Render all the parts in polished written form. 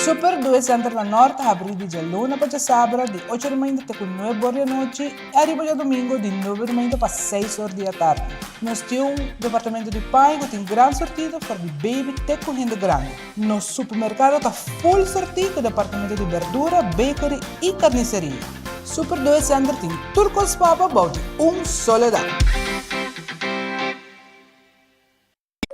Super Due Center na Nort ta habrí di djaluna pa djasabra di ocho di mainta te ku nuebe or di anochi i ariba djadumingu di nuebe di mainta pa seis or di atardi. Nos tin un departamento di paña ku tin gran sortido for di baby te ku hende grandi. Nos supermerkado ta full sortí ku departamento di berdura, bakery i karniseria. Super Due Center tin tur kos pa bo bou di un solo dak.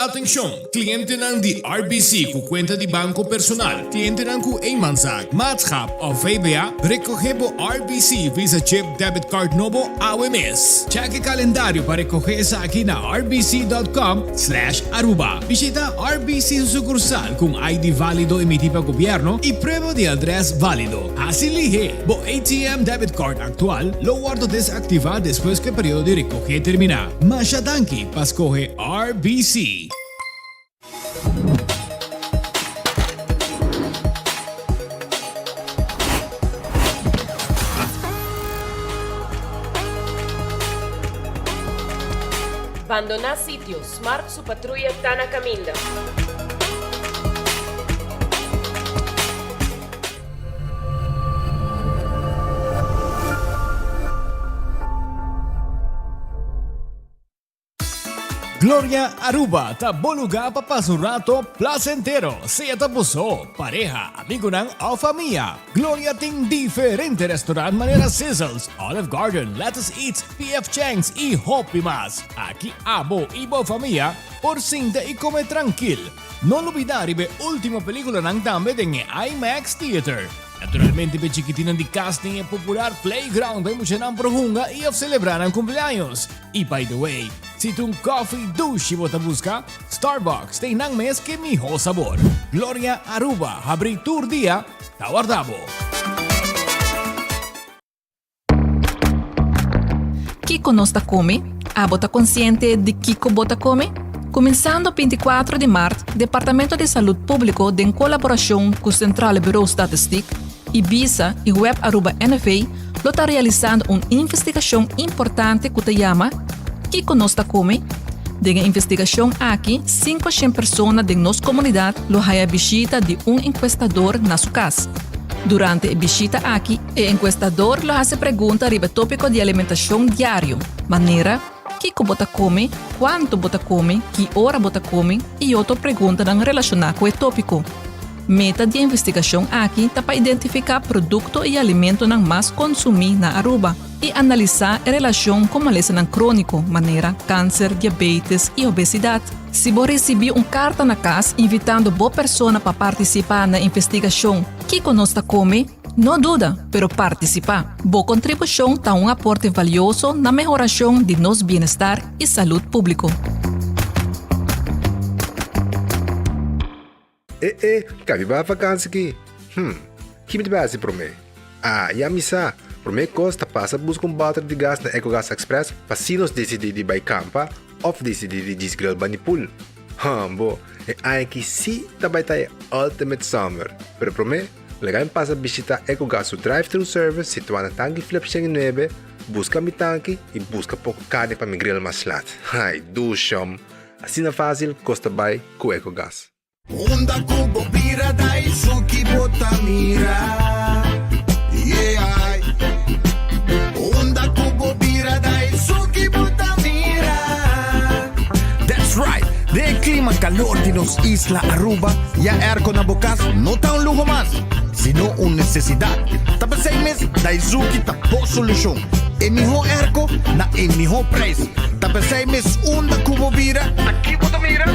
Atencion! Clientenan di RBC cu cuenta di banco personal, clientenan cu eenmanszaak, maatschap of VBA, recoge bo RBC Visa Chip Debit Card nobo awe mes. Check e calendario pa recoge esaki na rbc.com slash aruba. Bishita RBC su sucursal cu un ID valido emiti pa gobierno y prueba di adres valido. Haci lihe! Bo ATM Debit Card actual lo wordo desactiva despues cu e periodo di recoge termina. Masha danki pa scoge RBC. Bandoná sitio, Smart su patruya ta na kaminda. Gloria Aruba ta bo lugar pa pasa un rato placentero, sea ta bo so, pareha, amigonan of famia. Gloria tin diferente restaurant manera Sizzles, Olive Garden, Lettuce Eats, PF Chang's y hopi mas. Aki abo y bo famia por sinta y come trankil. No lubida riba e ultimo peliculanan tambe den e IMAX Theater. Naturalmente p'e chikitinnan di cas tin e popular playground pa e muchanan por hunga y of celebra nan cumpleaños. Y by the way, si ta un coffee dushi bo ta busca, Starbucks tin nan mes ke miho sabor. Gloria Aruba habri tur dia ta warda bo. Kiko nos ta kome? Abo ta konsiente di kiko bo ta kome? Kuminsando 24 di mart, Departamento di Salud Públiko den kolaborashon ku Centrale Bureau Statistiek, Ibisa i Web Aruba NV lo ta realisando un investigashon importante ku ta yama Kiko nos ta kome? Den e investigashon aki, 500 persona den nos komunidat lo haya bishita di un enkuestador na su kas. Durante e bishita aki, e enkuestador lo hasi pregunta riba e tópiko di alimentashon diario, manera, kiko bo ta kome, kuantu bo ta kome, ki ora bo ta kome i otro preguntanan relashoná ku e tópiko. Meta di e investigashon aki ta pa identifiká produkto i alimentonan mas konsumí na Aruba i analisá e relashon ku malesanan króniko manera kanser, diabetes i obesidat. Si bo risibí un karta na kas invitando bo persona pa partisipá na investigashon Kiko nos ta kome? No duda, pero partisipá! Bo kontribushon ta un aporte valioso na mehorashon di nos bienestar i salud públiko. E e, ka mi bai vakansi ki? Hm, ki mi ta bai hasi promé? Ah, ya mi sa! Promé kos ta pasa buska un bòter di gas na Ecogas Express pa si nos disidí di bai kampa òf disidí di djis grill bani pool. Hambo, e aña aki sí ta bai ta e ultimate summer! Pero promé, laga mi pasa bishitá Ecogas su drive-thru service situá na Tanki Flip 109, buska mi tanki i buska poko karni pa mi grill mas lat. Ai, dushom! Asina fásil kos ta bai ku Ecogas. Unda ku bo bira ta esun ki bo ta mira Yeah Unda ku bo bira ta esun ki bo ta mira That's right! Den e klima kalor di nos isla Aruba, ya airco na bo kas no ta un luho mas, sino un nesesidat. Ta p'esei mes Daizuki ta bo solushon. E mihó airco na e mihó prijs. Ta p'esei mes unda ku bo bira, aki bo ta mira.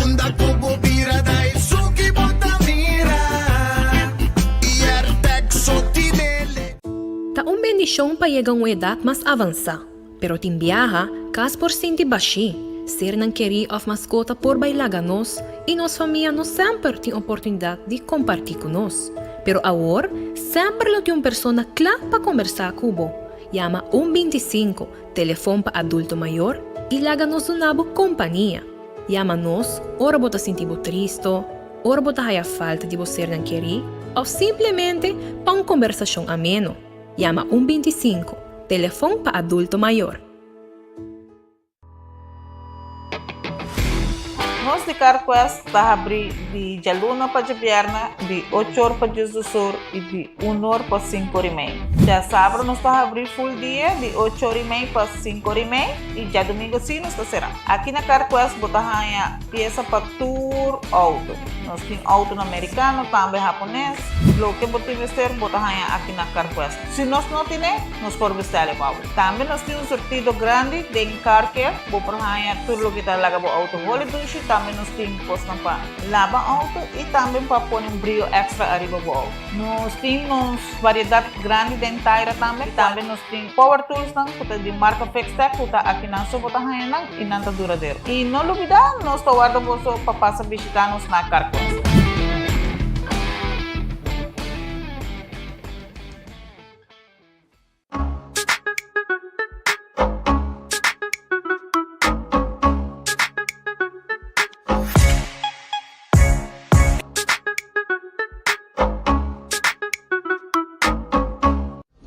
Unda ku bo bira ta esun ki bo ta mira I Airtag so tinele. Ta un bendishon pa yega un edat mas avansá, pero tin biaha, kas por sinti bashí, sernan kerí òf maskota por bai laga nos i nos famia no semper tin oportunidat di kompartí ku nos. Pero awor, semper lo tin un persona kla pa kombersá ku bo. Yama un 25, telefon pa adulto mayor, i laga nos duna bo kompania. Yama nos ora bo ta sinti bo tristo, ora bo ta haya falta di bo sernan kerí òf simplemente pa un kombersashon ameno. Yama un 25, telefon pa adulto mayor. Nos. di CarQuest ta habrí di djaluna pa djabièrnè di ocho or pa diesdos or i di un or pa sinku or i mei. Djasabra nos ta habrí full dia di ocho or i mei pa sinku or i mei i djadumingu sí nos ta será. Aki na CarQuest bo ta haña piesa pa tur outo. Nos tin outonan merikano, tambe hapones. Loke bo tin mester bo ta haña aki na CarQuest. Si nos no tine, nos por bestèl e pa bo. Tambe nos tin un surtido grandi den car care. Bo por haña tur loke ta laga bo outo holi dushi. Tambe nos tin kosnan pa laba outo i tambe pa pone un brio èkstra ariba bo outo. Nos tin nos variedat grandi den taira tambe. Tambe nos tin power toolsnan ku ta di marka Fixtech ku ta akinan so bo ta haña nan i nan ta duradero. I no lubidá, nos ta warda boso pa pasa bishitá nos na Carquest.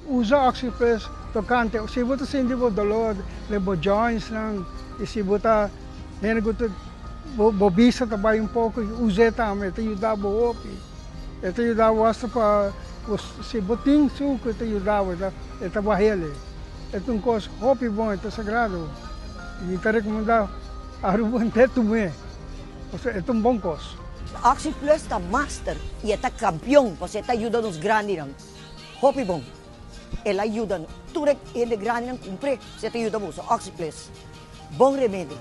Usa Oxyplus tocante si bo ta sinti bo dolor den bo jointsnan y si bo ta hende cu ta bo bista ta bay un poco us'e tambe e ta yuda bo hopi. E ta yuda bo hasta pa bo si bo tin suku e ta yuda bo e ta bahele. E ta un kos hopi bon e ta sagrado mi ta rekomenda Aruba henter tum'e pasobra e ta un bon kos. Oxi Plus ta master y e ta campeon pasobra e ta yuda nos grandinan hopi bon. El a yuda tur e hende grandinan cumpr'e pasobra e ta yuda boso. Oxi Plus bon remedi.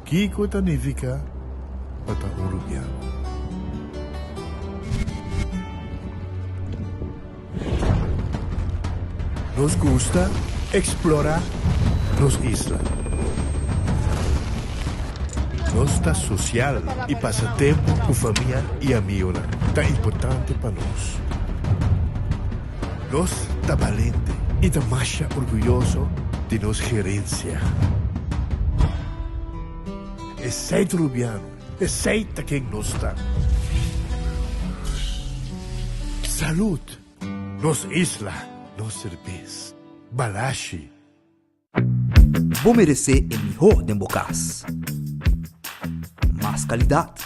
Kiko ta nifiká pa ta un rubiano? Nos gusta eksplorá nos isla. Nos ta sosial i pasa tempu ku famia i amionan ta importante pa nos. Nos ta balente i ta masha orguyoso di nos gerensia. Esei ta Rubiano, esei ta ken nos ta. Salud! Nos isla, nos serbes. Balashi. Bo meresé e mihó den bo kas. Mas kalidat,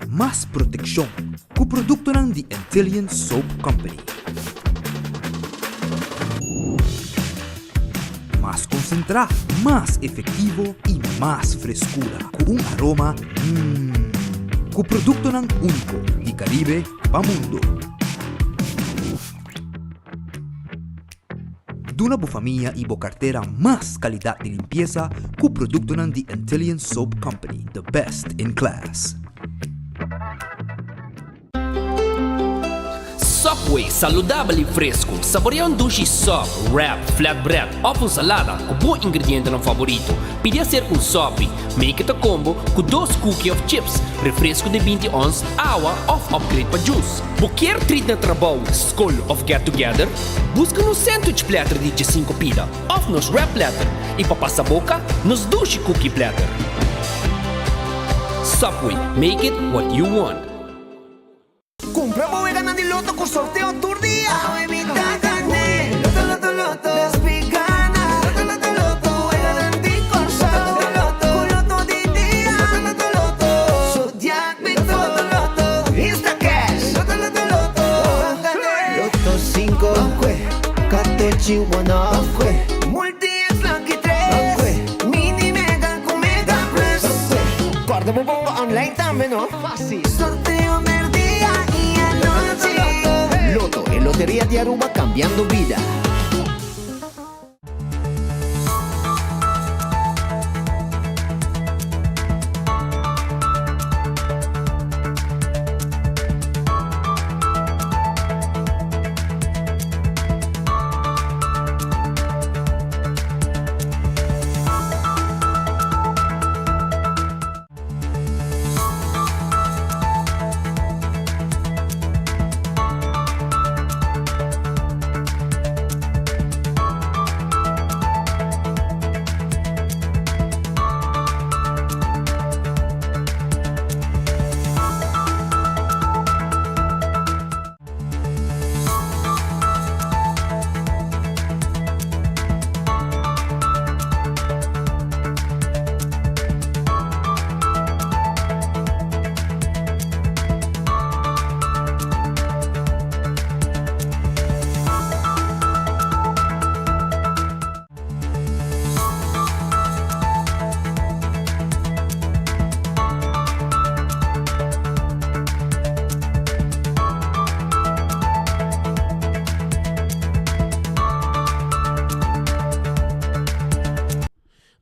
mas protekshon ku produktonan di Antillian Soap Company. Mas konsentrá, mas efektivo i mas freskura ku un aroma mmm. Ku produktonan úniko di Karibe pa mundo. Duna bo famia i bo kartera mas kalidat di limpiesa ku produktonan di Antillian Soap Company, the best in class. Subway, saludabel i fresku. Saborea un dushi sub, wrap, flatbread òf un salada ku bo ingredientenan favorito. Pidi aser un sopi. Make it a combo ku dos cookie òf chips, refresku di 20 ons, awa òf upgrade pa juice. Bo kier treat na trabou, skol òf get together? Buska nos sandwich platter di diesinco pida òf nos wrap platter i pa pasa boka, nos dushi cookie platter. Subway, make it what you want. Cumpra bo weganan di loto cu sorteo tur dia. Awe mi ta gane. Loto, loto, loto. Despi gana. Loto, loto, loto. Weganan di Corsou. Loto, loto, Cu loto di dia. Loto, loto, loto. Zodiac Big Four. Loto, loto, loto. Insta Cash. Loto, loto, loto. Ban gane. Loto cinco. Ban cue. Catochi one off. Ban cue. Multi X Lucky tres. Ban cue. Mini Mega cu Mega Plus. Ban cue. Corda bo bongo online tambe no. Fácil. Sorteo merdia y anochi. Lotto, e loteria di Aruba cambiando bida.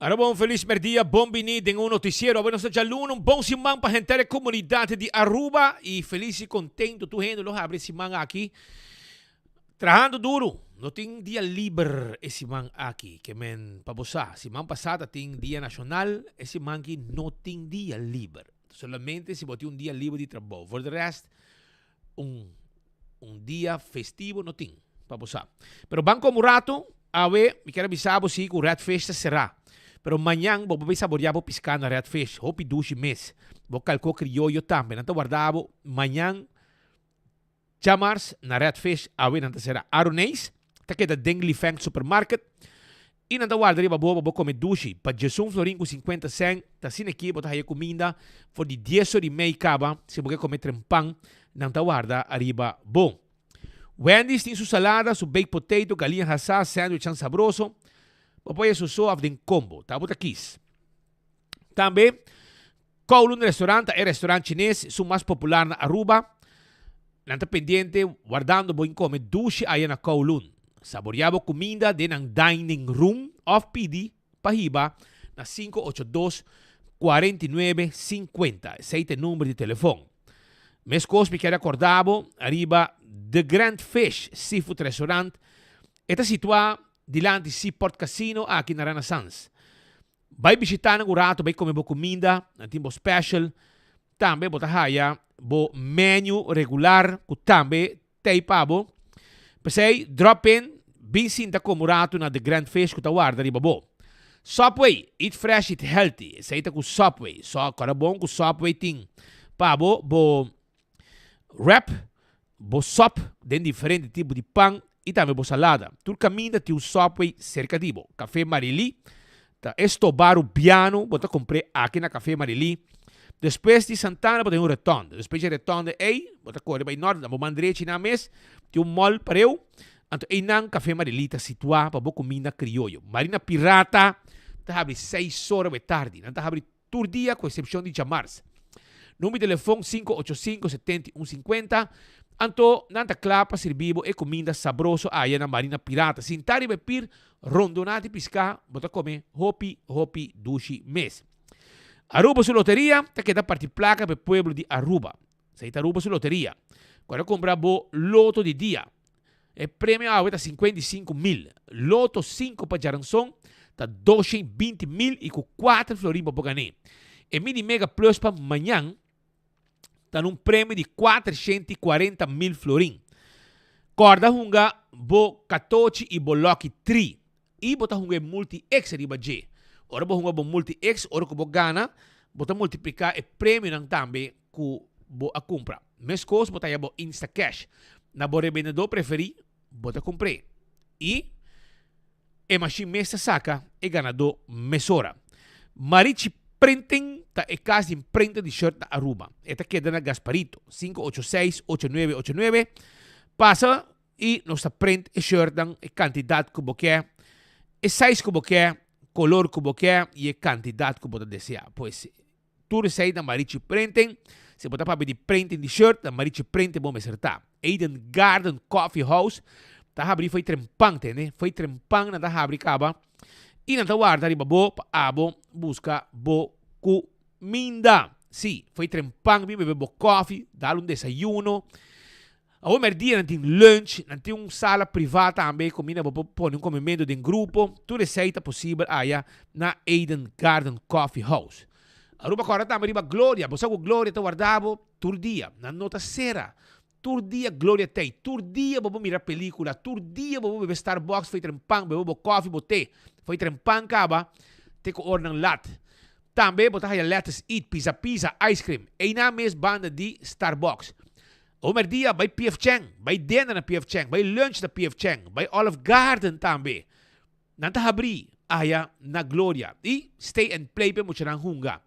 Aruba un felis merdia, bon bini den un noticiero. Awe nos ta djaluna, un bon siman pa henter e comunidad di Aruba y felis y contento tur hende lo habri e siman aki trahando duro. No tin dia liber e siman aki, ke men pa bo sa, siman pasa ta tin dia nacional, e siman aki no tin dia liber. Solamente si bo tin un dia liber di trabou, voor de rest un un dia festivo no tin, pa bo sa. Pero ban como rato, awe mi kier a bisa bo si cu Red Fish ta cera. Pero mañan bo por bay saborea bo pisca na Red Fish, hopi dushi mes. Bo calco crioyo tambe, nan ta warda bo mañan djamars na Red Fish, awe nan ta cera. Aroneis ta keda den Lifeng Supermarket i nan ta warda riba bo pa bo kome dushi. Pa djesun florin ku sinkuenta sèn ta asina aki bo ta haya kuminda for di dies or i mei kaba si bo ke kome trempan nan ta warda ariba bo. Wendy's tin su salada, su baked potato, galiña hasá, sandwichan sabroso. Bo por haya su so òf den kombo, ta bo ta kis. Tambe Kowloon Restaurant ta e restaurant chines esun mas popular na Aruba. Nan ta pendiente wardando bo in come dushi aya na Kowloon. Saborea bo cuminda den nan dining room of pidi pa hiba na 582 49 50. Esey ta e number di telefon. Mescos mi kier acorda bo ariba The Grand Fish Seafood Restaurant. E ta situa dilanti Seaport Casino aki na Renaissance. Bai bishita nan un rato, bai come bo cuminda, nan tin bo special. Tambe bo ta haya bo menu regular cu tambe t'ey pa bo. P'esey, drop in, bin sinta come un rato na The Grand Fish cu ta warda riba bo. Subway, eat fresh, eat healthy. Esey ta cu Subway. So, kora bon cu Subway tin pa bo, bo wrap, Bo sòp den diferente tipo di pan i tambe bo salada. Tur kaminda tin un Subway serka di bo. Café Marilí ta e stobá rubiano bo ta kumpr'é aki na Café Marilí. Despues di Santana bo ta den un retònde. Despues di e retònde ei bo ta kore bai nòrt, na bo man drechi nan mes tin un mòl pareu. Anto einan Café Marilí ta situá pa bo kuminda krioyo. Marina Pirata ta habri seis ora bo e tardi. Nan ta habri Tur dia ku eksepshon di djamars. Number di telefon 585 71 50. Anto nan ta kla pa sirbi bo e kuminda sabroso aya na Marina Pirata. Sinta riba e pir rondoná di piská bo ta kome hopi hopi dushi mes. Aruba su loteria ta keda parti plaka pa e pueblo di Aruba. Esei ta Aruba su loteria. Ku a kumpra bo loto di dia. E premio awe ta 55 mil. Loto 5 pa djaranson ta 220 mil i ku 4 florin bo por gané. E mini mega plus pa mañan ta na un premio di 440 mil florin. Kòrda hunga bo katochi i bo lucky 3 I bo ta hunga e multi X riba dje. Ora bo hunga bo multi X, ora ku bo gana, bo ta multipliká e premionan tambe ku bo a kumpra. Meskos bo ta haña bo Instacash. Na bo rebendedó preferí, bo ta kumpr'é. I e mashin mes ta saka e ganadó mesora. Marichi Printing ta e kas di imprenta di shirt na Aruba. E ta keda na Gasparito, 586 8989. Pasa I nos ta print e shirtnan e kantidat ku bo ke, e size ku bo ke, kolor ku bo ke i e kantidat ku bo ta deseá. Pues, tur esei na Marichi Printing. Si bo ta papia di printing di shirt, na Marichi Printing bo mester ta. Eden Garden Coffee House ta habri fo'i trempan, tende? Fo'i trempan nan ta habri kaba i nan ta warda riba bo pa abo buska bo kuminda. Sí, fo'i trempan bin bebe bo kofi, dal un desayuno. Awor merdia nan tin lunch, nan tin un sala privá tambe kaminda bo por pone un komementu den grupo. Tur esei ta posibel aya na Eden Garden Coffee House. Aruba kòrda tambe riba Gloria. Bo sa ku Gloria ta warda bo tur dia. Nan no ta sera. Tur dia Gloria t'ei. Tur dia bo por mira pelikula. Tur dia bo por bebe Starbucks fo'i trempan, bebe bo kòfi, bo te fo'i trempan kaba te ku oranan lat. Tambe bo ta haya Lettuce Eat, Pizza Pizza, Ice Cream. Einan mes banda di Starbucks. Omer dia bai PF Chang, bai dinner na PF Chang, bai lunch na PF Chang, bai Olive Garden tambe. Nan ta habri aya na Gloria. I stay and play p'e muchanan hunga.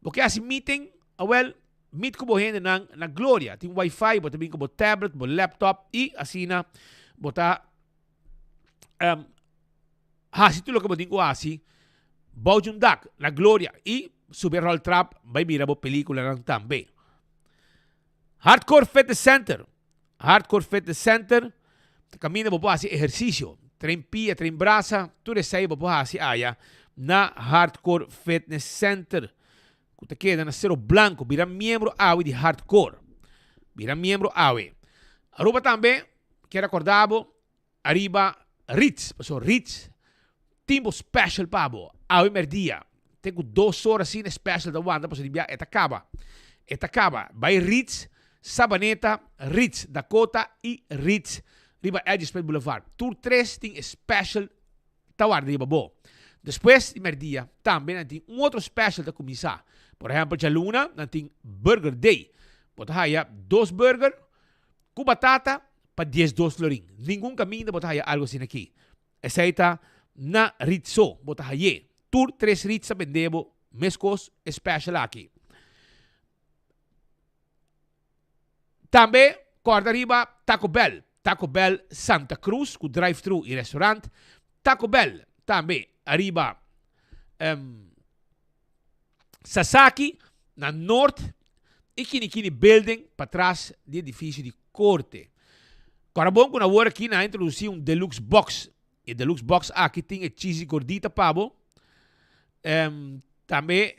Bo ke hasi meeting? Awel, meet ku bo hendenan na Gloria. Tin wifi, bo ta bin ku bo tablet, bo laptop i asina bo ta um, hasi tur loke bo tin ku hasi bou di un dak na Gloria. I subi e roltrap bai mira bo pelikulanan tambe. Hardcore Fitness Center, Hardcore Fitness Center ta kaminda bo por hasi ehersisio, train pia, train brasa, tur esei bo por hasi aya na Hardcore Fitness Center ku ta keda na Sero Blanco. Bira miembro awe di Hardcore. Bira miembro awe. Aruba tambe kier acorda bo ariba Ritz, pasobra Ritz tin bo special pa bo awe merdia. Te ku dos ora asina e special ta wanta pasobra di bia e ta kaba. E ta kaba. Bai Ritz Sabaneta, Ritz Dakota i Ritz riba Edge Smith Boulevard. Tur tres tin e special ta warda riba bo. Despues di merdia tambe nan tin un otro special ta cuminsa. Por ehempel djaluna nan tin Burger Day. Bo ta haya dos burger cu batata pa 12 florin. Ningun caminda bo ta haya algo asina aki. Esey ta na Ritz so bo ta haye. Tur tres Ritz ta bende bo mescos e special aki. Tambe kòrda riba Taco Bell, Taco Bell Santa Cruz ku drive-thru i restaurant, Taco Bell tambe ariba Sasaki na Noord i Kini Kini Building patras di edifisio di Korte. Kòrda bon ku na wor aki nan a introdusí un deluxe box. E deluxe box aki tin e cheesy gordita pa bo. Tambe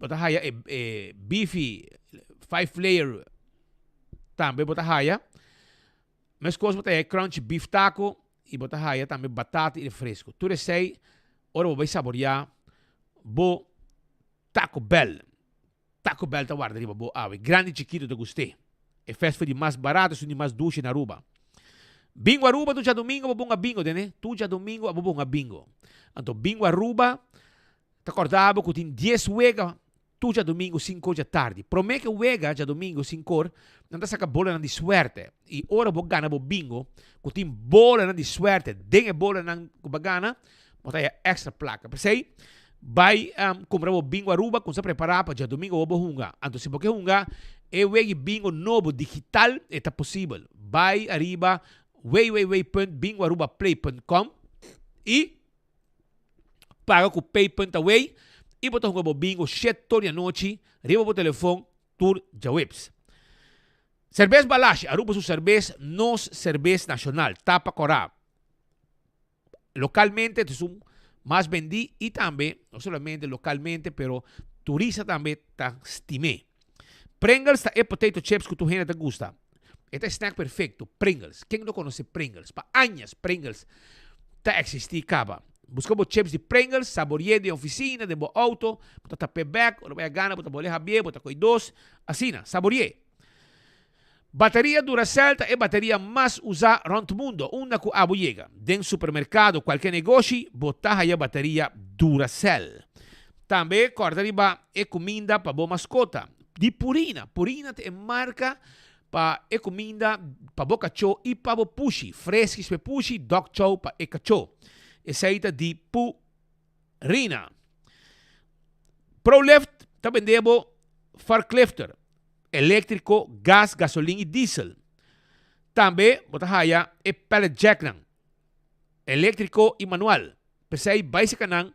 Bo ta haya e e beefy five layer tambe bo ta haya. Meskos bo ta haya e crunchy beef taco i bo ta haya tambe batata i refresco. Tur esei ora bo bai saboreá bo Taco Bell. Taco Bell ta warda riba bo awe. Grandi i chikito ta gust'é. E fast food di mas barato esun di mas dushi na Aruba. Bingo Aruba tur djadumingo bo bunga bingo tene. Tur djadumingo abo bunga bingo. Anto Bingo Aruba Ta kòrda bo ku tin dies wega tur djadumingu sinkor djatardi. Promé ku e wega djadumingu sinkor, nan ta saka bolanan di suèrte. I ora bo gana bo bingo ku tin bolanan di suèrte den e bolanan ku bo a gana, bo ta haya èkstra plaka. P'esei, bai kumpra bo bingo Aruba, kumsa prepará pa djadumingu awor bo hunga. Anto si bo ke hunga e wega di bingo nobo digital, e ta posibel. Bai ariba www.bingoarubaplay.com i. Paga ku pay.away i bo ta hunga bo bingo sheto di anochi riba bo telefon tur djaweps. Serbes Balashi, Aruba su serbes, nos serbes nashonal, tapa kòrá. Lokalmente ta esun mas bendí i tambe, no solamente lokalmente, pero turista tambe ta stim'é. Pringles ta e potato chips ku tur hende ta gusta. E ta e snack perfecto, Pringles. Ken no conoce Pringles? Pa añas Pringles ta existi caba. Busca bo chips di Pringles, saborie den oficina, den bo auto, bo ta tap'e bek, ora bo ya gana bo ta bole habie, bo ta coy dos, asina, saborie. Bateria Duracell ta e bateria mas usa rond mundo, unda cu abo yega. Den supermercado, cualke negoshi, bo ta haya bateria Duracell. Tambe corda riba e cuminda pa bo mascota. Di Purina. Purina ta e marka pa e kuminda pa bo kachó i pa bo pushi. Freskis pa e pushi, dog chow pa e kachó. Esei ta di Purina. Prolift ta bende bo forklifter, eléktriko, gas, gasolin i diesel. Tambe bo ta haya e pallet jacknan, eléktriko i manual. P'esei bai seka nan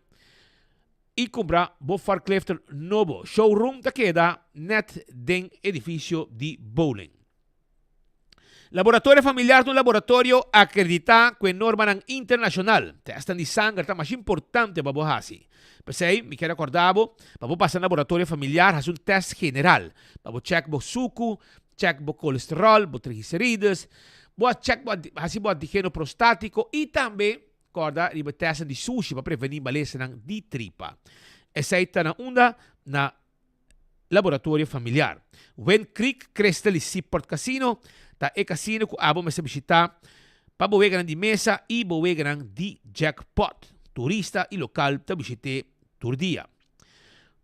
i kumpra bo forklifter nobo. Showroom ta keda net den edifisio di bowling. Laboratorio Familiar ta un laboratorio akreditá ku e normanan internashonal. Tèstnan di sanger ta masha importante pa bo hasi. P'esei mi kier rekordá bo pa bo pasa na Laboratorio Familiar hasi un tèst general pa bo chèk bo suku, chèk bo kolesteròl, bo triglicerides, bo a chèk bo hasi bo antigeno prostátiko i tambe Kòrda riba tèstnan di sushi pa prevení malesanan di tripa. Esei ta na unda? Na Laboratorio Familiar. Wind Creek Crystal i Seaport Casino ta e kasino ku abo mester bishitá pa bo weganan di mesa i bo weganan di jackpot. Turista i lokal ta bishit'é tur dia.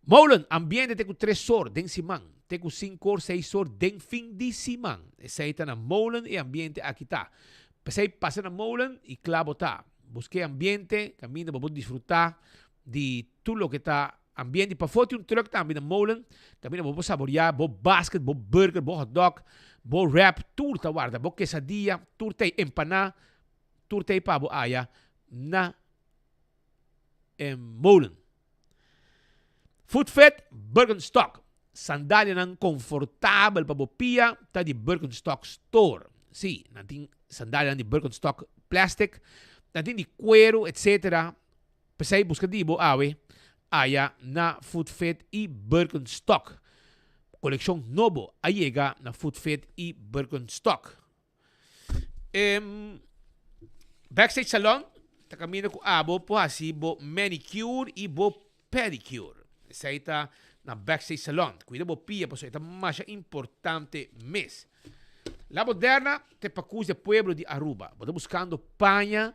Molen, ambiente te ku tres or den siman, te ku sinku or, seis or den fin di siman. Esei ta na Molen e ambiente aki ta. P'esei pasa na Molen i kla bo ta. Buska e ambiente kaminda bo por disfrutá di tur loke ta ambiente. Pafó tin un trùk tambe na Molen kaminda bo por saboriá bo basket, bo burger, bo hotdog, bo wrap, tur ta warda. Bo kesadia, tur ta ei empaná, tur ta ei pa bo aya na e Molen. Footfit Birkenstock, Sandalianan konfortabel pa bo pia ta di Birkenstock Store. Sí, nan tin sandalianan di Birkenstock plastic, nan tin di kueru, etcetera. P'esei buska di bo awe aya na Foodfit i Birkenstock. Kolekshon nobo a yega na Foodfit i Birkenstock. E Backstage Salon ta kaminda ku abo por hasi bo manicure i bo pedicure. Esei ta na Backstage Salon. Kuida bo pia pasobra e ta masha importante mes. La Moderna ta e pakus di e pueblo di Aruba. Bo ta buskando paña,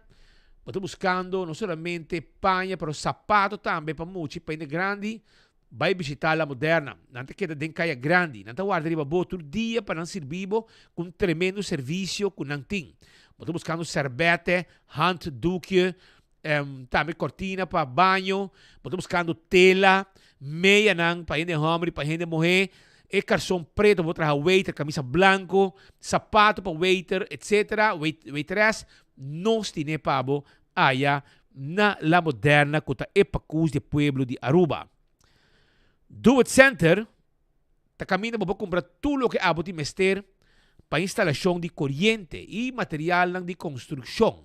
bo ta buskando no solamente paña pero sapato tambe pa mucha i pa hende grandi, bai bishita La Moderna. Nan ta keda den Kaya Grandi. Nan ta warda riba bo tur dia pa nan sirbi bo ku un tremendo servisio ku nan tin. Bo ta buskando sèrbètè, handdoekje, tambe kortina pa baño, bo ta buskando tela, meyanan pa hende hòmber i pa hende muhé, e karson preto pa bo traha waiter, kamisa blanko, sapato pa waiter, etsetera, waitress, nos tine pa bo aya na La Moderna ku ta e pakus di e pueblo di Aruba. Do It Center ta kaminda bo por kumpra tur loke abo tin mester pa instalashon di koriente i materialnan di konstrukshon.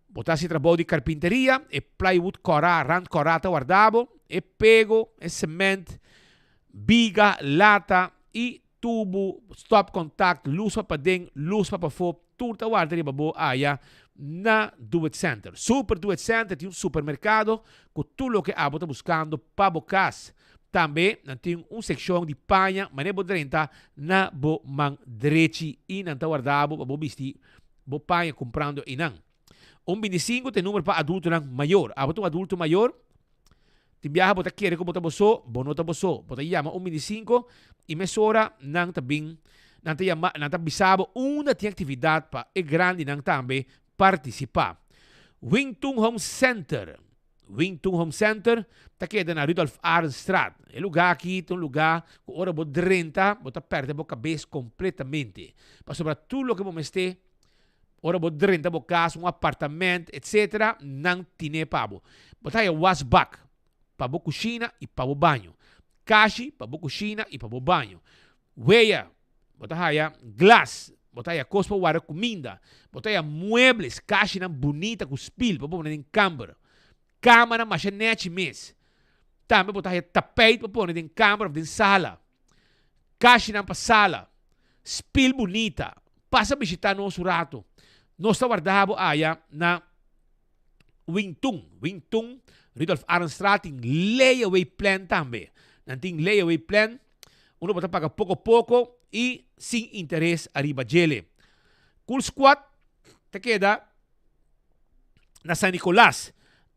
Bo ta hasi trabou di karpinteria, e plywood kòrá, rand kòrá ta warda bo, e pego, e sement, biga, lata i tubu, stopcontact, lus pa paden, lus pa pafó, tur ta warda riba bo aya na Do It Center. Super Do It Center tin un supermerkado ku tur loke abo ta buskando pa bo kas. Tambe nan tin un sekshon di paña manera bo drenta na bo man drechi i nan ta warda bo pa bo bisti bo paña kumprando einan. Un bintisinku ta e numero pa adultonan mayor. Abo ta un adulto mayor? Tin biaha bo ta kere ku bo ta bo so, bo no ta bo so. Bo ta yama un bintisinku i mesora nan ta bin, nan ta yama, nan ta bisa bo unda tin aktividat pa e grandinan tambe partisipá. Wing Tun Home Center. Wing Tun Home Center ta keda na Rudolf Arendstraat. E lugá aki ta un lugá ku ora bo drenta bo ta pèrdè bo kabes kompletamente. Pasobra tur loke bo mester ora bo drenta bo kas, un apartament, etsetera, nan tine pa bo. Bo ta haya wasbak pa bo kushina i pa bo baño. Kashi pa bo kushina i pa bo baño. Wea, bo ta haya glas, bo ta haya kos pa warda kuminda, bo ta haya muebles, kashinan bunita ku spil pa bo pone den kamber, kamanan masha nechi mes. Tambe bo ta haya tapijt pa pone den kamber of den sala, kashinan pa sala, spil bunita. Pasa bishita nos un rato. Nos ta warda bo aya na Wingtun, Wingtun, Rudolf Arendstraat tin layaway plan tambe. Nan tin layaway plan. Uno bo ta paga poko poko i sin interes ariba djele. Cool Squad ta keda na San Nicolas.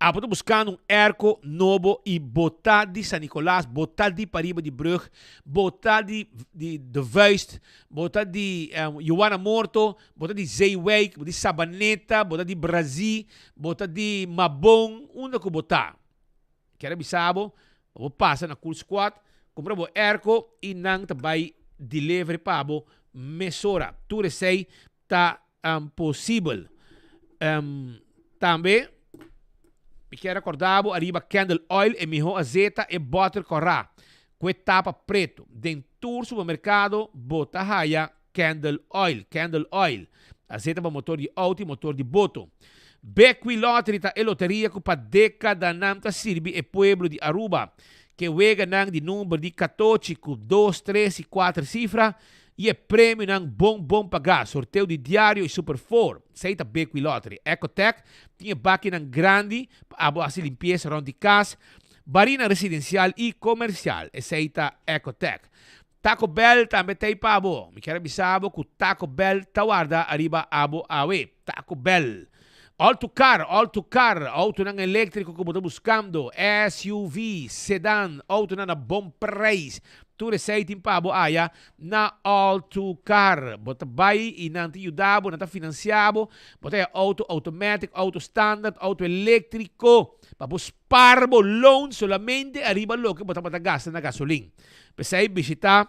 Abo ta buskando un airco nobo i bo ta di San Nicolas, bo ta di pariba di brug, bo ta di di De Vuist, bo ta di Juana Morto, bo ta di Zeewijk, bo di Sabaneta, bo ta di Brazi, bo ta di Mabon, unda ku bo ta. Kier a bisa bo, pa bo pasa na Cool Squad, kumpra bo airco i nan ta bai delivery pa bo mesora. Tur esei ta posibel. Tambe mi kier recorda bo ariba Candle Oil, e miho azeta, e boter cora cu e tapa preto. Den tur supermercado bo ta haya Candle Oil, Candle Oil, azeta pa motor di auto y motor di boto. Bequi Lottery ta e loteria cu pa decadanan ta sirbi e pueblo di Aruba. Ke weganan di number di catochi cu dos, tres y cuater cifra y e premionan bon bon paga, sorteo di diario y Super Four. Esey ta Bequi Lottery. Ecotec tin e bakinan grandi pa abo haci limpieza rond di cas, barinan residencial y comercial. Esey ta Ecotec. Taco Bell tambe ta ei pa bo. Mi kier a bisa bo ku Taco Bell ta warda ariba abo awe. Taco Bell. All to car, all to car, autonan eléktriko ku bo ta buskando, SUV, sedan, autonan na bon preis. Tur esei tin pa bo aya na All to Car. Bo ta bai i nan ta yuda bo, nan ta finansiá bo. Bo ta haya auto automatic, auto standard, auto eléktriko pa bo spar bo loan solamente ariba loke bo tabata gasta na gasolin. P'esei bishitá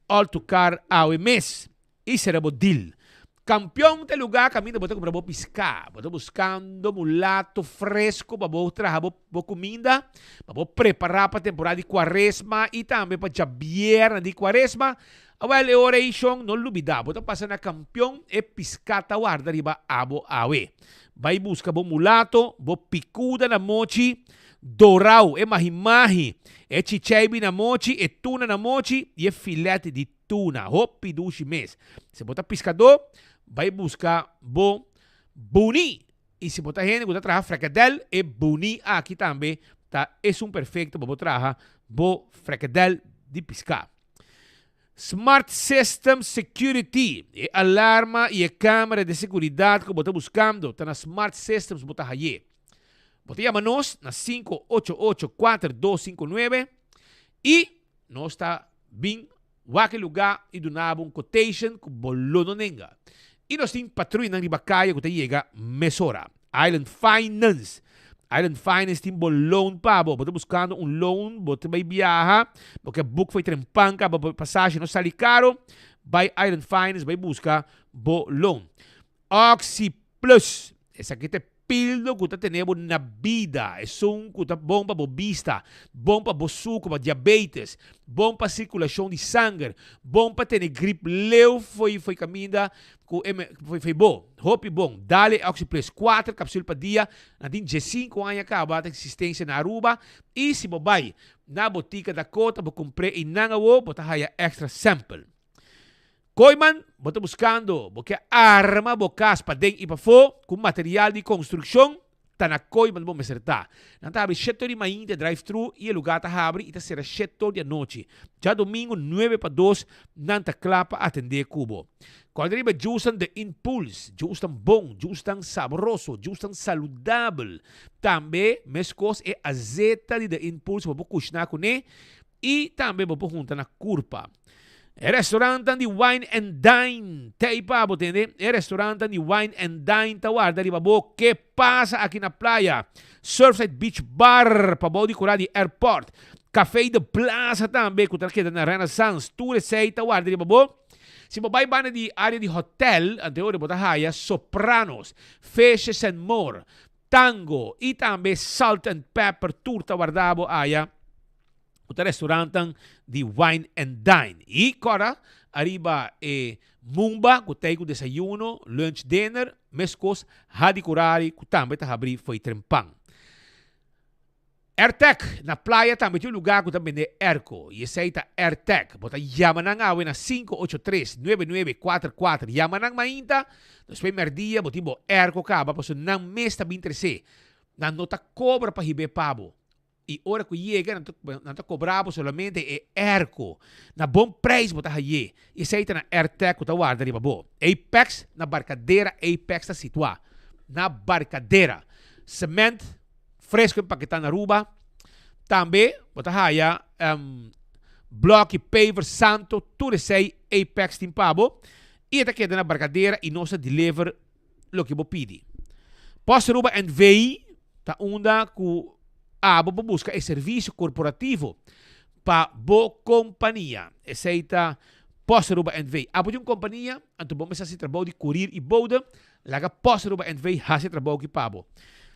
Altocar awe mes i sera bo deal. Kampion ta e lugá kaminda bo ta kumpra bo piská. Bo ta buskando mulato fresko pa bo traha bo kuminda, pa bo prepará pa temporada di kuaresma i tambe pa djabièrnè di kuaresma. Awel e ora ei shon no lubida bo ta pasa na Kampion e piská ta warda riba abo awe. Bai buska bo mulato, bo pikuda na mochi, dorau, e mahimahi, e chicheibi na mochi, e tuna na mochi i e filet di tuna. Hopi dushi mes. Si bo ta piskadó, bai buska bo buni. I si bo ta hende ku ta traha frekadèl, e buni aki tambe ta esun perfekto pa bo traha bo frekadèl di piská. Smart System Security, E alarma i e kamera di seguridat ku bo ta buskando ta na Smart Systems bo ta haye. Bo ta yama nos na 588 4259 i nos ta bin wak e lugá i duna bo un quotation ku bo lo no nenga. I nos tin patruyanan riba kaya ku ta yega mesora. Island Finance, Island Finance tin bo loan pa bo. Bo ta buskando un loan, bo ta bai biaha, bo ke book for e tren panka, bo pasashi no sali karo, bai Island Finance bai buska bo loan. Oxi Plus, esaki ta e pildo ku ta tene bo na bida, esun ku ta bon pa bo bista, bon pa bo suku, pa diabetes, bon pa sirkulashon di sanger, bon pa tene grip leu fo'i fo'i kaminda ku e fo'i fo'i bo. Hopi bon. Dale e Oxi Plus, kuater kapsul pa dia, nan tin diesinku aña kaba ta eksistensia na Aruba i si bo bai na botika Dakota bo kumpr'é i nan awo bo ta haya extra sample. Kooiman, bo ta buskando, bo ke arma bo kas paden i pafó ku material di konstrukshon? Ta na Kooiman bo mester ta. Nan ta habri shete or di mainta drive thru i e lugá ta habri i ta sera shete or di anochi. Djadomingo nuebe pa dos nan ta kla pa atendé ku bo. Kòrda riba djusnan The Impulse, djusnan bon, djusnan sabroso, djusnan saludabel. Tambe meskos e azeta di The Impulse bo por kushná kuné i tambe bo por hunta na kurpa. E restaurantnan di Wine and Dine t'ei pa bo tende. E restaurantnan di Wine and Dine ta warda riba bo. Ke pasa aki na playa? Surfside Beach Bar pa bou di kura di airport. Café de Plaza tambe ku ta keda na Renaissance. Tur esei ta warda riba bo. Si bo bai banda di area di hotel, anteori bo ta haya Sopranos, Fishes and More, Tango i tambe Salt and Pepper tur ta warda bo aya. Ku ta restaurantnan di wine and dine. I kòrda ariba e Mumba ku ta ei ku desayuno, lunch, dinner, meskos Hadi Kurari ku tambe ta habrí fo'i trempan. Airtec, na playa tambe tin un lugá ku ta bende airco i esei ta Airtec. Bo ta yama nan awe na 583 9944. Yama nan mainta, despues mèrdia bo tin bo airco kaba pasobra nan mes ta bin tres'é. Nan no ta kobra pa hib'é pa bo. I ora ku yega nan ta nan ta kobra bo solamente e airco. Na bon prijs bo ta haye. I esei ta na Airtec ku ta warda riba bo. Apex na Barcadera Apex ta situá na Barcadera. Cement fresco empaketá na Aruba. Tambe bo ta haya bloki, paver, santo, tur esei Apex tin pa bo. I e ta keda na Barcadera i nos ta deliver loke bo pidi. Post Aruba NV ta unda ku abo por buska e servisio korporativo pa bo kompania. Esei ta Post Aruba NV. Abo tin un kompania, anto bo mester hasi trabou di kurir i bode, laga Post Aruba NV hasi e trabou aki pa bo.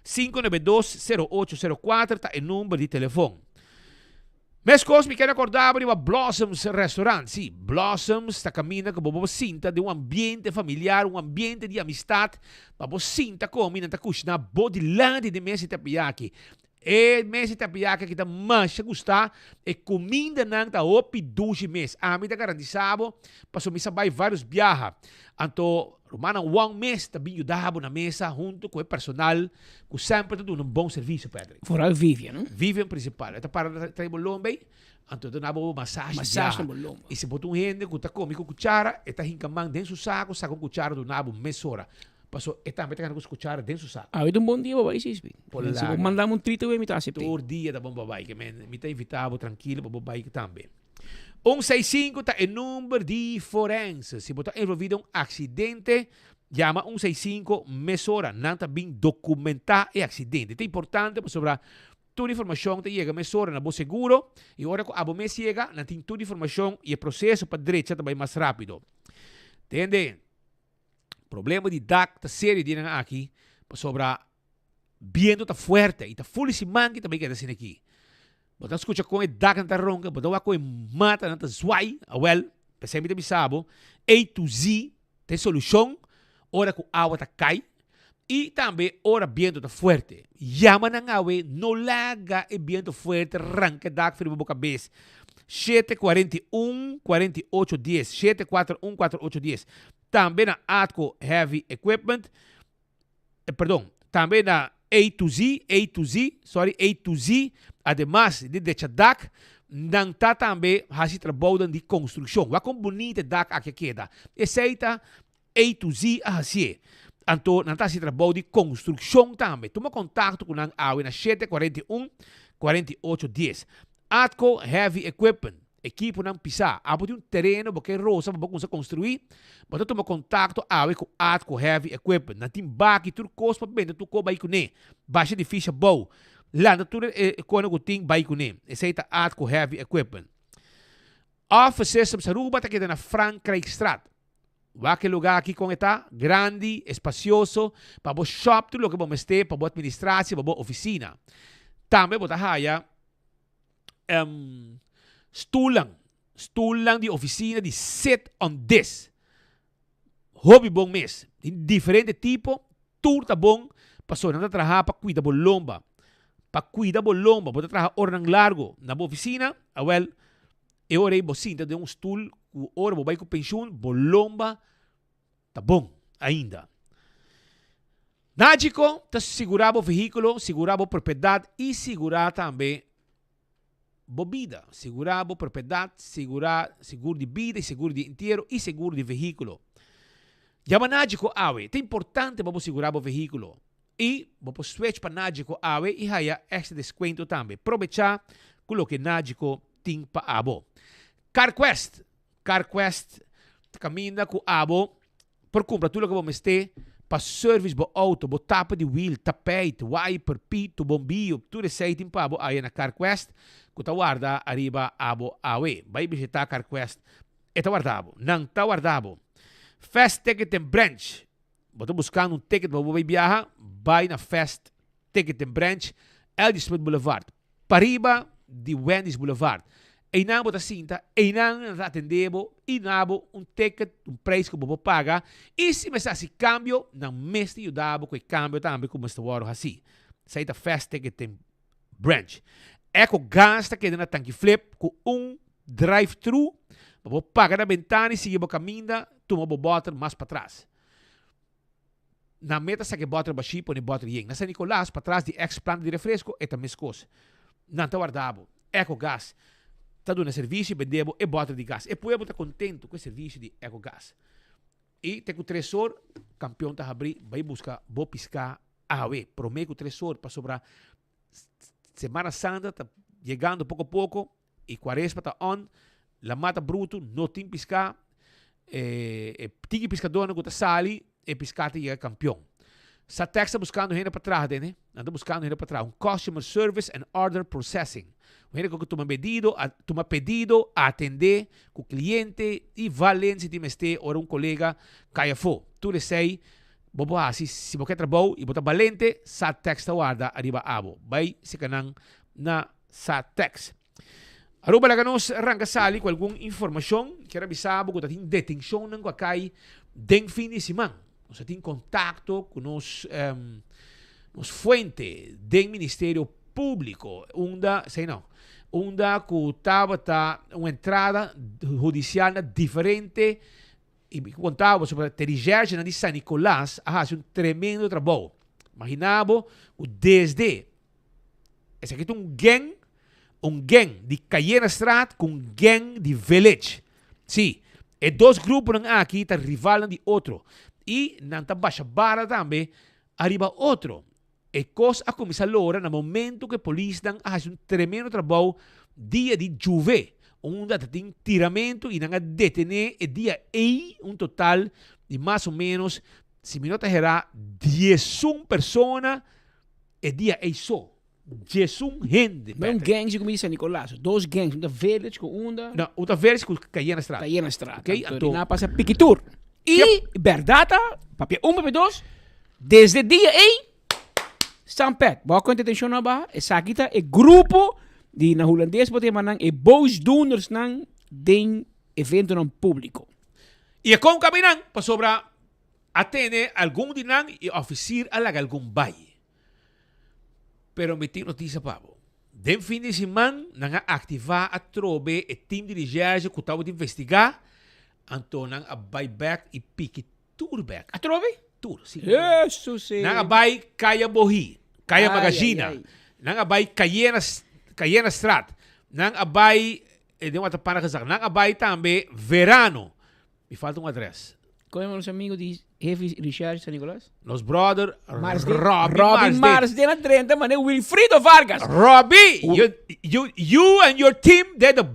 592 0804 ta e number di telefon. Meskos mi ker akorda bo riba Blossoms Restaurant. Sí, Blossoms ta kaminda ku bo por sinta den un ambiente familiar, un ambiente di amistat, pa bo sinta komi, nan ta kushiná bo dilanti den mesa di tapiaki. E mesa di tapiaki aki ta masha gustá, e kumindanan ta hopi dushi mes. Ami ta garantisá bo, pasobra mi sa bai vários biaha. Anto rumannan Wong mes ta bin yuda bo na mesa huntu ku e personal ku semper ta duna un bon servisio, Patrick. Vooral Vivian, no? Vivian principal. E ta para ta trae bo lomba ei, anto e ta duna bo masashi Masashi na bo lomba. I si bo ta un hende ku ta komi ku kuchara, e ta hinka man den su saku, saka un kuchara duna bo mesora. Paso e tambe ta gana ku su kuchara den su saku. Awe ta un bon dia pa bai, Sisby. Por Si bo laga. manda mi un trito mi ta asept'é. Tur dia ta bon pa bai, ke men mi ta invita bo trankilo pa bo bai tambe. Un seis sinku ta e number di forense. Si bo ta envolvi den un aksidente, yama un seis sinku mesora. Nan ta bin dokumentá e aksidente. Ta importante pasobra tur informashon ta yega mesora na bo seguro i ora ku abo mes yega, nan tin tur informashon i e proseso pa drecha ta bai mas rápido. Tende, problema di dak ta serio di nan aki pasobra Biento ta fuerte i ta fuli siman ki ta bai keda asina aki. Bo ta skucha kon e daknan ta ronka, bo ta wak kon e matanan ta zwai. Awel. P'esei mi ta bisa bo, A to Z ta e solushon ora ku awa ta kai i tambe ora bientu ta fuerte. Yama nan awe, no laga e bientu fuerte ranka e dak for riba bo kabes. 741 48 dies, 741 48 dies. Tambe na Atco Heavy Equipment, perdon, tambe na A to Z, A to Z, sorry, A to Z, ademas di drecha dak, nan ta tambe hasi trabounan di konstrukshon. Wak kon bunita e dak aki a keda. Esei ta A to Z a hasié. Anto nan ta hasi trabou di konstrukshon tambe. Tuma kontakto ku nan awe na 741 48 10. Atco Heavy Equipment, Ekiponan pisá. Abo tin un tereno bo ke rosa pa bo kumsa konstruí? Bo ta tuma kontakto awe ku Atco Heavy Equipment. Nan tin baki tur kos pa benta tur ko bai kuné. Basha di fisha bou. Lanta tur e konan ku tin bai kuné. Esei ta Atco Heavy Equipment. Office Systems Aruba ta keda na Frankrijkstraat. Wak e lugá aki kon e ta, grandi, espasioso, pa bo shop tur loke bo mester pa bo administratie, pa bo ofisina. Tambe bo ta haya stoelnan, stoelnan di ofisina di sit on this. Hopi bon mes. Tin diferente tipo, tur ta bon pasobra nan ta traha pa kuida bo lomba. Pa kuida bo lomba, bo ta traha oranan largo na bo ofisina, awel E ora ei bo sinta den un stul ku ora bo bai ku penshun bo lomba ta bon ainda. Nagico ta sigurá bo vehíkulo, sigurá bo propiedat i sigurá tambe bo bida. Sigurá bo propiedat, sigurá sigur di bida i sigur di entiero i sigur di vehíkulo. Yama Nagico awe. Ta importante pa bo sigurá bo vehíkulo. I bo por switch pa Nagico awe i haya extra deskuento tambe. Probechá ku loke Nagico tin pa abo. CarQuest, CarQuest ta kaminda ku abo por kumpra tur loke bo mester pa service bo auto, bo tapa di wiel, tapijt, wiper, pito, bombiyo, tur esei tin pa bo aya na CarQuest ku ta warda ariba abo awe. Bai bishita CarQuest, e ta warda bo, nan ta warda bo. Fast Ticket and Branch, Bo ta buskando un ticket pa bo bai biaha? Bai na Fast Ticket and Branch, LG Smith Boulevard, pariba di Wendy's Boulevard. Einan bo ta sinta, einan nan ta atende bo i duna bo un ticket, un prijs ku bo por paga. I si mester hasi kambio, nan mes ta yuda bo ku e kambio tambe ku mester wòrdu hasi. Esei ta Fast Ticket and Branch. Eco Gas ta keda na Tanki Flip ku un drive thru pa bo paga na bentana i sigui bo kaminda tuma bo bòter mas patras. Nan meta saka e bòter bashí pone bòter yen. Na San Nicolas, patras di ex planta di refresco, e ta meskos. Nan ta warda bo. Eco Gas ta duna servisio i bende bo e bòter di gas. E pueblo ta kontentu ku e servisio di Eco Gas. I te ku tres or, kampion ta habrí bai buska bo piská awe. Promé ku tres or, pasobra Semana Santa ta yegando poko poko i Kuaresma ta on, lamá ta brutu, no tin piská, e e tiki piskadónan ku ta sali, e piská ta yega kampion. Satex ta buskando hende pa traha den e, nan ta buskando hende pa traha, un customer service and order processing. Un hende ku ke tuma medido, a tuma pedido, atendé ku kliente i valen si tin mester ora un kolega kai afó. Tur esei Bo por hasi si bo ke trabou i bo ta balente, Satex ta warda ariba abo. Bai seka nan na Satex. Aruba laga nos ranka sali ku algun informashon. Kier a bisa bo ku ta tin detenshonnan ku a kai den fin di siman. Nos a tin kontakto ku nos nos fuente den Ministerio Públiko unda, esei no, unda ku tabata un entrada hudisial na diferente I mi konta bo pasobra te recherchenan di San Nicolas a hasi un tremendo trabou. Imagina bo ku desde esaki ta un gang, un gang di Cayenastraat ku un gang di Village. Si, e dos gruponan aki ta rivalnan di otro i nan ta basha bala tambe ariba otro. E kos a kuminsá lora na momentu ku e polisnan a hasi un tremendo trabou dia di Juve, unda ta tin tiramentu i nan a detené e dia ei un total di mas o ménos, si mi no ta herá, diesun persona e dia ei so. Diesun hende, No un Patrick. gang si ku mi di San Nicolas, dos gangs, un ta Village ku unda. No, un ta Village ku Cayenastraat. Cayenastraat. Oké, Anto anto. nan a pasa pikitur. I bèrdat ta, papia un, papia dos, Desde dia ei, Stampet, bo a konta atenshon no baha, esaki ta e grupo di na hulandes bo ta yama nan e boosdoenersnan den. eventonan públiko. I e kon kabinan, pasobra a tene algun di nan i òfisir a laga algun bai. Pero mi tin notisia pa bo. Den fin di siman nan a aktivá atrobe e tim di recherche ku tabata investigá, anto nan a bai bèk i piki tur bèk. Atrobe? Tur, si. Hesus! Nan a bai Kaya Bohí, Kaya Magazina, nan a bai Kayena, Kayena Straat, nan a bai, den wata pana gezag, nan a bai tambe Verano. Mi falta un adres. Kon yama nos amigo di hefi Richard San Nicolas? Nos brother Marsden. Robbie Robbie Marsden. Marsden a drenta mane Wilfrido Vargas. Robbie, you, you, you and your team did a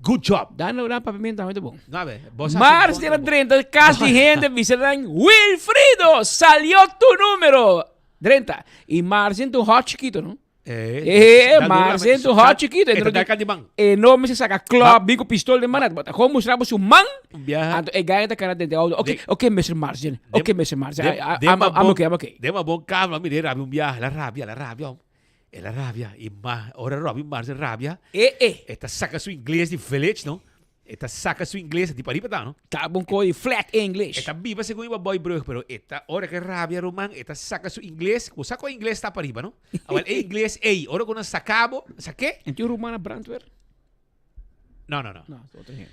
good job. Dan lo dan papiamento tambe ta bon. No, be, bo sa Marsden a drenta cas di hende bisa nan Wilfrido salió tu número. Drenta. Y Marsden tu hot chiquito, no? Eh, maar zijn toch hard chiquito. E ta di man. E no mester saca klop, bin cu pistol den man. But gewoon mustra bo su man. Anto e gaya ta cara den de auto. Oké, oké, Mr. Marsden. Oké, Mr. Marsden. I'm, I'm okay, I'm okay. Den ma bon cama, mire rabia un biaha. El a rabia, el a rabia, hom. El a rabia. Y ma, ora Robin Marsden rabia. Eh, eh. E ta saca su ingles di village, no? E ta saca su ingles di pariba ta, no? Ta bon koe di flat English. E ta biba segun iba boy brug, pero e ta, ora ke rabia ruman, e ta saca su ingles, bo sa con ingles ta pariba, no? Awel, e ingles ey, ora cu nan saca bo, sa ke? En tin ruman na brandweer? No, no, no. No, ta otro hende.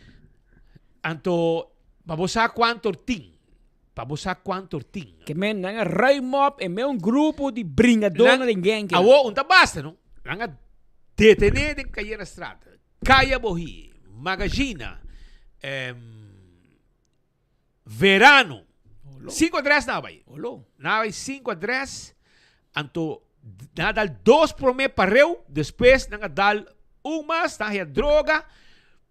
Anto, pa bo sa cuanto tin, pa bo sa cuanto tin. Ke men nan a ruim op en men un grupo di bringadornan den gang. Awo, un ta basta, no? Nan a detene den Cayena Straat. Kaya Bohí, Magazina, Verano. Sinku adres nan a bai. Nan a bai sinku adres, anto nan a dal dos promé pareu, despues nan a dal un mas, nan a haya droga,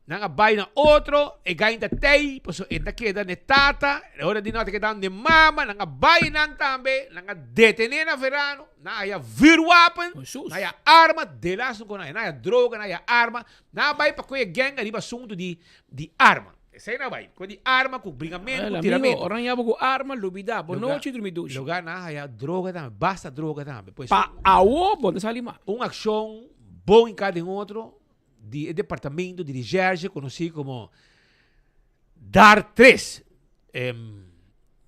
nan a bai na otro, e gain ta tei, pasobra e ta keda n'e tata, e ora di nan ta keda n'e mama, nan a bai nan tambe, nan a detené na Verano. Nan haya vuurwapen, nan haya arma, delas no con nan haya droga, nan haya arma, nan a bay pa coge gang ariba asunto di di arma. Esey nan a bay, coge di arma cu bringamento, cu tiramento. Ora nan yaba cu arma, lubida, bo nochi drumi dushi. Lugar nan haya droga tambe, basta droga tambe. Pues Pa awo bo no sali mas. Un accion bon in cada den otro di e departamento di recherche conoci como Dar 3.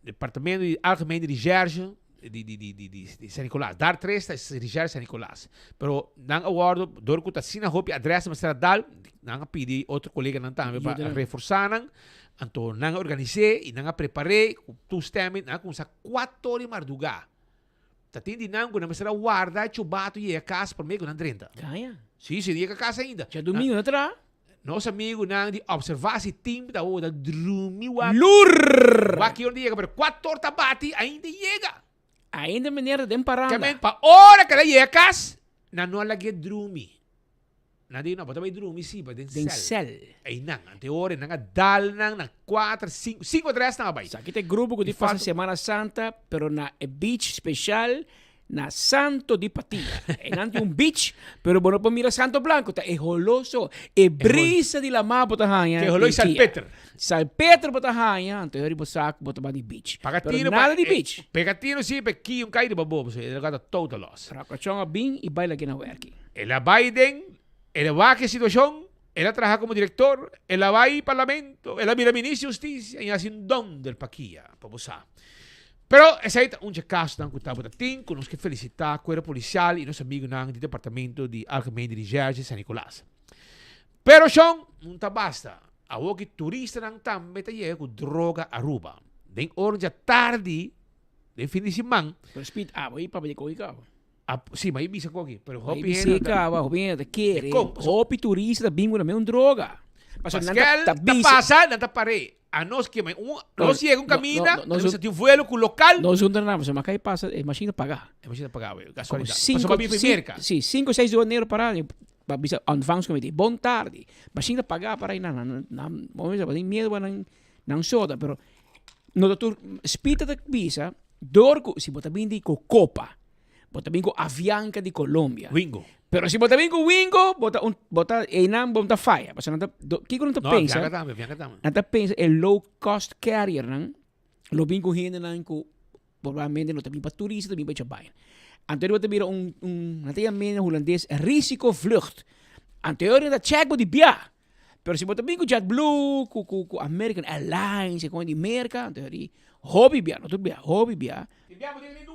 Departamento di Algemene Recherche di, di, di, di, di, di San Nicolas. Dar 3 ta Recherche San Nicolas. Pero nan a wordo, door cu ta asina hopi adres mester a dal, nan a pidi otro coleganan tambe pa reforsa nan. Anto nan a organise y nan a prepare cu toestemming. Nan a cuminsa 4 di marduga. Ta tin di nan cu nan mester a warda e chubato yega cas prome cu nan drenta. Gaña. Si, si, no yega cas ainda. Djadomingo no traha? Nos amigunan di observatie team ta ora drumi wak. Lurr! Wak ki ora ta yega, pero kuator ta bati ainda yega. Ainda meneer ta den paranda. Ke men pa ora ke el a yega kas, nan no a lag'é drumi. Nan di, no, bo ta bai drumi si, pero den Den sèl. sèl. Einan, ante ora nan a dal nan na kuater, sinku, sinku adrès nan a bai. Esaki ta e grupo ku Di di pasa falta. Semana Santa, pero na e beach special Na Santo di Patilla. Einan tin un beach, pero bo no por mira Santo Blanco. Ta e holoso, e brisa di lamá bo ta haña. Ke holo i den kia. salpeter. Salpeter bo ta haña, anto e riba sak bo ta ba di beach. Paga Pero tino nada pa di beach. Pega tino si pa e ki un kai riba bo, pasobra e lugar ta total loss. Rakachon a bin i bai lag'é na wèrki. El a bai den, el a wak e situashon, el a traha komo direktor, el a bai parlamento, el a bira minister di hustisia i a hasi un dònder pa kia, pa bo sa. Pero esei ta un dje kasonan ku tabata tin ku nos ke felisitá Kuerpo Polisial i nos amigunan di Departamento di Algemene Recherche San Nicolas. Pero shon, no ta basta. Awor ki turistanan tambe ta yega ku droga Aruba. Den ora dja tardi, den fin di siman. Pero Speed, abo i papia di koki kaba. Si, ma i bisa koki, pero hopi hende ta. ta. Kaba, hopi hende ta kere. Dikon? Hopi turista ta bin ku nan un droga. Pasobra nan Paskel ta ta bisa. pasa, nan ta par'é. Anos ke mai un, nos yega un kaminda, no, no, nos a tin un vuelo ku lokal. Nos junta nan, pasobra makai pasa, e machine ta paga. E machine ta paga, Como kasualidat. cinco, Pasobra mi cin- Merka. Si, cinco, seis duanero para, pa bisa ontvangstcomité. Bon tardi. Machine ta paga para nan, nan, nan, bo bisa, bo tin miedo pa nan, nan soda, pero no ta tur, spita ta bisa, dor ku, si bo ta bin di ku Copa, Bo ta bin ku Avianca di Colombia. Wingo. Pero si bo ta bin ku Wingo, bo ta un, bo ta, einan bo ta faya. Pasobra nan ta, do, kiko nan ta No, pensa? Avianca tambe, Avianca tambe. Nan ta pensa e low cost carriernan lo bin ku hendenan ku probablemente no ta bin pa turista, ta bin pa echa baina. Anto bo ta bira un, un, nan ta yama na hulandes risicovlucht. Anto nan ta check bo di bia. Pero si bo ta bin ku JetBlue, ku ku ku American Airlines, e kon di Merka, anto di hopi bia, no tur bia, hopi bia.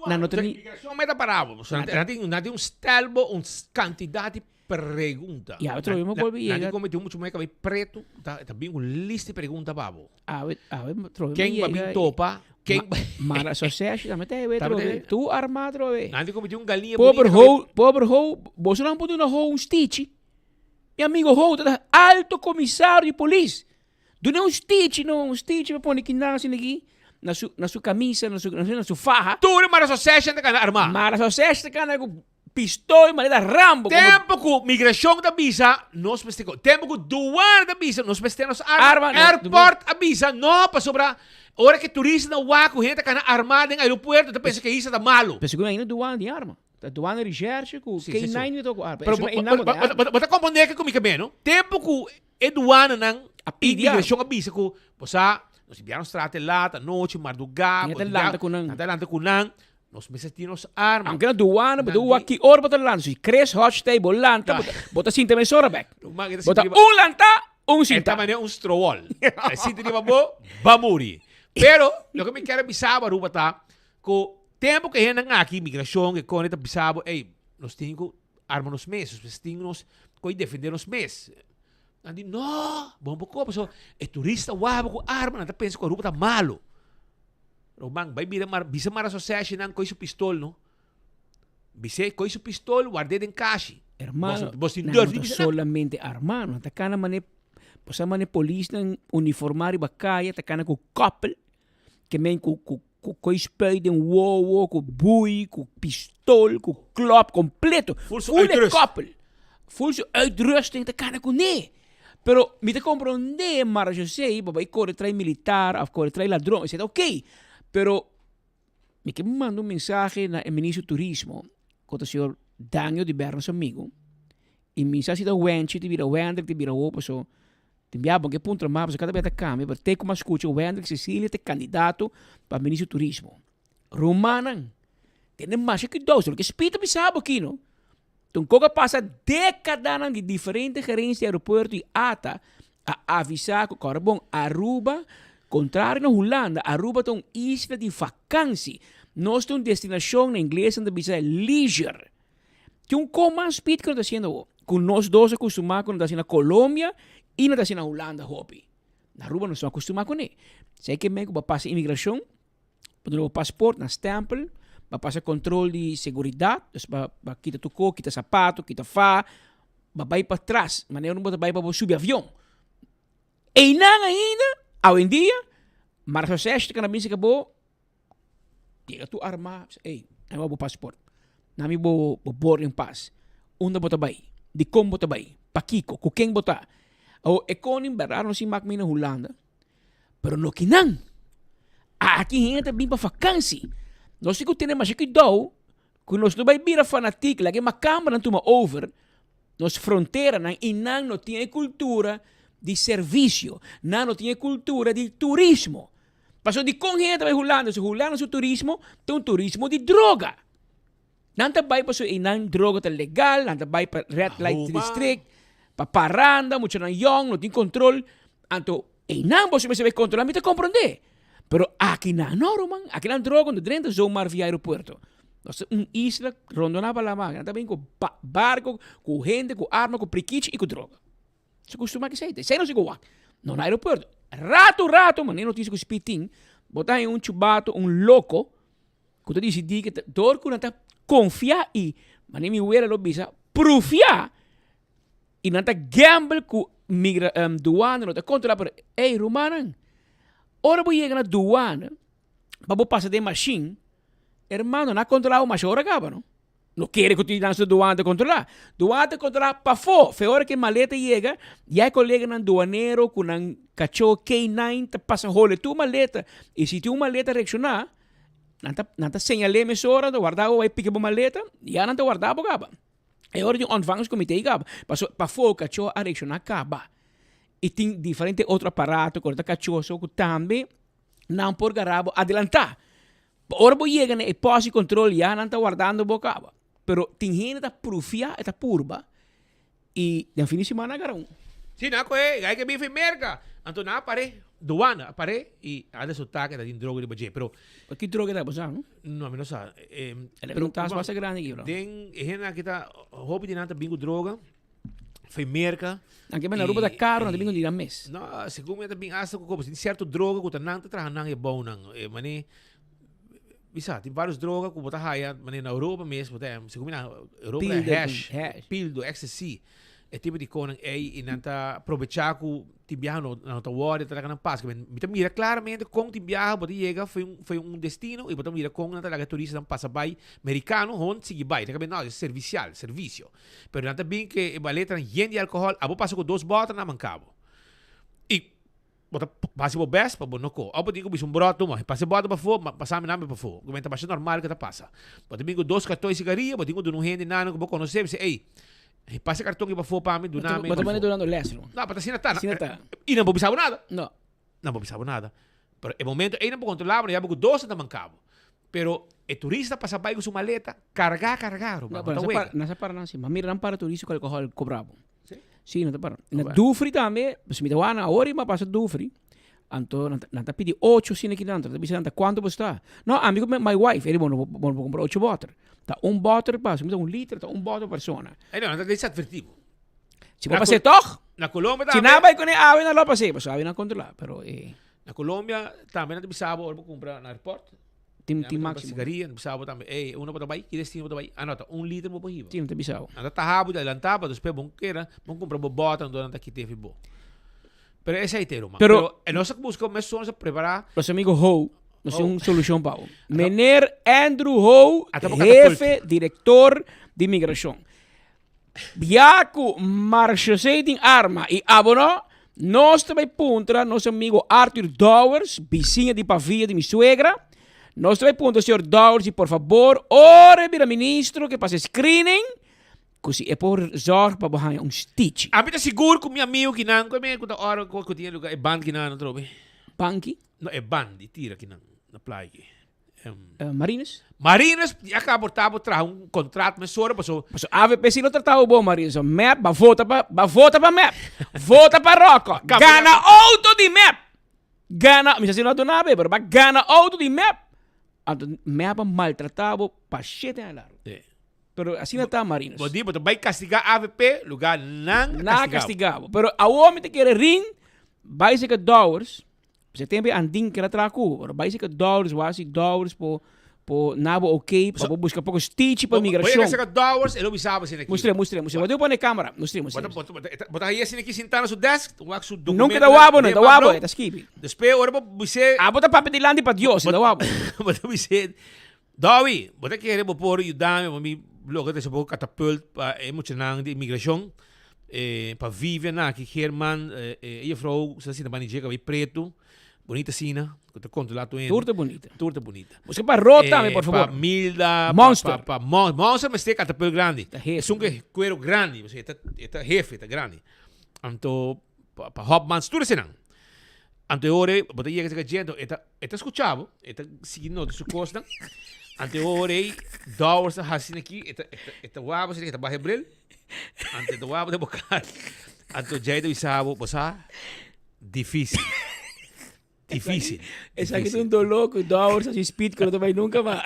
Nan no ta ni. Migracion meta pará bo. Nan tin nan tin un stelbo, un kantidat di pregunta. Ya, otro mi bolbe yega. Nan tin kometi mucho muhé kabei pretu, ta ta bin un list di pregunta pa bo. Awe, awe trobe mi Ken yega. ba bin topa? Ken ba. Mara sausage tambe ta hewe trobe. Tu arma trobe. Nan tin kometi un galiña Pober ho, pober ho, boso nan por duna ho un stichi. Mi amigo ho ta alto comisario di polis. Duna un stichi no, un stichi pa pone kinan asina aki na su na su camisa, na su na su faha. Tur e mara sausage ta kana arma. Mara sausage ta kana ku pistol manera Rambo. Tempo ku migracion ta bisa nos mester ko, tempo ku douane ta bisa nos mester nos arma, airport a bisa no pasobra ora ku turistanan wak ku hende ta kana arma den aeropuerto ta pensa ku e isla ta malo. Pero segun ainda douane tin arma. Ta douane recherche ku K9 mi ta ku arma. Pero bo ta komprende ke ku mi ke meno? Tempo ku e douanenan A pidi arma. Imigracion a bisa ku bo sa nos biaha nos trata laat anochi mardugá Nan ta lanta ku nan. Nan ta lanta ku nan. Nos mester tin nos arma. Aunke na douane bo ta wak ki ora bo ta lanta. Si Chris Hodge ta ei bo lanta bo ta sinta mesora bek. Bo ta un lanta un sinta. E ta manera un strowol. E sinta riba bo, ba muri. Pero loke mi kier a bisa bo Aruba ta ku tempo ku e hendenan aki imigrashon e kone ta bisa bo ey nos tin ku arma nos mes, nos mester tin nos ku defende nos mes. Nan di no, bo no por koba pasobra e turista wak bo ku arma nan ta pensa ku Aruba ta malo. Roman, bai mira mar, bisa mara soseshe nan koi su pistol no. Bis'é koi su pistol, ward'é den kashi. Hermano, Bos tin nan durf no di ta bisa nan. solamente armá, nan ta kana mane, bo sa mane polisnan uniformá riba kaya ta kana ku kòpel, ke men ku ku ku koi spuit den wowo, ku bui, ku pistol, ku klòp kompleto. Ful su Ful e uitrust. kòpel, ful su uitrusting ta kana kuné. Pero mi ta comprende Mara Jose pa bai core trai militar of core trai ladron esei ta ok pero mi ke manda un mensahe na e ministro turismo ku ta señor Daniel di Bernos amigo y mi sa si ta Wenchi ta bira Wendrick ta bira ho paso tin bia bo ke puntra mas paso kada bia ta cambia pero te ku mi a scucha Wendrick Cecilia ta candidato pa ministro turismo rumannan tene masha cuidou loke Speed ta bisa bo aki no. Tunkoc a pasa dékadanan di diferente gerencia di aeropuerto y ata a avisa cu kòrda bon Aruba, contrario na Hulanda, Aruba ta un isla di vakansi. Nos ta un destinacion, na ingles nan ta bisa leisure. Tin un kon mas speed cu nan ta haciendo awo, cu nos dos a custuma cu nan ta haci na Colombia y nan ta haci na Hulanda hopi. Na Aruba nos no a custuma cune. Esey ke men cu bo a pasa inmigracion. Bo duna bo paspoort na stempel, bo pasa control di seguridad, dus bo bo kita tur cos, kita sapato, kita fa, bo bay patras, manera bo ta bay pa bo subi avion. Eynan ainda, awendia, Marjosesh ta kana bisa ku bo, yega tur arma, bisa ey, nan bo paspoort, nami bo bo boarding pass, unda bo ta bay, dikon bo ta bay, pakiko, ku ken bo ta. Awor e koning berdad no sin mak mi na Hulanda. Pero no kinan. Aki hende ta bin pa vakansi. Nos tin ku tene masha kuidou ku nos no bai bira fanatik laga e makambernan tuma over nos fronteranan i nan no tin e kultura di servisio, nan no tin e kultura di turismo. Pasobra dikon hende ta bai Hulanda? Pasobra Hulanda su turismo ta un turismo di droga. Nan ta bai pasobra einan droga ta legal, nan ta bai pa red light district, pa paranda, muchanan yong, no tin control. Anto einan boso mester bai controla, mi ta comprende. Pero akinan no ruman, akinan droga no drenta zomaar via aeropuerto. Nos ta un isla rondona pa lama, nan ta bin ku barco, ku hende, ku arma, ku prikichi i ku droga. Su costuma ki esei, esei no sigo wak. No na aeropuerto. Rato rato, manera noticia ku Speed tin, bo ta haña un chubato, un loco, Ku ta disidí ku ta dor ku nan ta konfiá i manera mi wela lo bisa prufiá i nan ta gamble ku migra duana no ta kontrolá pero ey rumannan ora bo yega na duana pa bo pasa den mashin hermano nan a kontrolá bo masha ora kaba no no kere ku tin nan su duana ta kontrolá duana ta kontrolá pafó fe ora ku e maleta yega ya e koleganan duanero ku nan kachó K-nine ta pasa hole tur maleta i si tin un maleta reakshoná Nan ta, nan ta señal'é mesora, ta warda bo bai piki bo maleta, ya nan ta warda bo kaba. E ora di un ontvangstcomité kaba, paso pafó kachó a reakshoná kaba. I tin diferente otro aparato ku ta kachó so ku tambe nan por gara bo adelantá. Ora bo yega na e pòst di kontrol ya nan ta wardando bo kaba. Pero tin hende ta prufia, e ta purba i den fin di simana a gara un. Si, nan a kohe, gai ke bin fi Merka. Anto nan a par'é, duana a par'é i a resultá ke ta tin droga riba dje. Pero. Ki droga ta, bo sa, no? No, mi no sa. El a bira un tas basta grandi aki, bro. Den e hendenan aki ta, hopi di nan ta bin ku droga fi Merka. Nan ke bin na Aruba ta karo, nan ta bin ku di nan mes. No, segun mi nan ta bin asta ku kopo. Tin sierto droga ku ta nan ta traha nan e bounan. E mane, mi sa, tin varios droga ku bo ta haya mane na Europa mes, bo ta, segun mi na Europa ta hash, pildo, ecstasy. E tipo di konan ei i nan ta probecha ku tin biaha no nan no ta wòri ta laga nan pasa. Mi ta mira klaramente kon tin biaha bo ta yega for un for un destino i bo ta mira kon nan ta laga e turistanan pasa bai. Merikano hon sigui bai. Ta kabe no, e servisial, servisio. Pero nan ta bin ke e baletanan yen di alkohòl, abo pasa ku dos bòter nan manka bo. I Bo ta hasi bo best pa bo no ko. Of bo tin ku bisa un bròt tuma, pasa e bòter pafó, ma pasa mi namber pafó. Ku ta masha normal ku ta pasa. Bo ta bin ku dos karton di sigaria, bo tin ku duna un hende nan ku bo konosé, bisa ey, pasa e karton aki pafó pa mi, duna mi Bo ta pone durando les, no? No, pa ta asina ta. Asina ta. I nan por bisa bo nada. No. Nan por bisa bo nada. Pero e momento ey nan por kontrolá bo, nan ya bo ku dos nan ta manka bo. Pero e turista pasa bai ku su maleta kargá kargá, ruman, No, bo pero ta nan sa para, wega. nan sa para nan si. Ma mira nan para turista ku alkohòl kobra bo. Sí? Sí, nan ta para. Na Oké. Dufry tambe, pues mi ta wak nan awor i mi a pasa Dufry, anto nan ta nan ta pidi ocho asina ki nan, nan ta bisa nan ta kuantu bo sta? No, ami ku my wife, e di bo no bo no por kumpra ocho bòter. Ta un bòter pa, si mi ta un liter, ta un bòter pa persona. E no, nan ta desadvertí bo. Si bo pas'é tòg? Na Colombia Si tambe. nan a bai kuné awe nan lo pas'é, pasobra awe nan kontrolá, pero e. Na Colombia tambe nan ta bisa bo ora bo cumpra na airport. Tin Nan tin ta cumpra maximo. Sigaria, nan ta bisa bo tambe, ey, unda bo ta bay? Ki destino bo ta bay? Anota, un liter bo por hiba. Si, nan ta bisa bo. Nan ta taha bo di adelanta pa despues bo kera, bo cumpra bo bota, anto nan ta kita efi bo. Pero esey ta e ruman. Pero Pero e nos a busca mesun nos a prepara. Nos amigo Ho, nos tin Ho. un solucion pa bo. Meneer Andrew Ho, Ata bo catapult. hefe director di migracion. Ya ku Marchosé tin arma i abo no, nos ta bai puntra nos amigo Arthur Dowers, bisiña di pavia di mi suegra. Nos ta bai puntra señor Dowers si por fabor ora e bira ministro ke pasa e screening ku si e por zorg pa bo haña un stichi. Ami ta sigur ku mi amigo kinan ku e ku ta ora ku tin e lugar e band kinan atrobe. Banki? No e band di tira kinan na playa aki. Marinus? Marinus ya ka por ta por traha un contrato mesora paso. Paso AVP si no tratabo bon Marinus. So MEP ba vota pa ba vota pa MEP. Vota pa Rocco. Gana auto di MEP. Gana, mi sa si no a duna be, pero ba gana auto di MEP. Anto MEP a maltratabo pa shete aña largo. Sí. Pero asina ta Marinus. Bo di bo ta bai castiga AVP lugar nan a castigabo. Pero awor mi ta kere rin bai seka Dowers. P'esei tempu e andin keda traha ku bo, pero bai seka dòlars, wak si dòlars por por na bo oké pa bo buska poko stichi pa Bo yega migrashon. seka dòlars, e lo bisa bo asina aki. Mustr'é, mustr'é, mustr'é. Bo ta pone kamera. Mustr'é, Bo mustr'é. ta, bo ta, bo ta haye asina aki sintá na su desk, wak su Nunka ta dokumentonan wak bo no, e den ta wak bo, Pablo. e ta skibi. Despues ora bo bis'é. Abo ta papia dilanti pa Dios, e ta wak bo. Bo ta bis'é, Dowie, bo ta kere bo por yuda mi pa mi logra trese poko katapult pa e muchanan di imigrashon, pa Vivian aki, German, e jefrou ku sa sinta banda dje kabei pretu, bonita asina, ku ta kontrolá tur hende. Tur ta bonita. Tur ta bonita. Buska pa Rod tambe, por favor. Pa Milda, Monster. pa Monster mester katapult grandi. Ta hefe. Esun ku e kuero grandi, pasobra e ta hefe, e ta grandi. Anto pa Hopmans, tur esenan. Anto e ora ei, bo ta yega cerca dje, anto e ta, e ta scucha bo, e ta sigui nota su cosnan. Anto e ora ei, Dowers ta haci asina aki, e ta, e ta, e ta wak bo asina, e ta baha e bril. Anto e ta wak bo den bo cara. Anto djei ta bisa bo, bo sa, dificil. Dificil. Esaki ta un doló cu Dowers haci speed cu no ta bai nunca mas.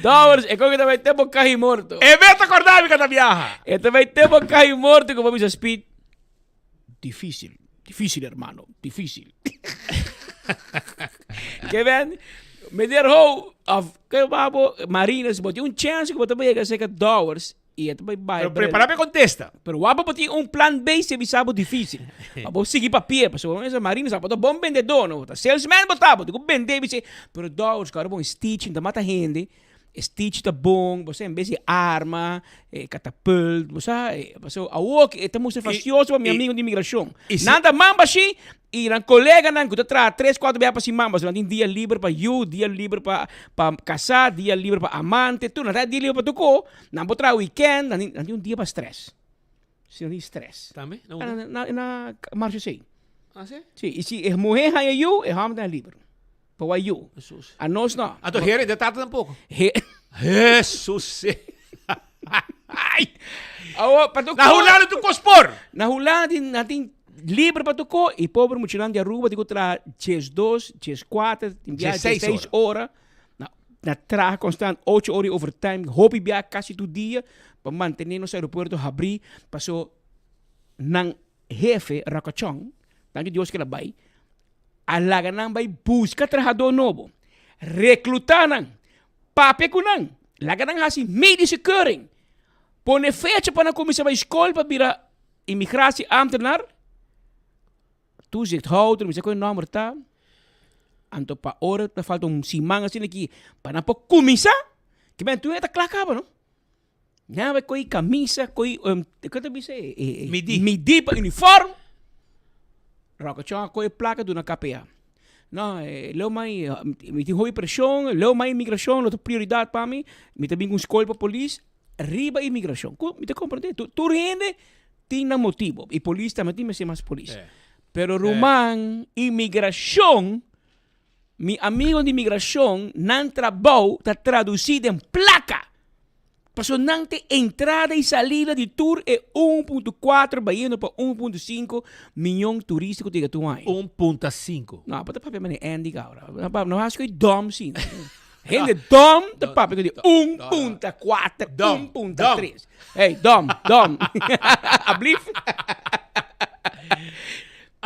Dowers, e con ta bai te bo cahi morto. E mes ta corda mi cu ta biaha. E ta bai te bo cahi morto cu bo bisa speed. Difícil, difícil hermano, difícil. Ke ben, meneer Ho, of ke babo, Marines, bo tin un chance ku bo ta yega seka Dowers i e ta bai bai. Pero prepara pa e kontesta. Pero wak bo tin un plan B si e bisa bo difícil. Pa bo sigui papia, pasobra bo mester Marines bo ta bon bendedó, no? Bo ta salesman bo ta, bo tin ku bende bis'é. Pero Dowers, ku ora bo stitching ta mata hende. E stitch ta bon, bo sa en bes di arma, e katapult, bo sa, paso awor e ta mustra fastioso pa mi amigo di imigrashon. Nan ta mamba shi i nan koleganan ku ta traha tres kuater bia pa siman, pasobra nan tin dia liber pa yu, dia liber pa pa kasá, dia liber pa amante, tur, nan ta dia liber pa tur ko, nan por traha wikènt, nan tin nan tin un dia pa strès. Si nan tin strès. Tambe? Na unda? Na na Marchusey. Ah si? Si, i si e muhé haña yu, e hòmber ta haña liber. Pa wak yu. Jesus. A nos no. Anto heren de tata tampoco. He. Jesus. Awo, pa tu Na Hulanda tu kos por. Na Hulanda tin, nan tin libre pa tu ko y pobre muchanan di Aruba tin ku traha 12, 14, tin bia 16 ora. Na, na traha constant 8 ora di overtime, hopi bia casi tur dia pa mantene nos aeropuerto habri paso nan hefe Rakachon, danki Dios ke la bai, a laga nan bai buska trahadó nobo, reklutá nan, papia ku nan, laga nan hasi medische keuring, pone fecha pa nan kuminsá bai skol pa bira immigratie-ambtenaar, toezichthouder, mi sa kon e nòmber ta, anto pa ora ta falta un siman asina aki pa nan por kuminsá, ke men tur e ta kla kaba no. Nan bai koe camisa, koe um, ke ta bisa e, e, e, Midi. Midi pa uniform. Rock a koe placa duna KPA. No, eh, leo mai, eh, mi tin hopi presión, leo mai inmigracion, lo ta prioridad pa mi. Mi ta bin ku un skol pa polis, riba inmigracion. Ku, mi ta comprende, tu, tur hende tin nan motibo. Y polis tambe tin mester mas polis. Eh. Pero ruman, inmigracion, Mi amigo di migracion, nan trabou ta traduci den placa. Pasobra nan ta e entrada y salida di tur e 1.4 bayendo pa 1.5 miyon turista cu ta yega tur aña. 1.5. No, bo ta papia manera Andy ahora. No haci cu e dom si. Hende dom ta papia cu di 1.4, 1.3. Hey, dom, dom. Ablief.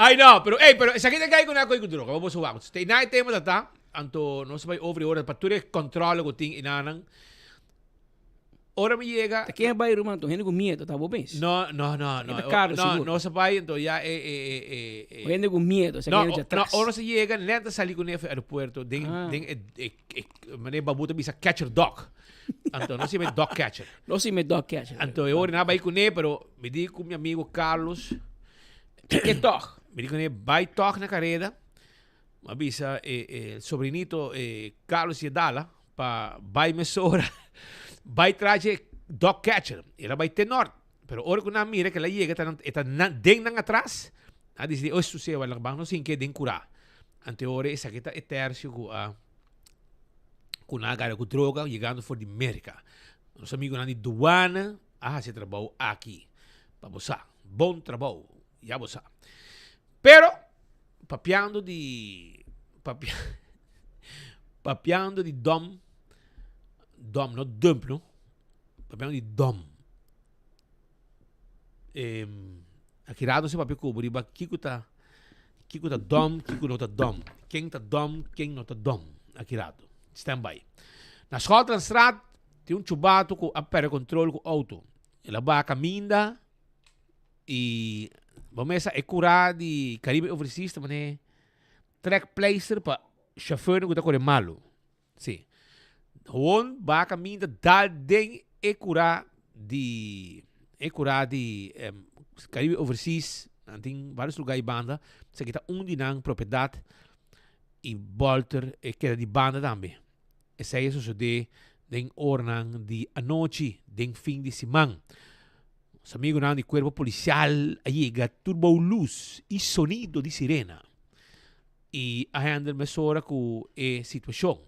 Ay no, pero ey, pero esaki ta kai ku na koi ku droga, bo boso wak. Te na e tema ta ta, anto nos bai over e ora pa tur e controle ku tin inanan. Ora mi yega. Ta ken a bai ruman anto? Hende ku miedo ta bo mes? No, no, no, no. E ta karo No, sigur. nos a bai anto ya e e e e e. O hende ku miedo, esaki No, hende o- djatrás. no, ora nos a yega, net a sali ku nefe aeropuerto den Ah. den e e e manera babu ta bisa catcher dog. Anto nos yama e dog catcher. Nos yama e dog catcher. Anto e ora nan a bai kuné, pero mi di ku mi amigo Carlos. Ke tog? Mi di kuné bai tog na kareda. Mi a bisa e e sobrinito e Carlos Yedala pa bai mesora bai tras dje dog catcher. El a bai te nort. Pero ora ku nan mira ku el a yega ta nan e ta nan den nan atras, nan a disidi, oe suseo, ban nos hinke den kurá. Anto e ora esaki ta e tersio ku a ku nan a gara ku droga yegando for di Merka. Nos amigunan di duana a hasi e trabou aki pa bo sa. Bon trabou, ya bo sa. Pero, papiando di papia papiando di dom, dom no dump no, papiando di dom. Aki rato si papia ku bo riba kiko ta kiko ta dòm kiko no ta dòm ken ta dòm ken no ta dòm aki rato stand by na Schotlandstraat tin un chubato ku a perde kontrol ku outo el a baha kaminda i bo mesa e kura di Caribe Overseas ta mane trekpleister pa shofèrnan ku ta kore malu. Sí. Gewoon baha kaminda dal den e kurá di e kurá di Caribe Overseas. Nan tin varios lugá i banda. Esaki ta un di nan propiedat i bolter e keda di banda tambe. Esei a sosodé den oranan di anochi den fin di siman. Nos amigunan di kuerpo polisial a yega tur bou lus i sonido di sirena. I a handle mesora ku e situashon.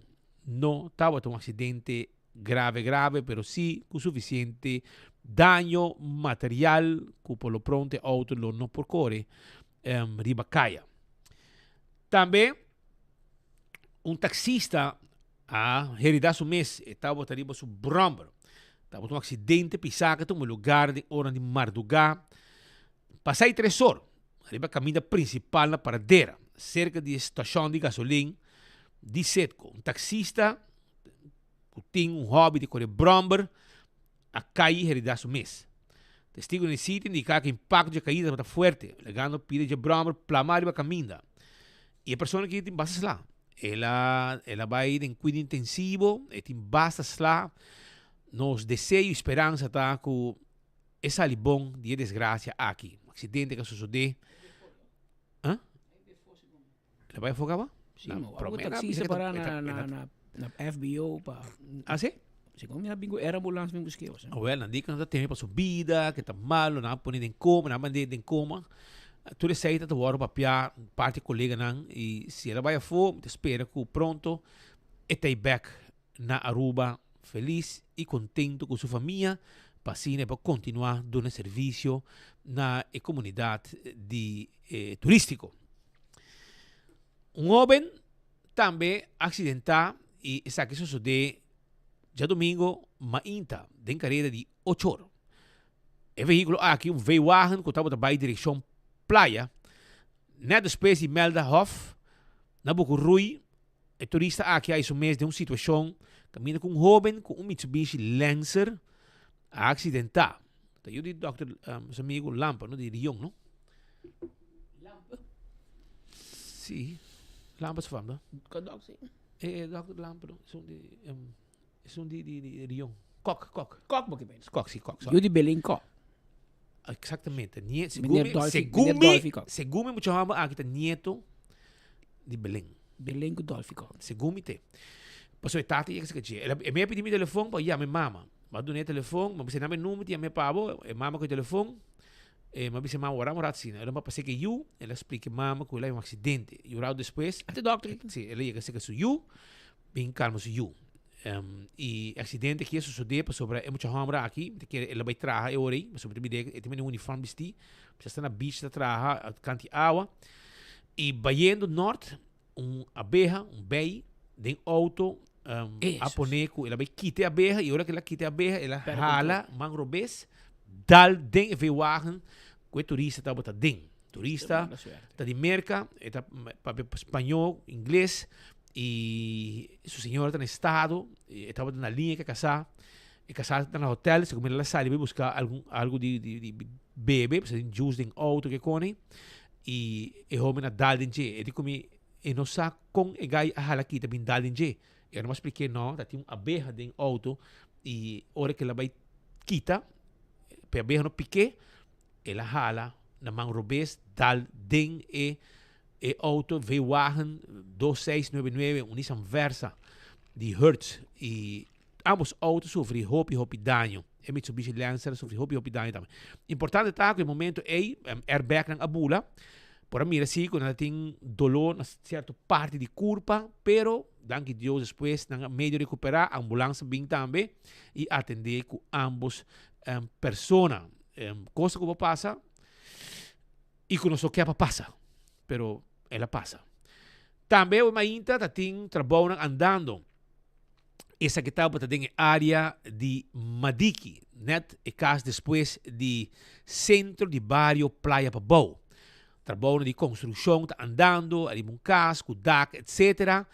No tabata un aksidente grave grave pero si ku sufisiente daño material ku por lo pronto e outo lo no por kore riba kaya. Tambe un taksista a herida su mes, e tabata riba su brommer. Tabata un aksidente pisá ku a tuma lugar den ora di mardugá. Pasá e tresor riba kaminda prinsipal na Paradera, serka di e stashon di gasolin di Citgo. Un taksista ku tin un hòbi di kore bròmber a kai i heridá su mes. Testigunan di sitio indiká ku impakto dje kaida tabata fuerte, lagando pida dje bròmber plamá riba kaminda. I e persona aki tin basta sla. El a el a bai den kuido intensivo, e tin basta sla. Nos deseo i speransa ta ku E sali bon di e desgracia aki. Un accidente cu a sosode. Huh? El a bai afo caba? Sí, mo. Algo taxista para na, na, na, na FBO pa. Ah, sí? Sí, como mira bingo era ambulance bin busqueo, sí. Wel, nan di cu nan ta teme pa su bida, que ta malo, nan a pone den coma, nan a mande den coma. Tur esey ta ta wordo papia parti coleganan y si el a bai afo, mi ta spera cu pronto e ta bay back na Aruba feliz y. y contento cu su famia pa asina e por continua duna servicio na e comunidad di turistico. Un hoben tambe a accidenta y esaki sosode djadomingo mainta den careda di ocho or. E vehiculo aki un V-wagen cu tabata bay direccion Playa, net despues di Melda Hof na Bucurui. E turista aki a haya su mes den un situacion caminda cu un hoben cu un Mitsubishi Lancer a accidenta. Ta yu di Dòkter nos amigo Lampe no di Rion no. Lampe? Si, Lampe su fam no. Con dòkter si? E dòkter Lampe no, esun di esun di di Rion. Kok, kok. Kok bo ke beni? Kok si, kok. Yu di Belin Kok. Exactamente. Nie, segun mi, segun mi, segun mi mucha homber aki ta nieto di Belen. Belen ku Dolfi Kok. Segun mi te. Pasobra e tata yega saka dje. E mi a pidi mi telefon pa yama e mama. Mi a duna e telefon, mi a bisa nami e number di yama e pa bo. E mama ku e telefon. E mi a bisa e mama wara un rato asina. El a pasa ku e yu, el a splika e mama ku el a haña un aksidente. I un rato despues. Ate dòkter. Si, el a yega saka su yu, bin kalma su yu. I e aksidente aki a sosodé pasobra e mucha hòmber aki, mi ta kere el a bai traha e ora ei, pasobra mi ta mira e tin un uniform bistí, mi sa sta na beach ta traha kant di awa. I bayendo nort, un abeha, un bei, den outo a pone ku el a bai kita e abeha i ora ku el a kita e abeha el a hala man robes dal den e veewagen ku e turista tabata den. Turista ta di Merka, e ta papia spañó, ingles i su señora ta na estado, e tabata na liña ku e kasá, e kasá ta na hotel, segun el a sali bai buska algun algu di di bebe, pasobra tin juice den outo ke kone. I e hoben a dal den dje. E di ku mi, e no sa kon e gai a hala kita bin dal den dje. E no a splik'é no, ta tin un abeha den outo i ora ku el a bai kita, pa e abeha no pik'é, el a hala na man robes dal den e e outo V-wagen dos seis nuebe nuebe, un Nissan Versa di Hertz. I ambos outo sufri hopi hopi daño. E Mitsubishi Lancer a sufri hopi hopi daño tambe. Importante ta ku e momento ei airbagnan a bula. Por a mira si ku nan ta tin doló na sierto parti di kurpa, pero danki Dios despues nan a medio rekuperá, ambulans a bin tambe i atendé ku ambos persona. Cosa ku por pasa i ku nos no ke pa pasa, pero el a pasa. Tambe awe mainta ta tin trabounan andando. Esaki tabata den e área di Madiki, nèt e kas despues di Sentro di Bario Playa Pabou. Trabounan di konstrukshon ta andando ariba un kas ku dak etsetera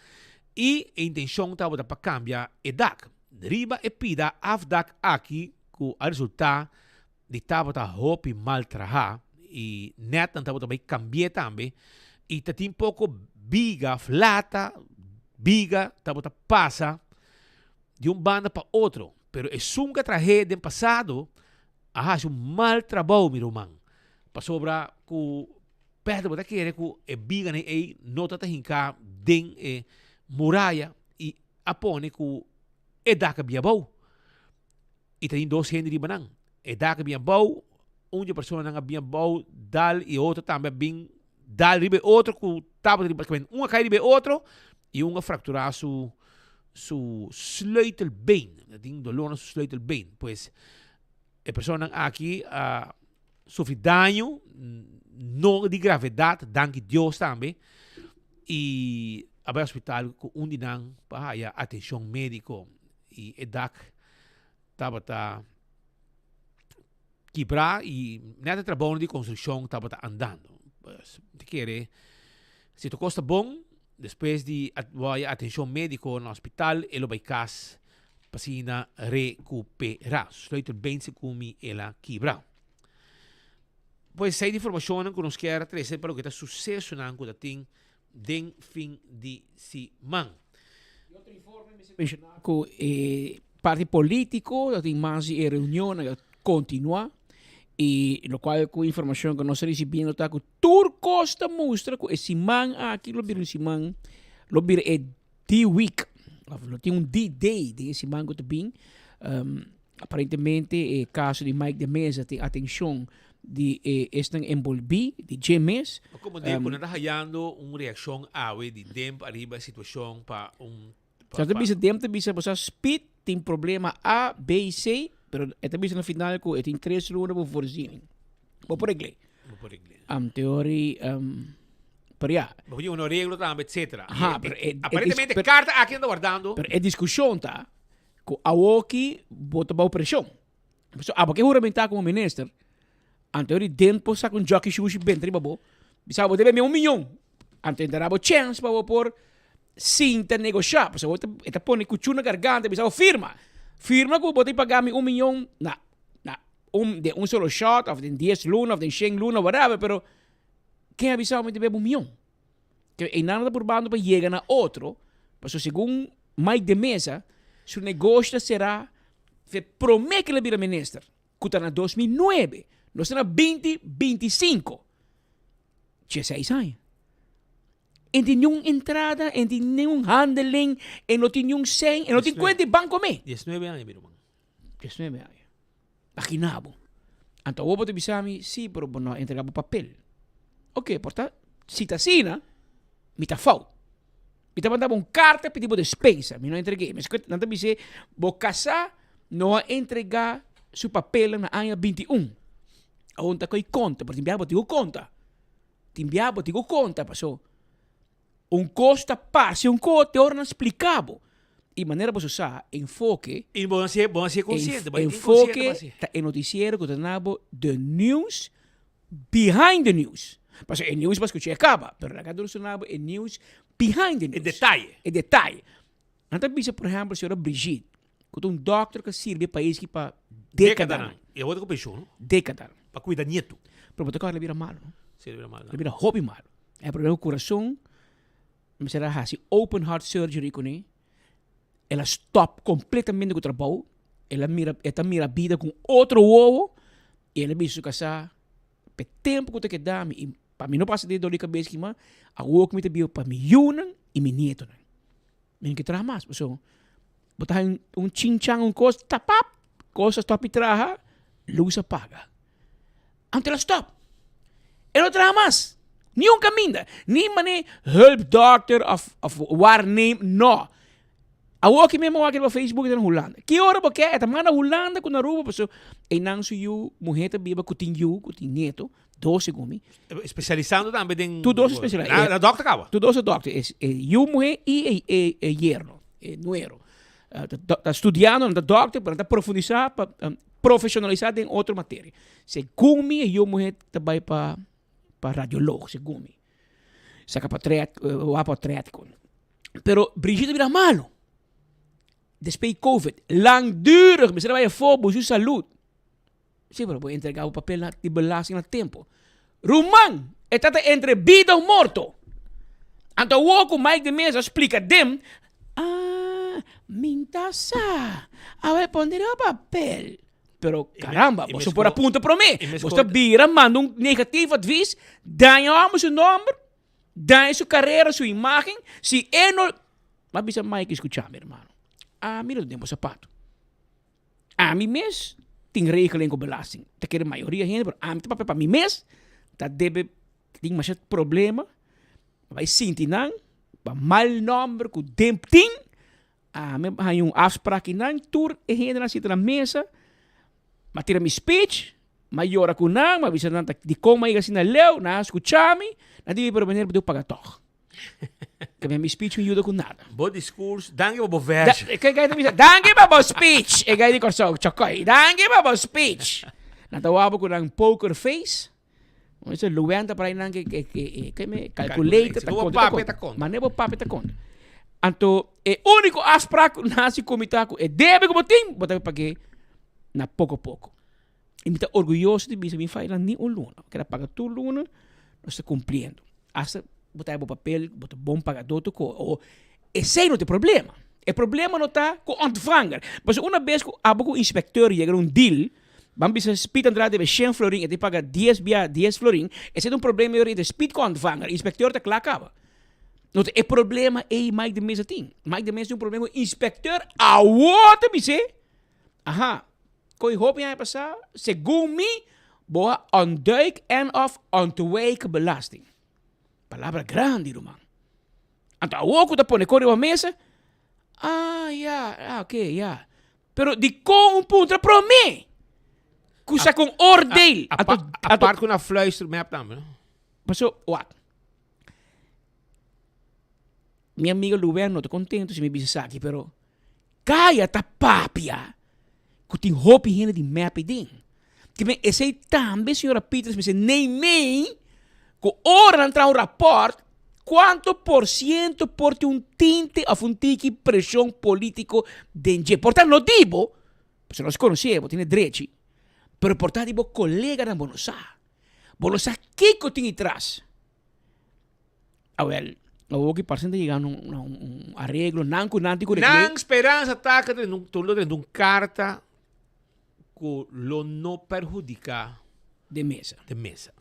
i e intenshon tabata pa kambia e dak. Riba e pida afdak aki ku a resultá di tabata hopi mal traha y net nan tabata bay cambie tambe y ta tin poco biga of lata biga tabata pasa di un banda pa otro pero esun cu a trahe den pasado a haci un mal trabou mi ruman pasobra cu Pedro bo ta kere cu e biganan ey no ta ta hinca den e muraya y a pone cu e dak a bia abou. I ta tin dos hende riba nan. E dak a bin abou, un di e personanan a bin abou dal i e otro tambe a bin dal riba e otro ku tabata riba kaminda. Un a kai riba e otro i un a frakturá su su sleutelbeen. A tin dolor na su sleutelbeen. Pues e personanan aki a sufri daño, no di gravedat, danki Dios tambe, i a bai hospital ku un di nan pa haya atenshon médiko. I e dak tabata kibrá i nèt e trabounan di konstrukshon tabata andando. Pues, mi ta kere si tur kos ta bon, despues di a wòrdu atenshon médiko na hospital, e lo bai kas pa asina rekuperá. Sleutelbeen segun mi el a kibra. Pues esei di informashonnan ku nos kier a trese pa loke ta susesonan ku ta tin den fin di siman. E otro informe mester menciona cu e parti politico ta tin mas di e reunionnan ta continua y locual cu informacion cu nos ta ricibiendo ta cu tur cos ta mustra cu e siman aki lo bira un siman lo bira e D-week of lo tin un D-day den e siman cu ta bin. Aparentemente e caso di Mike de Meza tin atencion di e esnan enbolbí, di dje mes. Ma como de cu nan ta hayando un reaccion awe di Demp ariba e situacion pa un. Sa ta bisa dem ta bisa bosa speed tin problema A, B, C, pero e ta bisa na final ku e tin tres luna bo voorziening. Bo por regl'é. Bo por regl'é. Am teori um, pero ya. Bo por un arreglo tambe, etcétera. Aha, pero e, e, Aparentemente pero, karta aki nan ta wardando. Pero e diskushon ta ku awoki bo ta bou preshon. So abo ke huramentá komo minister, anto ori den por saka un jockey shushi benta riba bo, bisa bo debe mi un miyon. Anto e ta da bo chèns pa bo por sinta negoshá. Pasobra bo ta e ta pone kuchú na garganta bisa bo firma. Firma ku bo ta paga mi un miyon na na un den un solo shot òf den dies luna òf den shen luna whatever, pero ken a bisa bo mi debe bo un miyon? Ke einan ta purbando pa yega na otro, pasobra segun Mike de Meza su negoshi ta será fe promé ke el a bira minister, ku ta na 2009. Nos ta na 2025. Dieseis aña. E tin niun entrada, e tin niun handeling, e no tin niun sen, e no tin kuenta di banko me. Diesnuebe aña, mi ruman. Diesnuebe aña. Imagina bo. Anto awor bo ta bisa mi, sí, pero bo no a entrega bo papel. Oké, por ta, si ta asina, mi ta fout. Mi ta manda bo un karta pidi bo despensa, mi no a entreg'é. Mi escucha, nan ta bis'é, bo kasá no a entregá su papelnan na aña 21. Awor nan ta ko'i konta, pero tin biaha bo tin ku konta. Tin biaha bo tin ku konta, paso un kos ta parse un kos te ora nan splika bo. I manera boso sa, enfoke. I bo a sié, bo a sié konsiente, bo a Enfoke ta e notisiero ku ta duna bo the news behind the news. Pasobra e news bo a skucha e kaba, pero nan ka duna bo e news behind the news. E detaye. E detaye. Nan ta bisa, por ehèmpel, señora Brigitte, ku ta un dòkter ku a sirbi e pais aki pa dékadanan. I awor ta ku penshon, no? Dékadanan. Pa kuida nietu. Pero bo ta kòrda el a bira malu, no? Si, el a bira malu. El a bira hopi malu. E problema ku kurason, mester a hasi open heart surgery kuné. El a stòp kompletamente ku trabou. El a mira, e ta mira bida ku otro wowo i el a bisa su kasá, p'e tempu ku ta keda mi i pa mi no pasa den dor di kabes aki mas, awor ku mi ta biba pa mi yunan i mi nietonan. Mi no ke traha mas pasobra bo ta haña un chinchan, un kos, tapap, kos a stòp di traha, lus a paga. Anto el a stòp. E no traha mas. Niun kaminda. Ni manera hulpdòkter òf òf waarneem, nò. Awor ki mi a wak riba Facebook e ta na Hulanda. Ki ora bo ke e ta manda Hulanda ku na Aruba pasobra einan su yu muhé ta biba ku tin yu, ku tin nieto, dos segun mi. Spesialisando tambe den. Tur dos spesialisá. Na dòkter kaba. Tur dos ta dòkter. E yu muhé i e yerno, e nuero. Ta studiando, nan ta dòkter, pero nan ta profundisá pa profesionalisá den otro materia. Segun mi e yu muhé ta bai pa pa radioloog, segun mi. Saka portret, wak portret kon. Pero Brigitte a bira malo. Despues di covid, langdurig, mester a bai afó busca su salud. Sí, pero bo entrega bo papel na di belasting na tempo. Ruman, e tata entre bida o morto. Anto awor ku Mike de Meza a splika dem, ah, min ta sa, awe pone riba papel. Pero caramba, boso por a punta promé. Boso ta bira manda un negatief advies, daña homber su nomber, daña su carera, su imagen. Si e no... M'a bisa Mike, escucha mi hermano, ami no ta den bo zapato. Ami mes tin regeling ku belasting. Ta kere mayoria hende, pero ami ta papia pa mi mes, ta debe tin masha problema, bai sinti nan pa mal nomber ku den tin. Ami a haña un afsprak i nan tur e hendenan a sinta na mesa, m'a tira mi speech, m'a yora ku nan, m'a bisa nan ta dikon m'a yega asina leu, nan a skucha mi, nan di mi pero meneer bo debe paga tòg. Ke mi speech no yuda ku nada. Bo diskurs, danki pa bo versie. Ke gai ta bisa, danki pa bo speech, e gai di Kòrsou, Chòkòi, danki pa bo speech. Nan ta wak bo ku nan poker face. Eso Luan ta por ahí nan ke ke ke ke me calculator ta Bo konta papia ta konta. Mane bo papia ta konta. Anto e úniko afspraak ku nasi ku mi ta ku e debe ku bo tin bo ta pag'é na poko poko. I mi ta orguyoso di bisa mi faya ni un luna. Mi keda paga tur luna nos ta kumpliendo. Asta bo ta haya bo papel bo ta bon pagadó tur ko o esei no ta e problema. E problema no ta ku ontvanger. Pasobra una bes ku abo ku inspekteur yega na un deal Ban bisa Speed Andrade debe shen florin, e ta paga dies bia dies florin, esei ta un problema yori entre Speed ku ontvanger, inspecteur ta kla kaba. No ta e problema ei Mike de Meza tin. Mike de Meza tin un problema ku inspecteur awor ta bis'é, aha, koe hopi aña pasá, segun mi, bo a ontduik en of ontwijk belasting. Palabra grandi, ruman. Anto awor ku ta pone kos riba mesa. Ah, ya, ah, oké, ya. Pero dikon un puntra promé ku sa ku un oordeel? Anto, apart ku na fluister mep tambe, no? Paso, wak. Mi amigo Luben no ta contento si mi bisa esaki, pero Kaya ta papia ku tin hopi hende di mep den. Ke men esei tambe señora Pieters mester neimei ku ora nan traha un raport kuanto por siento por tin un tinte of un tiki preshon politiko den dje. Por ta no di bo, pasobra nos konosé bo tin e drechi, pero por ta di bo koleganan bo no sa. Bo no sa kiko tin itras. Awel, awor ki parse ta yega na un areglo, nan ku nan tin ku regl'é. Nan speransa ta ku lo drenta un karta ku lo no perhudiká De mesa. De mesa.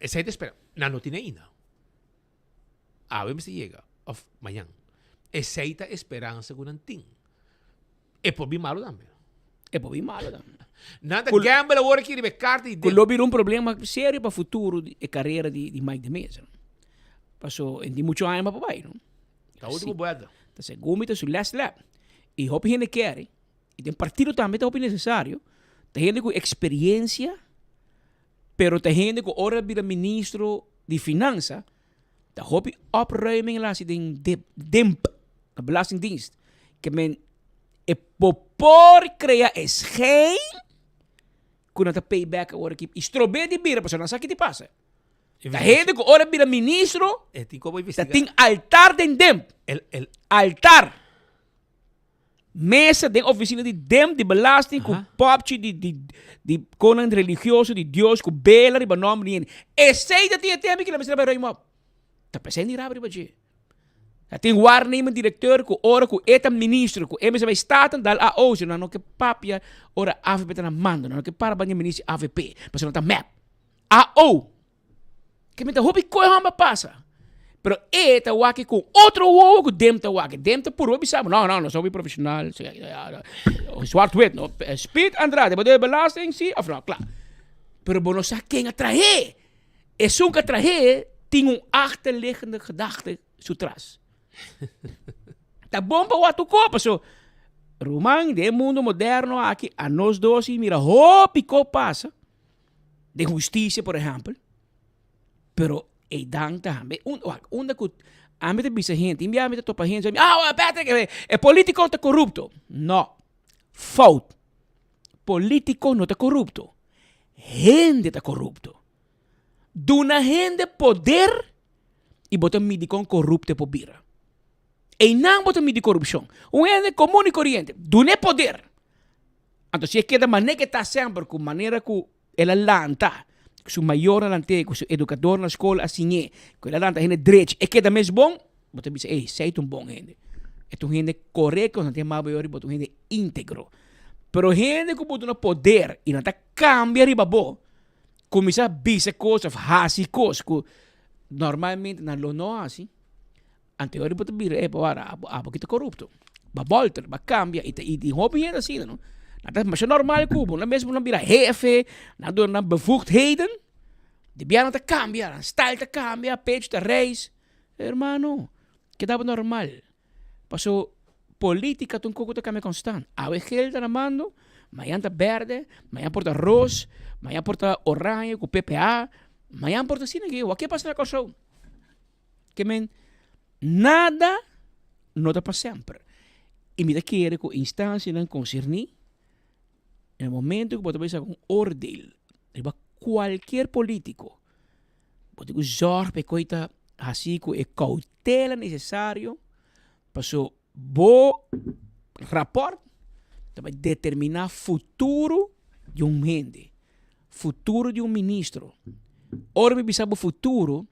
Esei ta spera. Nan no tin ainda. Awe mester yega òf mañan. Esei ta e speransa ku nan tin. E por bin malu tambe. E por bin malu tambe. Nan ta gamble awor aki riba e karta i Ku lo bira un problema serio pa futuro di e karera di di Mike de Meza. Paso e tin mucho aña pa bai, no? Ta ultimo buelta. Ta segun mi ta su last lap. I hopi hende kere I den partido tambe ta hopi necesario. Ta hende cu experiencia, pero ta hende cu ora bira ministro di finanza, ta hopi opruiming el haci den DIMP, de Belastingdienst. Ke men e bo por crea e schijn cu nan ta pay back awor aki. I strobe di bira, pasobra nan sa ki ta pasa. Ta hende cu ora bira ministro, ta tin altar den DIMP. Altar. Mesa den oficina di dem di belasting cu popchi di di di conan religioso di Dios cu bela riba nomber di hende. Esey ta tin e tempo ki la mester a bay ruim op. Ta pesey di raba riba dje. Ta tin waarnemend directeur cu ora cu e ta ministro cu e mester bay Staten dal AO si nan no ke papia ora avp ta na mando nan no ke para banda minister avp pasobra nan ta mep. AO. Ke mi ta hopi koe hòmber pasa. Pero e ta wak ku otro wowo ku dem ta wak. Dem ta purba bisa bo, no, no, nos hopi profeshonal, zwart wit, no. Speed Andrade, bo debe belasting, si òf no? Kla. Pero bo no sa ken a trah'é. Esun ku a trah'é tin un achterliggende gedachte su tras. Ta bon pa wak tu ko, paso ruman, den e mundo moderno aki, anos dos i mira hopi ko pasa. Den husticia por ehempel, pero eidan tambe, un, wak, unda ku ami ta bisa hende, tin bia mi ta topa hende, ah, Patrick, e, e politico ta corrupto. No, fout. Politico no ta corrupto. Hende ta corrupto. Duna hende poder i bo ta midi kon corrupto e por bira. Einan bo ta midi corrupcion. Un hende comun i coriente, dun'e poder. Anto si e keda manera ke ta semper ku manera ku el a lanta, ku su mayornan a lant'é, ku su edukador na skol a siñ'é, ku el a lanta hende drechi, e keda mes bon, bo ta bisa, ey, esei ta un bon hende. E ta un hende korekto, nan ta yama bo yori, bo ta un hende íntegro. Pero hende ku bo duna poder i nan ta kambia riba bo, kuminsá bisa kos òf hasi kos ku normalmente nan lo no hasi, Anto e ora bo ta bira e bo ora abo abo ki ta korupto. Bo a bolter, bo a kambia i ta i tin hopi hende asina no. Nan ta masha normal ku bo, nan mes bo nan bira hefe, nan duna nan bevoegdheden, di bia nan ta kambia, nan style ta kambia, pecho ta reis. Hermano, keda bo normal. Paso politica ta un koko ta kambia konstant. Awe gel ta na mando, mañan ta berde, mañan por ta ros, mañan por ta oranje ku PPA, mañan por ta asina ke. Wak ke pasa na Kòrsou? Ke men nada no ta pa semper. I mi ta kere ku instansianan konserní na e momento ku bo ta bai saka un oordeel riba kualkier polítiko, bo tin ku zòrg pa e koi ta hasi ku e koutela nesesario paso bo rapòrt ta bai determiná futuro di un hende, futuro di un ministro. Ora mi bisa bo futuro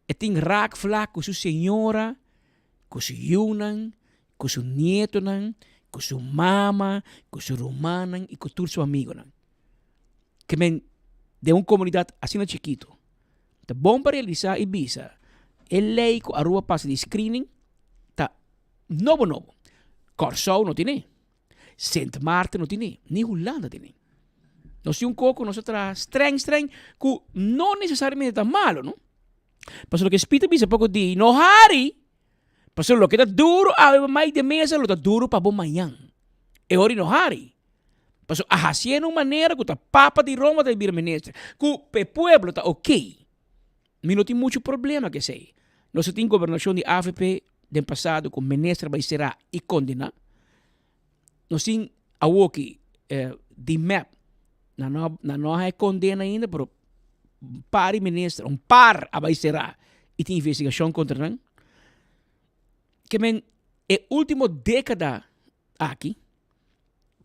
E tin raakvlak ku su señora, ku su yunan, ku su nietonan, ku su mama, ku su rumannan i ku tur su amigonan. Ke men den un komunidat asina chikitu, ta bon pa realisá i bisa e lei ku Aruba pasa di screening ta nobo nobo. Kòrsou no tine, Sint Maarten no tine, ni Hulanda tine. Nos tin un koko, nos a traha streng streng ku no nesesariamente ta malo, no? Pasobra loke Speed a bisa poko di no hari, Pasobra loke ta duro awe pa Mike de Meza lo ta duro pa bo mañan. E ora i no hari. Pasobra a hasié na un manera ku ta papa di Roma ta bira minister. Ku pa e pueblo ta oké. Mi no tin muchu problema ku esei. Nos a tin gobernashon di avp den pasado ku minister bai será i kondená. Nos tin awoki di mep nan no nan no a haña kondena ainda pero un par di minister un par a bai será i tin investigashon kontra nan. Ke men e ultimo dékada aki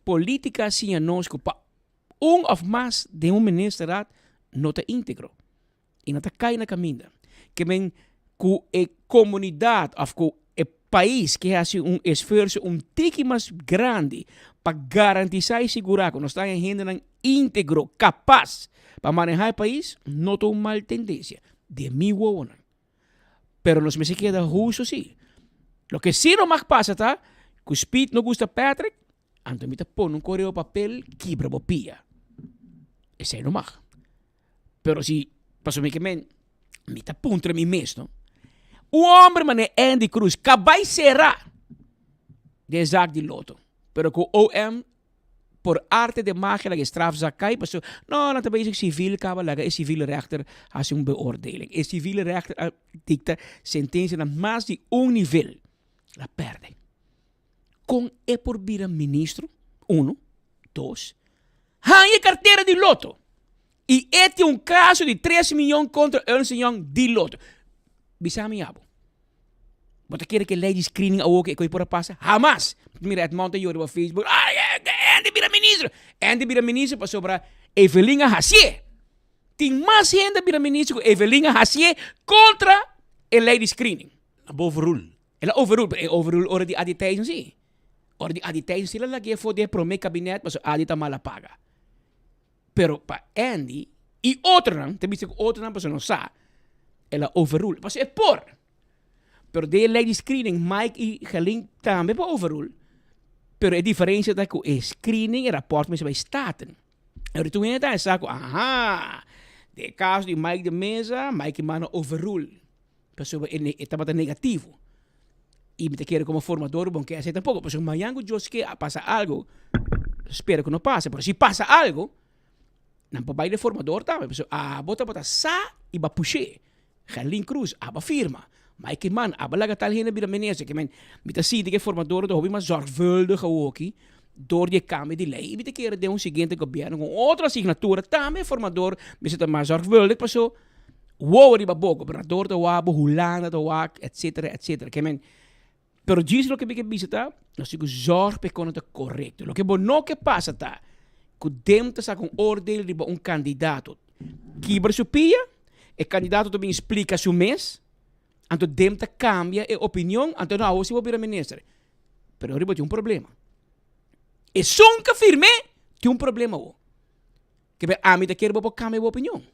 polítika a siña nos ku pa un òf mas den un ministerat no ta íntegro. i nan ta kai na kaminda. Ke men ku e komunidat òf ku e pais ke hasi un esfuerso un tiki mas grandi pa garantisá i sigurá ku nos ta haña hendenan íntegro, kapas pa manehá e pais, no ta un mal tendensia den mi wowonan. Pero nos mester keda husto sí. Loke sí no mag pasa ta ku Speed no gusta Patrick, anto mi ta pone un koreo papel kibra bo pia. Esei no mag. Pero si, pasobra mi ke men, mi ta puntra mi mes, no? Un homber manera Andy Cruz ka bai sera den zak di loto, pero ku OM por arte de magia laga e strafzak kai, pasobra no, nan ta bezig civil kaba laga e civil rechter hasi un beoordeling. E civil rechter a dikta sentensia na mas di un nivel, el a perde. Kon e por bira ministro? Uno. Dos. Haña e kartera di loto. I e tin un kaso di tres miyon kontra Ernst Young di loto. Bisa mi abo. Bo ta kere ku e lei di screening awor ku e koi por a pasa? Hamas! Mira Edmond ta yora riba Facebook, Ay, Andy bira ministro! Andy bira ministro pasobra Evelyn a hasié. Tin mas hende a bira ministro ku Evelyn a hasié kontra e lei di screening. A boverul. El a overrule, pero e overrule ora di Adi Thijssen sí. Ora di Adi Thijssen sí el a lag'é for di e promé kabinet pasobra Adi ta mala paga. Pero pa Andy i otronan, ta bisa ku otronan pasobra no sa, el a overrule. Pasobra e por. Pero den e lei di screening Mike i Gerlin tambe por overrule. Pero e diferensia ta ku e screening, e rapòrt mester bai Staten. Ora tur hende ta sa ku aha, den e kaso di Mike de Meza, Mike manda overrule. Pasobra e e tabata negativo. I mi ta kere komo formador bo no ke hasi tampoco. Pasobra mañan ku Dios ke a pasa algo, spera ku no pasa, pero si pasa algo, nan por bai den formador tambe. Pasobra abo tabata sa i bo a push'é. Gerlin Cruz, abo a firma. Mike Eman, abo a laga tal hende bira minister. Ke men, mi ta sinti ku e formadornan ta hopi mas zorgvuldig awoki dor di e kambio di lei. I mi ta kere den un siguiente gobièrnu ku un otro asignatura tambe e formador mester ta mas zorgvuldig pasobra Wow riba bo, gobernador ta wak bo, Hulanda ta wak, etcetera, etcetera. Ke men, pero djis loke mi ke bisa ta, nos tin ku zorg pa e kono ta korekto. Loke bo no ke pasa ta, ku dem ta saka un oordeel riba un kandidato, kibra su pia, e kandidato ta bin splika su mes, anto dem ta kambia e opinion, anto no, awor si bo bira minister. Pero riba tin un problema. Esun ke firm'é tin un problema awor. Ke men ami ta kere bo por kambia bo opinion.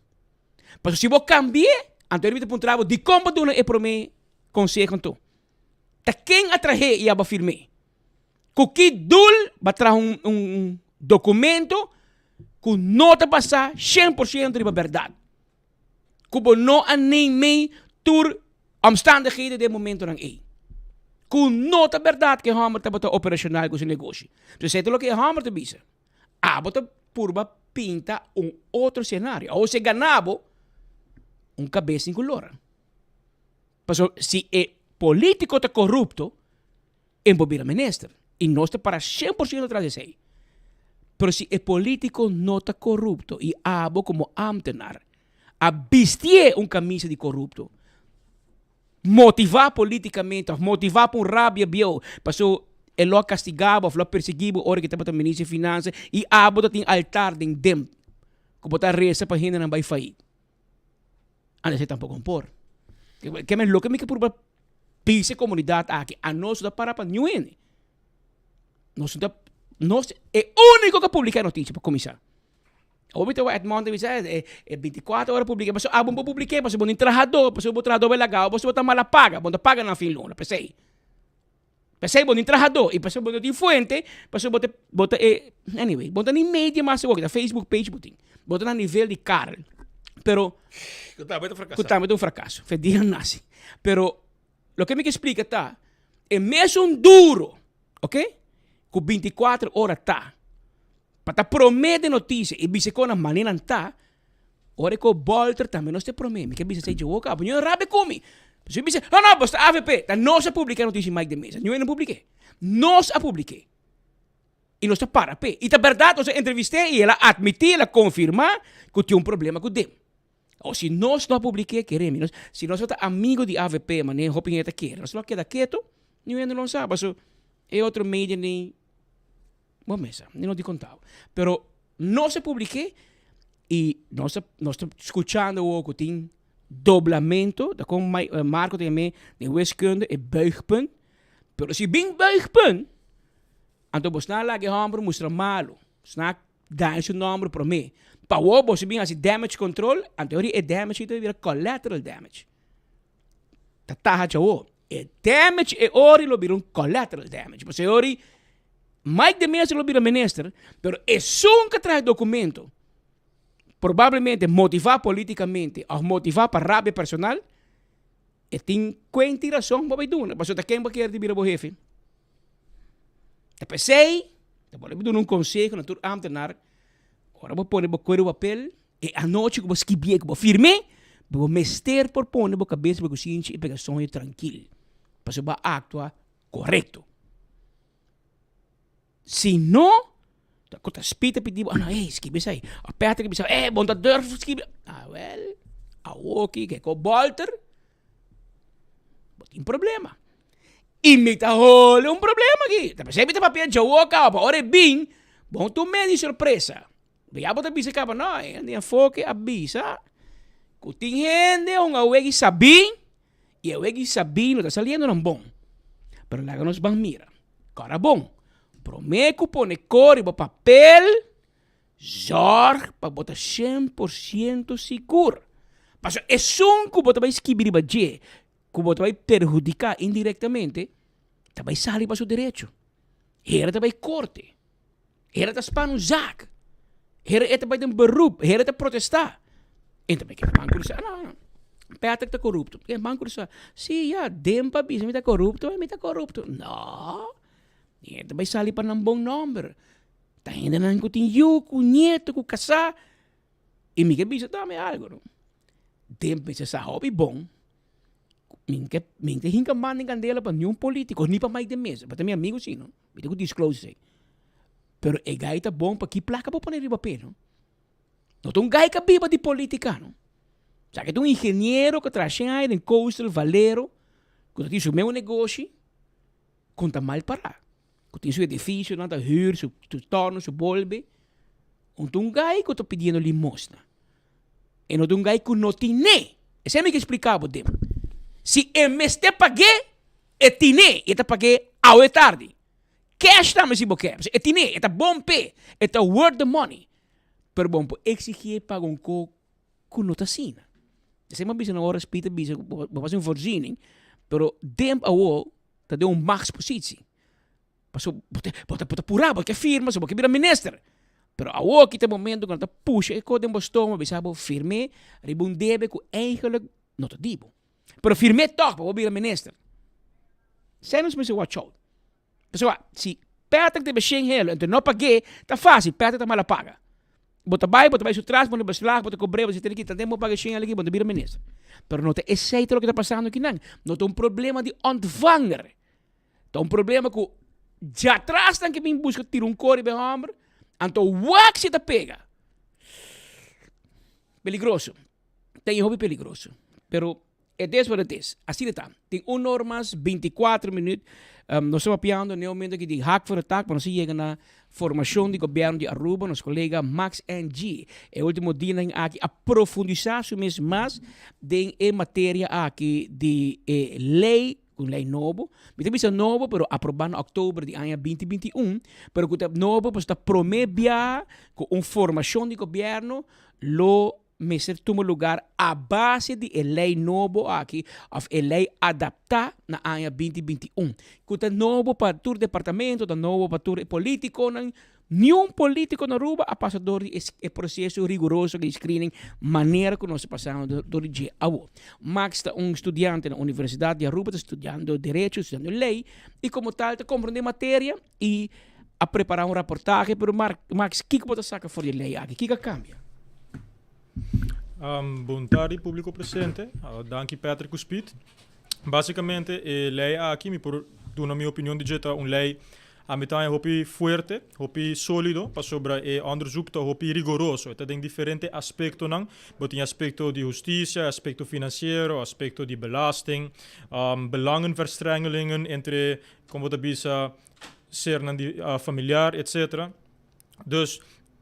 Pasobra si bo kambi'é, anto mi ta puntra bo, dikon bo duna e promé konseho anto? Ta ken a trah'é i abo a firm'é? Ku ki dul bo a traha un un dokumento ku no ta basá 100% riba bèrdat? Ku bo no a neim'é tur omstandigheden den e momentonan ei? Ku no ta bèrdat ku e hòmber tabata operashonal ku su negoshi? Entonces esei ta loke e hòmber ta bisa. Abo ta purba pinta un otro scenario. Awor si e gana bo, un cabes tin cu lora. Pasobra si e politico ta corupto, e por bira minister. Y nos ta para 100% tras di esey. Pero si e politico no ta corupto y abo como ambtenaar a bistié un camisa di corupto, motivá polítikamente òf motivá pa un rabia bieu, paso e lo a kastigá bo òf lo a persiguí bo ora ku e tabata minister di finansa i abo ta tin altar den dem ku bo ta resa pa hendenan bai fayit. Anda esei tampoko no por. Ke men loke mi ke purba bisa e komunidat aki, anos no ta para pa niun hende. Nos no ta, nos e úniko ku a publiká e notisia pa kuminsá. Awor mi ta wak Edmond ta bisa e e binticuatro ora publica pasobra abo bo publike pasobra bo no tin trahador pasobra bo trahador bai laga bo pasobra bo ta mala paga bo no ta paga nan fin luna pesey pesey bo no tin trahador y pasobra bo no tin fuente pasobra bo ta bo ta e anyway bo no ta ni media mas awor ta Facebook page bo tin bo ta na nivel di Karel pero Ku tambe ta un frakaso. Ku tambe ta un frakaso fe dia nasi pero loke mi ke splika ta. E mesun duro, ok, ku bintikuater ora ta, pa ta promé den notisia i bisa kon nan manera nan ta, ora e ko bolter tambe nos ta e promé. Mi ke bisa esei dje woka, bo no rabia ku mi. Pasobra mi bisa, no, no, bos ta avp, ta nos a publiká e notisia Mike de Meza, niun hende no publik'é. Nos a publik'é. I nos ta para p'e. I ta bèrdat, nos a entrevist'é i el a atmití, el a konfirmá ku tin un problema ku dem. O si nos no a publik'é, kere mi, nos, si nos ta amigo di avp, manera hopi hende ta kere, nos lo a keda keto, niun hende lo sa, paso e otro media ni, bo mesa, ni no di kontabo. Pero nos a publik'é i nos ta, nos ta skuchando awor ku tin doblamento, ta kon Marco ta yam'é den wiskunde e buigpunt, pero si bin buigpunt, Anto bo sna laga e hòmber mustra malu, sna daña su nòmber promé. Pa awor bo si bin hasi damage control, anto e ora e damage ei ta bira collateral damage. Ta taha djawo. E damage e ora lo bira un collateral damage. Pasobra e ora Mike de Meza lo bira minister, pero esun ku a traha e documento, probablemente motivá políticamente òf motivá pa rabia personal, e tin kuenta i rason pa bai duna. Pasobra ta ken bo kier di bira bo hefe? Ta p'esei, ta por duna un konseho na tur ámtenar, ora bo pone bo kuero papel, e anochi ku bo skibié, ku bo firm'é, bo mester por pone bo kabes riba kusinchi i pega soño trankil, pasobra bo a aktua korekto. Si no, ta ku ta spita pidi bo, ah no, ey, skibi esei. Òf Patrick bisa, ey, bo no ta durf skibi. Awèl, awoki ke ko bòlter. Bo tin problema. I mi ta hole un problema aki. Ta p'esei mi ta papia djawo kaba, pa ora e bin, bo no tum'é di sorpresa. Ya bo ta bisa kaba, no, e hende enfoke a bisa ku tin hende un awegi sabí, i awegi sabí no ta saliendo nan bon. Pero laga nos ban mira. Kòrda bon, promé ku pone kor riba papel, Zorg pa bo ta 100% sigur. Pasobra esun ku bo ta bai skibi riba dje, ku bo ta bai perhudiká indirektamente, ta bai sali pa su derecho. Hera ta bai korte. Hera ta span un zaak. Hera e ta bai den beroep. Hera ta protestá. E ta bai keda man krusá. No, no. Patrick ta korupto. Keda man krusá. Sí, ya, den pa bisa mi ta korupto, mi ta korupto. No. E ta bai sali pa nan bon nòmber. Ta hendenan ku tin yu, ku nieto, ku kasá. I mi ke bisa tambe algu no. Den mester sa hopi bon, mi ke mi ke hinka man den kandela pa niun politiko, ni pa Mike de Meza, pa ta mi amigu si no, mi tin ku disclose esei. Pero e gai ta bon pa ki plaka bo pone riba p'e no. No ta un gai ka biba di politika no. Sa ke ta un ingeniero ku traha shen aña den Coastal Valero, ku ta tin su meun negoshi, kon ta mal pará. Ku tin su edifisionan ta hür, su tòrnu, su bolbe. Un ta un gai ku ta pidiendo limosna. E no ta un gai ku no tin'é. Esei mi ke splika bo dem. Si e mester pag'é, e tin'é i e ta pag'é awe tardi. Cash tambe si bo ke. Pasobra e tin'é, e ta bon p'e, e ta worth the money. Pero bo no por eksigié paga un ko ku no ta asina. Esei mi a bisa na ora Speed a bisa ku bo bo hasi un voorziening, pero dem awo ta den un machtspositie. Pasobra bo ta bo ta bo ta purá, bo ke firma, so bo ke bira minister. Pero awo ki ta e momento ku nan ta pusha e kos den bo stoma, bisa bo firm'é riba un debe ku eigenlijk no ta di bo. Pero firm'é tòg pa bo bira minister. Esei nos mester watch out. Pasobra si Patrick debe shen helo enton no pag'é, ta fácil, Patrick ta mala paga. Bo ta bai, bo ta bai su tras, bo ta beslag, bo ta kobr'é, bo ta tene ki tanten bo paga shen helo aki, bo ta bira minister. Pero no ta esei ta loke ta pasando akinan. No ta un problema di ontvanger. Ta un problema ku djatras nan ke bin buska tira un kor riba e hòmber, anto wak si e ta pega. Peligroso. Ta un hopi peligroso. Pero It is what it is. Asina ta. Tin un or mas 24 minuut. Um, nos ta papiando n'e momento aki di hak voor de tak, pa nos a yega na formacion di gobierno di Aruba. Nos colega Max NG. E ultimo dianan aki a profundisa su mes mas den e materia aki di e ley, un ley nobo. Mi ta bisa nobo, pero aproba na oktober di aña 2021, pero cu ta nobo pasobra ta prome biaha cu un formacion di gobierno lo mester tuma lugar a base di e ley nobo aki of e ley adapta na aña 2021, cu ta nobo pa tur departamento, ta nobo pa tur e politiconan. Niun politico na Aruba a pasa door di e proceso riguroso di screening manera cu nos ta pasando door di dje awo. Max ta un studiante na Universidad di Aruba, ta studiando derecho, studiando ley y como tal ta comprende materia y a prepara un raportahe. Pero Max, kico bo ta saca for di e ley aki? Kico a cambia? Bon tardi publico presente. Danki Patrick cu Speed. Basicamente e ley aki mi por duna mi opinion di dje ta un ley a mi ta haña hopi fuerte, hopi solido pasobra e onderzoek ta hopi rigoroso. E ta den diferente aspectonan. Bo tin aspecto di husticia, aspecto financiero, aspecto di belasting, belangenverstrengelingen entre, como bo ta bisa, sernan di familiar, etcetera. Dus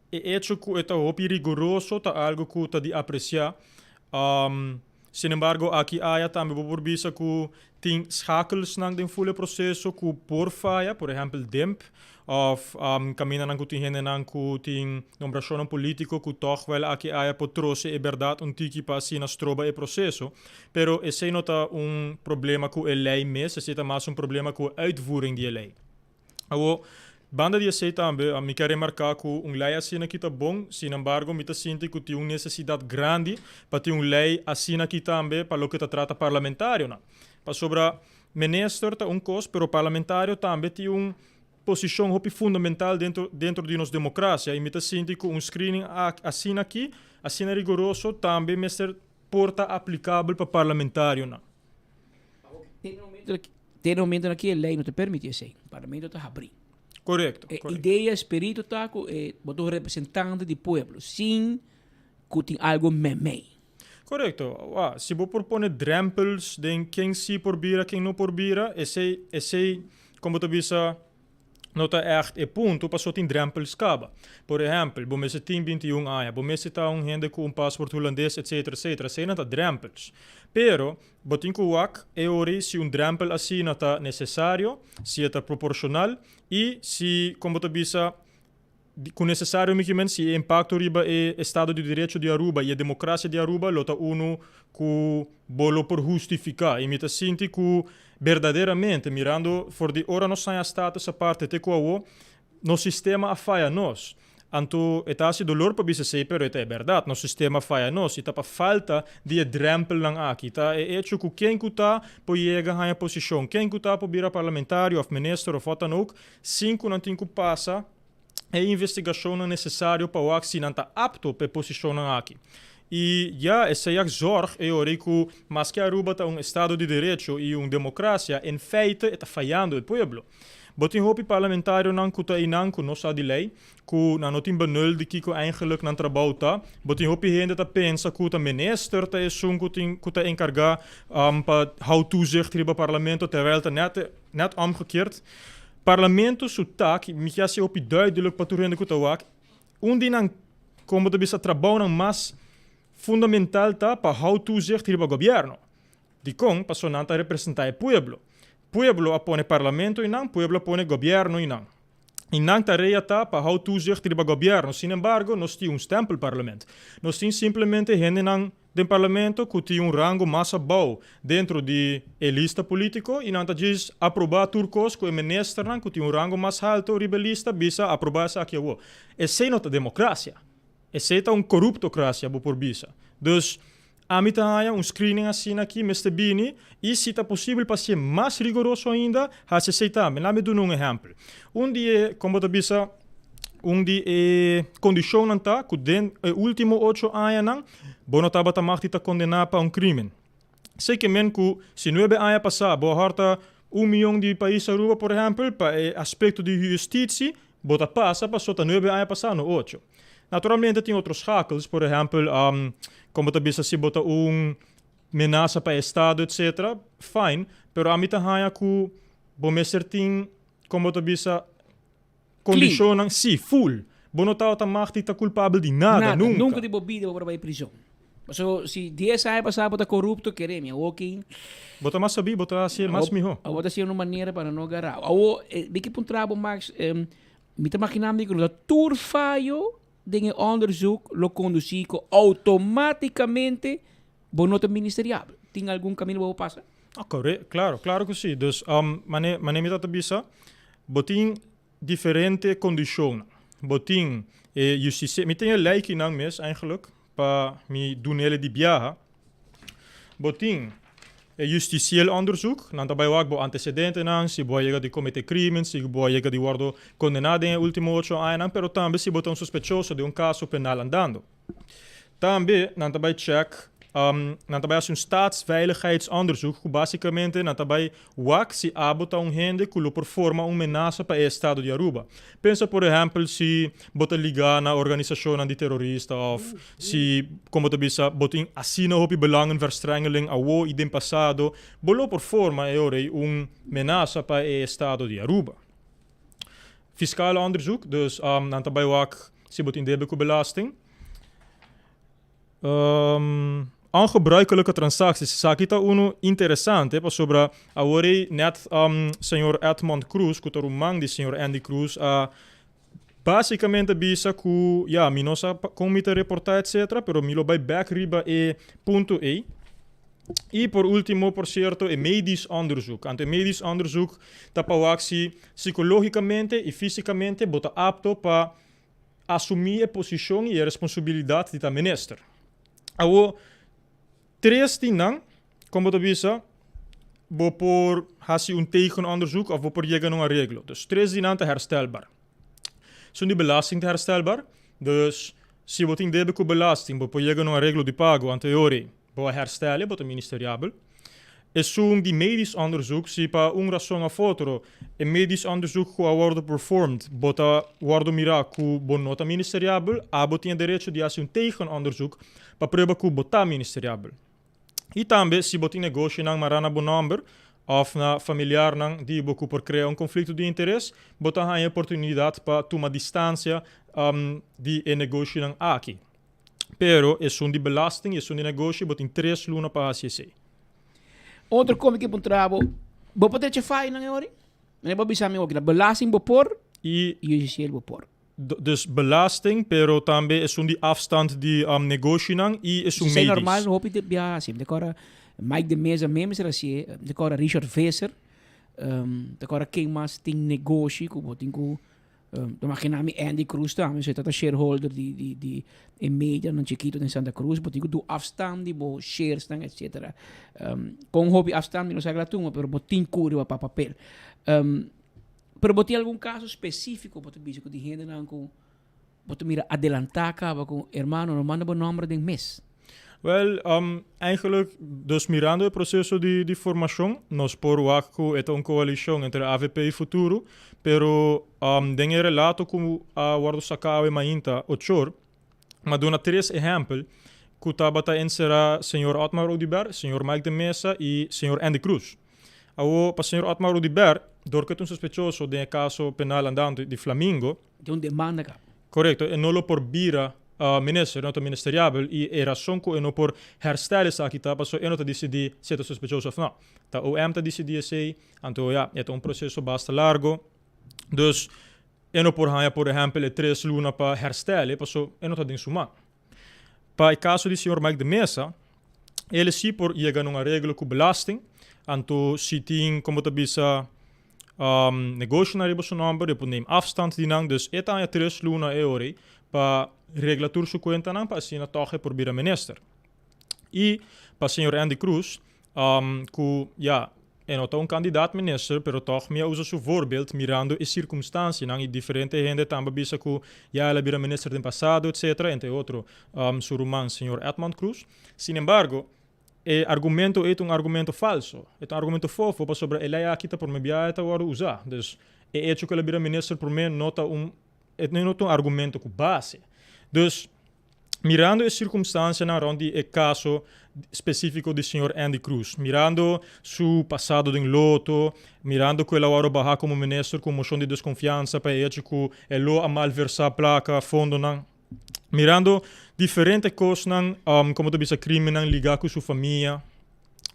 e hecho cu e ta hopi rigoroso ta algo cu ta di aprecia. Sin embargo, aki aya tambe bo por bisa cu tin schakelsnan den ful e proceso cu por faya, por ehempel DIMP of camindanan cu tin hendenan cu tin nombracionnan politico cu toch wel aki aya por troce e berdad un tiki pa asina stroba e proceso. Pero esey no ta un problema cu e ley mes, esey ta mas un problema cu e uitvoering di e ley. Awor, banda di esei tambe, mi ke remarká ku un lei asina aki ta bon, sinembargo mi ta sinti ku tin un nesesidat grandi pa tin un lei asina aki tambe pa loke ta trata parlamentarionan. Pasobra minister ta un kos, pero parlamentario tambe tin un posishon hopi fundamental dentro dentro di nos demokrasia i mi ta sinti ku un screening asina aki, asina rigoroso, tambe mester por ta aplikabel pa parlamentarionan. Te e momento aki e ley no ta permiti esey. Parlamento ta habri. Correcto. E idea, espiritu ta cu e bo ta un representante di pueblo sin cu tin algo memey. Correcto. Wa, si bo por pone drempels den ken si por bira, ken no por bira, esey, esey, como bo ta bisa, No ta ègt e punto paso tin drèmpels kaba. Por ehèmpel, bo mester tin 21 aña, bo mester ta un hende ku un pasport hulandes etsetera etsetera, eseinan ta drèmpels. Pero, bo tin ku wak e ora si un drèmpel asina ta nesesario, si e ta proporshonal i si, kon bo ta bisa, ku nesesario mi kimen si e impakto riba e estado di derecho di Aruba i e demokrasia di Aruba lo ta unu ku bo lo por hustifiká. I mi ta sinti ku Berdaderamente, mirando for di ora nos haña status aparte te ku awo, nos sistema a faya nos. Anto e ta hasi dolor pa bisa esei, pero e ta e bèrdat, nos sistema a faya nos i ta pa falta di e drèmpelnan aki. Ta e echo ku ken ku ta por yega haña posishon, ken ku ta por bira parlamentario òf minister òf wat dan ook, sin ku nan tin ku pasa e investigashonnan nesesario pa wak si nan ta apto pa e posishonnan aki. I ya, esei a zorg e ora ku maske Aruba ta un estado di derecho i un demokrasia, en feite e ta fayando e pueblo. Bo tin hopi parlamentarionan ku ta einan ku no sa di lei, ku nan no tin benul di kiko eigenlik nan trabou ta. Bo tin hopi hende ta pensa ku ta minister ta esun ku tin ku ta enkargá pa hou toezicht riba parlamento, terwijl ta net net omgekeerd. Parlamento su tak, mi ke hasi hopi duidelijk pa tur hende ku ta wak, un di nan, kon bo ta bisa, trabounan mas fundamental ta pa hou toezicht riba gobièrnu. Dikon? Pasobra nan ta representá e pueblo. Pueblo a pone parlamento einan, pueblo a pone gobièrnu einan. I nan tarea ta pa hou toezicht riba gobièrnu. Sinembargo, nos tin un stempelparlement. Nos tin simplemente hendenan Den parlamento cu tin un rango mas abao dentro di e lista politico y nan ta djis aproba tur cos cu e ministernan cu tin un rango mas halto riba e lista bisa aproba esaki awo. Esey no ta democracia. Esey ta un corruptocracia bo por bisa. Dus ami ta haya un screening asina aki mester bini y si ta posibel pa hacié mas rigoroso ainda haci esey tambe. Laat mi duna un ehempel. Un di e, con bo ta bisa, Un di e kondishonnan ta ku den e último ocho añanan bo no tabata mag di ta kondená pa un krímen. Esei ke men ku si nuebe aña pasá bo a hòrta un mion di pais Aruba, por ehèmpel, pa e aspekto di hustisi bo ta pasa paso ta nuebe aña pasá, no ocho. Naturalmente tin otro schakels, por ehèmpel, kon bo ta bisa si bo ta un menasa pa estado etcetera, fine, pero ami ta haña ku bo mester tin, kon bo ta bisa, Kondishonnan, sí, full. Bo no tabata mag di ta kulpabel di nada, Nada, nunka. nunka di bo bida bo por a bai prizon. Paso si dies aña pasá bo ta korupto, kere mi awor ki. Bo ta mas sabí, bo ta hasié mas mihó. Awor ta hasié un manera pa nan no gará bo. Awor, mi ke puntra bo, Max, mi ta maginá mi ku no ta tur fayo den e onderzoek lo kondusí ku outomátikamente bo no ta ministeriabel. Tin algun kaminda bo por pasa? Ah, kore, klaro, klaro ku sí. Dus, mane, mane mi ta ta bisa, bo tin diferente kondishonnan. bo tin e justitie, mi tin e lijkinan mes eigenlijk pa mi dunele di biaha. Bo tin e justitieel onderzoek, nan ta bai wak bo antecedentenan, si bo a yega di comete crimen, si bo a yega di wordo condena den e ultimo ocho añanan, pero tambe si bo ta un sospechoso di un caso penal andando. Tambe nan ta bai check, nan ta bai hasi un staatsveiligheidsonderzoek ku basikamente nan ta bai wak si abo ta un hende ku lo por forma un menasa pa e estado di Aruba. Pensa por ehèmpel si bo ta ligá na organisashonnan di terorista òf si, kon bo ta bisa, bo tin asina hopi belangenverstrengeling awo i den pasado, bo lo por forma e ora ei un menasa pa e estado di Aruba. Fiscale onderzoek, dus nan ta bai wak si bo tin debe ku belasting. Ongebruikelijke transacties, esaki ta unu interesante pasobra awor ei net señor Edmond Croes ku ta ruman di señor Endy Croes a basikamente bisa ku ya mi no sa kon mi ta reporta etcetera pero mi lo bai bek riba e punto ei. I por ultimo por sierto e medisch onderzoek. Anto e medisch onderzoek ta pa wak si sikologikamente i fisikamente bo ta apto pa asumí e posishon i e responsabilidat di ta minister. Awor, tres di nan, kon bo ta bisa, bo por hasi un tegenonderzoek òf bo por yega na un areglo. Dus tres di nan ta herstelbaar. Esun di belasting ta herstelbaar. Dus si bo tin debe ku belasting, bo por yega na un areglo di pago anteori. Bo a herstel, bo ta ministeriabel. Esun di medisch onderzoek, si pa un rason of otro e medisch onderzoek ku a wordo performed bo ta wordo mira ku bo no ta ministeriabel, abo tin e derecho di hasi un tegenonderzoek pa prueba ku bo ta ministeriabel. I tambe si bo tin negoshinan mará na bo nomber of na familiarnan di bo ku por krea un konflikto di interes, bo ta haña e oportunidat pa tuma distansia di e negoshinan aki. Pero esun di belasting y esun di negoshi bo tin tres luna pa haci esey. Otro con mi ke puntra bo, bo por trecha fai nan e ori? Mane bo bisa mi oki, na belasting bo por y justicieel bo por. Dus belasting, pero tambe esun di afstand di negoshinan y esun Esei medisch. normal hopi te biaha haci. Mi ta kora Mike de Meza mes mester hacié, mi ta kora Richard Visser, mi ta kora ken mas tin negoshi ku bo tin ku Ta imagina mi Andy Cruz tambe, si e ta ta shareholder di di di e medianan chikito den Santa Cruz, bo tin ku do afstand di bo sharesnan etcetera. Kon hopi afstand mi no sa kla tuma, pero bo tin ku riba pa papel. Pero bo tin algun kaso spesifiko bo ta bisa ku di hendenan ku bo ta mira adelantá kaba ku hermano no manda bo nòmber den mes? Wel, eigenlijk, dus mirando e proceso di, di formacion, nos por wak cu e ta un coalicion entre avp y Futuro, pero den e relato cu a wordo saca awe mainta, ochor, m'a duna tres ehempel cu tabata encera señor Otmar Oduber, señor Mike de Meza y señor Endy Croes. Awo, pa señor Otmar Oduber, dor cu e ta un sospechoso den e caso penal andando di Flamingo, Tin un demanda caba. Correcto, e no lo por bira minister, e no ta ministeriabel y e razon cu e no por herstel esaki ta pasobra e no ta dicidi si e ta sospechoso of no. Ta OM ta dicidi esey, anto ya, e ta un proceso basta largo. Dus e no por haya por ehempel e tres luna pa herstel e pasobra e no ta den su man. Pa e caso di señor Mike de Meza, el si por yega na un areglo cu belasting, anto si tin, como ta bisa, Negoshonan riba su nomber, e por neem afstand di nan, dus e ta haña tres luna e ora ei pa regla tur su kuentanan pa asina tòg e por bira minister. I pa señor Endy Croes, ku ya, e no ta un kandidaat minister, pero tòg mi a usa su voorbeeld mirando e sirkumstansianan i diferente hende tambe a bisa ku ya el a bira minister den pasado etcetera, entre otro su ruman señor Edmond Croes. Sinembargo, E argumento ei ta un argumento falso. E ta un argumento fofo pasobra e lei aki ta prome biaha e ta wòrdu usá. Dus e echo ku el a bira minister prome no ta un e no ta un argumento ku base. Dus mirando e sirkumstansianan rònt di e kaso spesífiko di señor Endy Croes, mirando su pasado den loto, mirando ku el a wòrdu baha komo minister ku un moshon di deskonfiansa pa e echo ku e lo a malversá plaka, fondonan, Mirando diferente kosnan, komo ta bisa krimennan ligá ku su famia.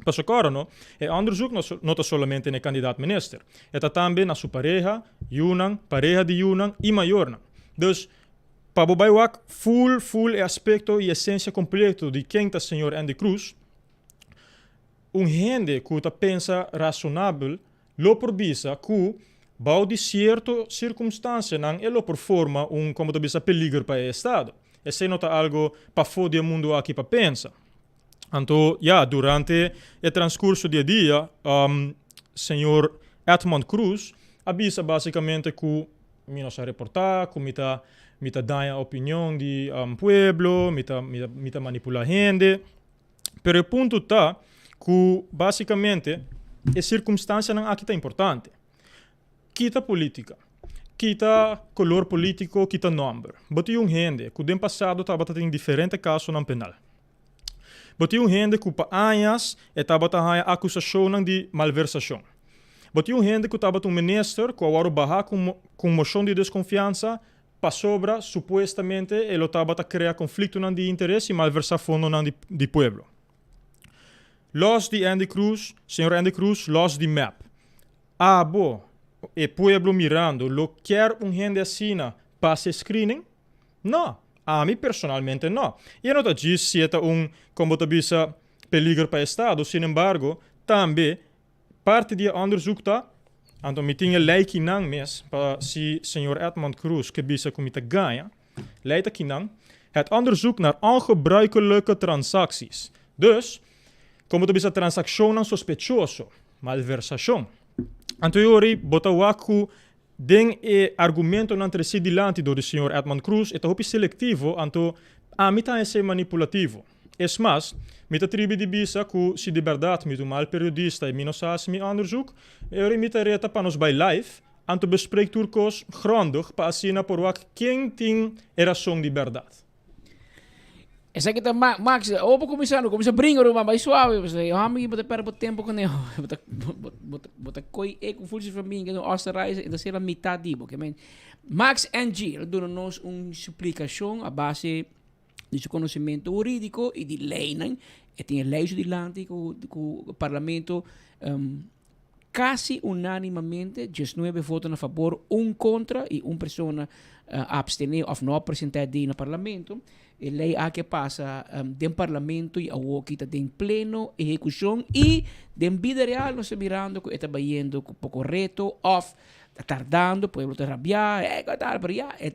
Pasobra kòrda no, e onderzoek no no ta solamente na e kandidat minister. E ta tambe na su pareha, yunan, pareha di yunan i mayornan. Dus, pa bo bai wak ful ful e aspekto i esensia kompleto di ken ta señor Endy Croes, un hende ku ta pensa rasonabel lo por bisa ku. Bou di sierto sirkumstansianan e lo por forma un, komo ta bisa, peliger pa e estado. Esei no ta algo pafó di e mundu aki pa pensa. Anto, ya, durante e transkurso di e dia, señor Edmond Croes a bisa basikamente ku mi no sa reportá, ku mi ta mi ta daña opinion di pueblo, mi ta mi ta manipulá hende. Pero e punto ta ku basikamente e sirkumstansianan aki ta importante. Kita polítika, kita kolor polítiko, kita nòmber. Bo tin un hende ku den pasado tabata tin diferente kasonan penal. Bo tin un hende ku pa añas e tabata haña akusashonnan di malversashon. Bo tin un hende ku tabata un minister ku a wòrdu bahá ku un moshon di deskonfiansa pasobra supuestamente e lo tabata krea konfliktonan di interes i malversá fondonan di pueblo. Lòs di Endy Croes, señor Endy Croes, lòs di mep. Abo, e pueblo mirando, lo kier un hende asina pasa e screening? No, ami personalmente no. I e no ta djis si e ta un, kon bo ta bisa, peliger pa estado, sinembargo, tambe parti di e onderzoek ta, anto mi tin e lei kinan mes pa si señor Edmond Croes ke bisa ku mi ta gaña, lei ta kinan, Het onderzoek naar ongebruikelijke transacties. Dus, kon bo ta bisa transakshonnan sospechoso, malversashon. Anto e ora ei bo ta wak ku Den e argumentonan tresí dilanti dor di señor Edmond Croes e ta hopi selectivo, anto ami ta esei manipulativo. Es mas, mi ta tribi di bisa cu si di berdad mi ta un mal periodista y mi no sa haci mi onderzoek, e ora mi ta reta pa nos bay live, anto bespreek tur cos grondig pa asina por wak ken tin e rason di berdad. Esaki ta Ma Max, ora bo kuminsá, no kuminsá bringa ruman, bai suave, pasobra e hòmber aki bo ta pèrdè bo tempu kuné, bo ta bo ta bo ta koi e ku ful su famia ke osterreis e ta ser la mitad di bo, ke men. Max NG a duna nos un splikashon a base di su konosementu hurídiko i di leinan, e tin e lei su dilanti ku ku parlamento Casi unanimamente, diesnuebe voto na fabor, un contra y un persona abstene of no a presenta e dei na Parlamento. E ley aki a pasa den Parlamento y awoki ta den pleno ehecucion y den bida real nos ta mirando cu e ta bayendo cu poco reto of ta tardando, pueblo ta rabia, eh cu tal, pero ya e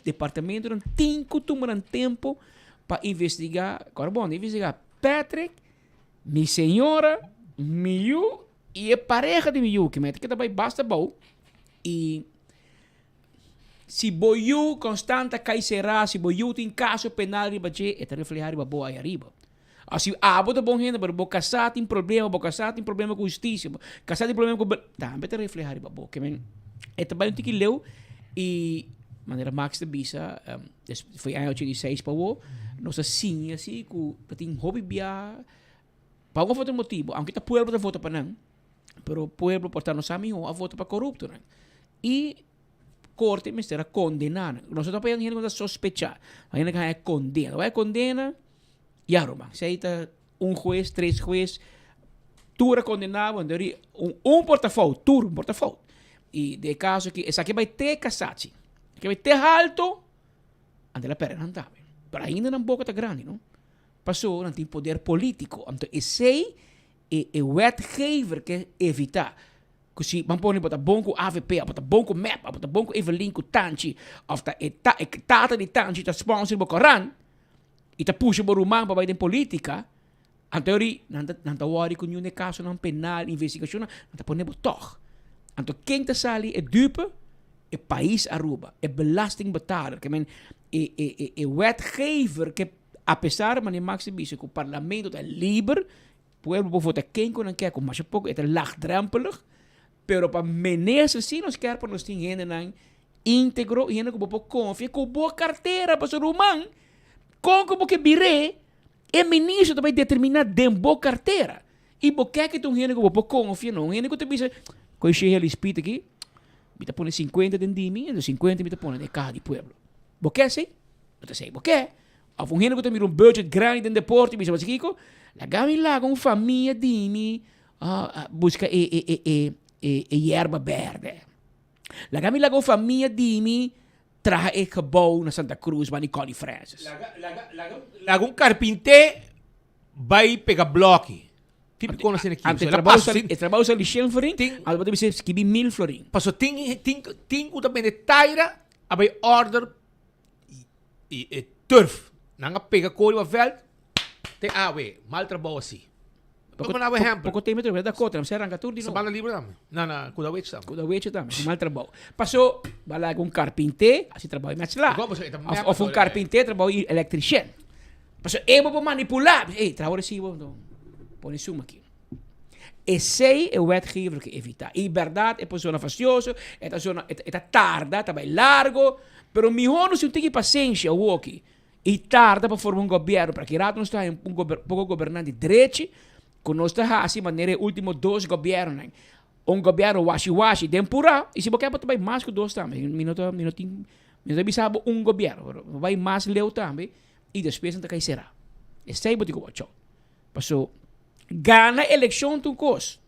departamentonan tin cu tuma nan tempo pa investiga, cor bon, investiga Patrick, Mi señora, mi yu i e pareha di mi yu ki mester ta bai basta bou i si bo yu konstant ta kai será, si bo yu tin kaso penal riba dje, e ta reflehá riba bo ai ariba. Òf si abo ta bon hende pero bo kasá tin problema, bo kasá tin problema ku hustisia, bo kasá tin problema ku tambe ta reflehá riba bo. Ke men e ta bai un tiki leu i manera Max ta bisa Foi aña 86 pa awor, nos a siña si ku ta tin hopi biaha pa un of otro motibu, aunke ta pueblo ta vota pa nan, pero pueblo por ta no sa mihó a vota pa koruptonan. I korte mester a kondená nan. Nos no ta pone hende ku ta sospechá, ma hende ku a haña kondena. Wak e kondena, ya ruman, si ei ta un hues, tres hues, tur a kondená bo, anto un un por ta fout, tur por ta fout. I den e kaso aki, esaki bai te kasachi. Ke bai te halto, anto el a perde nan tambe. Pero ainda nan boka ta grandi, no? Pasobra nan tin poder politico. Anto esey e e wetgever ke evita. Ku si, ban pone, bo ta bon ku avp, of bo ta bon ku mep, of bo ta bon ku Evelyn, ku Tanchi, of ta e ta e tata di Tanchi ta sponsor bo koran, i ta pusha bo ruman pa bai den politica, anto ori nan ta nan ta wòri ku niun e kasonan penal, investigashonnan, nan ta pone bo tòg. Anto ken ta sali e dupe? E pais Aruba, e belastingbetaler, ke men e e e e wetgever ke apesar manera Max a bisa ku parlamento ta liber, pueblo por vota ken ku nan ke ku masha poko e ta laagdrempelig, pero pa minister si nos kier pa nos tin hendenan íntegro i hende ku bo por konfia ku bo kartera pasobra ruman kon ku bo ke bir'é e minister ta bai determiná den bo kartera. I bo ke ki ta un hende ku bo por konfia, no un hende ku ta bisa, Koe Shehe Lispit aki, mi ta pone sinkuenta den di mi, enton sinkuenta mi ta pone den e kaha di pueblo. Bo ke esei? Bo ta esei bo ke. Òf un hende ku ta mira un budget grandi den deporte i bisa, Bo sa kiko? Laga mi laga un famia di mi buska e e e e e e yerba bèrdè. Laga mi laga un famia di mi traha e gebou na Santa Cruz banda di Connie Francis. Laga, laga, laga, laga un karpinté bai pega blòki. Pipi kono asina ki. Ante trabou sali, e trabou sali 100 florin, al bo ta bisa skibi 1000 florin. Paso tin tin tin ku ta bende taira a bai order i e turf. Nan a pega kori riba veld te awe. Mal trabou asi. Poko na ehempel. Poko tempo terug da kota, se arranca tur di nobo. Sabana libre tambe. Na na Kudawechi tambe. Kudawechi tambe, mal trabou. Paso bala un carpinte, asi trabou e metsla. Of un carpinte trabou i electricien. Paso e bo por manipula, ey traha recibo, no pone suma aki. Esey e wetgever ke evita. Y berdad e por zona fastioso, e ta zona, e ta tarda, ta bay largo, pero miho nos tin un tiki pasenshi awoki y tarda pa forma un gobierno, pero aki rato nos ta haña un poco gobernante drechi cu nos ta haci manera e ultimo dos gobiernonan. Un gobierno washi washi den pura y si bo kier bo ta bay mas cu dos tambe. Mi no ta mi no tin mi no ta bisa bo un gobierno pero bo bay mas leu tambe y despues nan ta cay cera. Esey bo tin cu watch out. Paso gana eleccion ta un cos,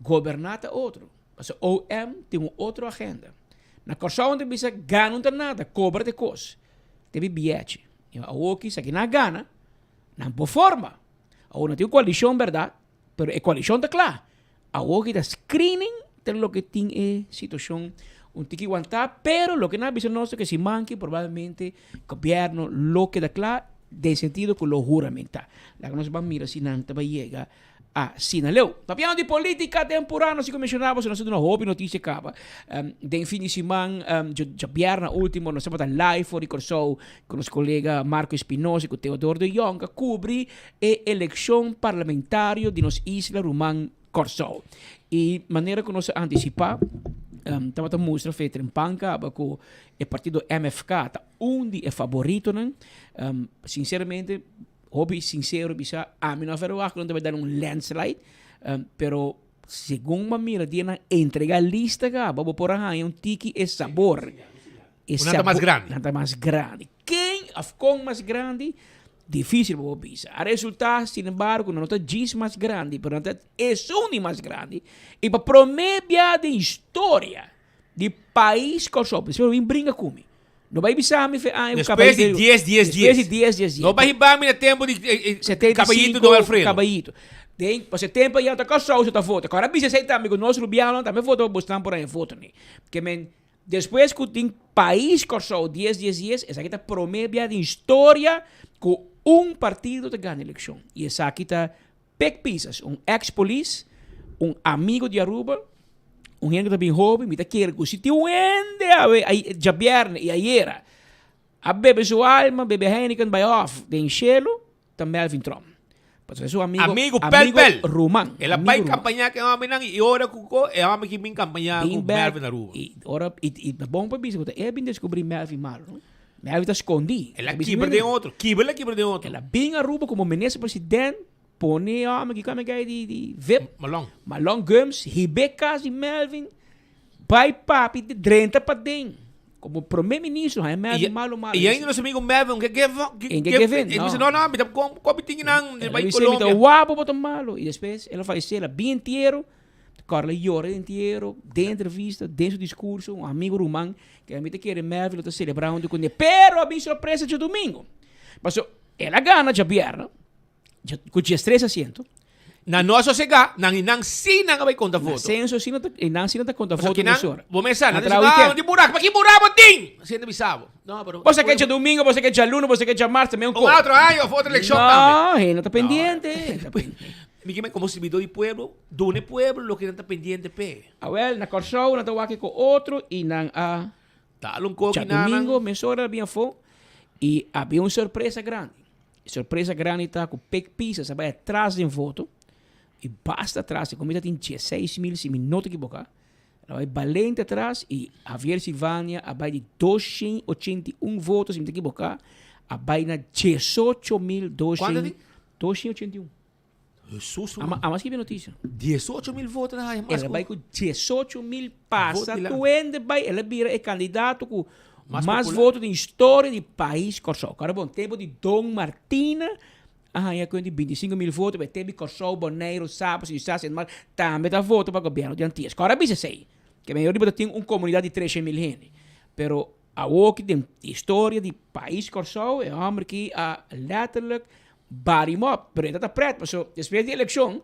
goberna ta otro. Paso OM tin un otro agenda. Na Corsou nan ta bisa gana no ta nada, cobra ta e cos. Te bi biyechi. Y awoki esaki nan a gana, nan por forma. Awor nan tin un coalicion berdad. Pero e koalishon ta kla. Awor ki ta screening ta loke tin e situashon un tiki wantá, pero loke nan a bisa nos ta ke siman ki probablemente gobièrnu lo keda kla den sentido ku lo huramentá. Laga nos ban mira si nan ta bai yega asina leu. Papiando di politica temporano, si ku menshona bo, nos a duna hopi notisia kaba. Den fin di siman, djabièrna ultimo, nos tabata live for di Kòrsou ku nos kolega Marco Espinosa i ku Theodor de Jong a kubri e elekshon parlamentario di nos isla ruman Kòrsou. I manera ku nos a antisipá, tabata mustra fe trempan kaba ku e partido MFK ta un di e faboritonan. Sinseramente, hopi sinsero bisa, ami no a verwagt ku nan ta bai dal un landslide, pero segun bo a mira dia nan entregá lista kaba, bo por a haña un tiki e sabor. E Nan ta mas grandi. Nan ta mas grandi. Ken of kon mas grandi? Difícil pa bo bisa. A resultá, sin embargo, nan no ta djis mas grandi, pero nan ta esun di mas grandi. I pa promé bia den historia di pais Kòrsou, despues bo bin bringa ku mi. No bai bisa mi fe aña ku Despues di dies, dies, dies. Despues di dies, dies, dies. No bai hiba mi na tempu di Kabayito Don Alfredo. Kabayito. Den, pasobra e tempu ayá ta Kòrsou so ta vota. Kòrda bisa esei tambe ku nos rubianonan tambe vota pa bosnan por haña voto ni. Ke men Despues ku tin pais Kòrsou dies dies dies, esaki ta promé bia den historia ku un partido ta gana elekshon. I esaki ta Pik Pisas, un eks polis, un amigo di Aruba, un hende ku ta bin hopi, mi ta kere ku si tin un hende awe djabièrnè i ayera a bebe su alma, bebe Heineken bai òf den shelu, Ta Melvin Tromp. Pasobra su amigo, Amigo pel pel. Ruman. El a bai campaña cu e homennan y ora cu co e homen ki bin campaña cu Melvin Aruba. Y ora y y ta bon pa bisa cu ta e a bin descubri Melvin malo no. Melvin ta scondi. El a kibra den otro. Kibra el a kibra den otro. El a bin Aruba como minister president pone e homen ki kome gay di di vip. Malon. Malon Gumbs hibe cas di Melvin. Bai papi di drenta paden. Como prome ministro haña Melvin malo malo. Y ainda nos amigo Melvin ke give En ke give in, no. Dice no no mi ta con con mi tin nan El bai dice, mi ta Colombia. wapo bo ta malo. Y despues el a fallece, el a bin entiero. Carla yora den entiero, den entrevista, den su discurso, un amigo ruman ke mi ta kere Melvin lo ta celebra hunto cune. Pero a bin sorpresa djadomingo. Paso el a gana djabièrnè. Cu 13 asiento. Nan no a sosega, nan y nan si nan a bay conta voto. Na censo si no ta, y nan si no ta conta voto Pasobra mesora. Bo mesa, nan Nan ta traha bisa, ah, weekend. no tin buraco, pa ki buraco bo tin? Asina ta bisa bo. No, pero Bo sa ke djadomingo, bo sa ke djaluna, bo sa ke djamars, tambe un Un otro año of otro eleccion tambe. No, hende ta pendiente, hende ta pendiente. Mi kimen como sirbidor di pueblo, duna e pueblo loke nan ta pendiente p'e. Awel, na Kòrsou nan ta wak ku otro i nan a Dal un koki na nan. Djadomingo mesora a bin afó i a bin un sorpresa grandi. E sorpresa grandi ta ku Pik Pisas a bai atras den voto i basta atras, e komita tin 16 mil si mi no ta ekiboká. El a bai balente atras i Javier Silvania a bai di 281 voto si mi ta ekiboká a bai na 18 mil Kuantu di? 281. Jesus. Ama ama skibi notisia. 18 mil voto na haya mas El a ku bai ku 18 mil pasa Voto tu hende bai el a bira e kandidato ku Mas mas popular. voto den historia di pais Kòrsou. Kòrda bon, tempu di Don Martina a haña ku di 25 mil voto, pero tempu di Kòrsou, Boneiru, Saba, Sint Eustatius, Sint Maarten tambe ta vota pa gobièrnu di Antias. Kòrda bisa esei, ke mayoria bo ta tin un komunidat di 300 mil hende. Pero awoki den historia di pais Kòrsou e hòmber ki a letterlijk. Bari mop, pero e ta ta pret, paso despues di elekshon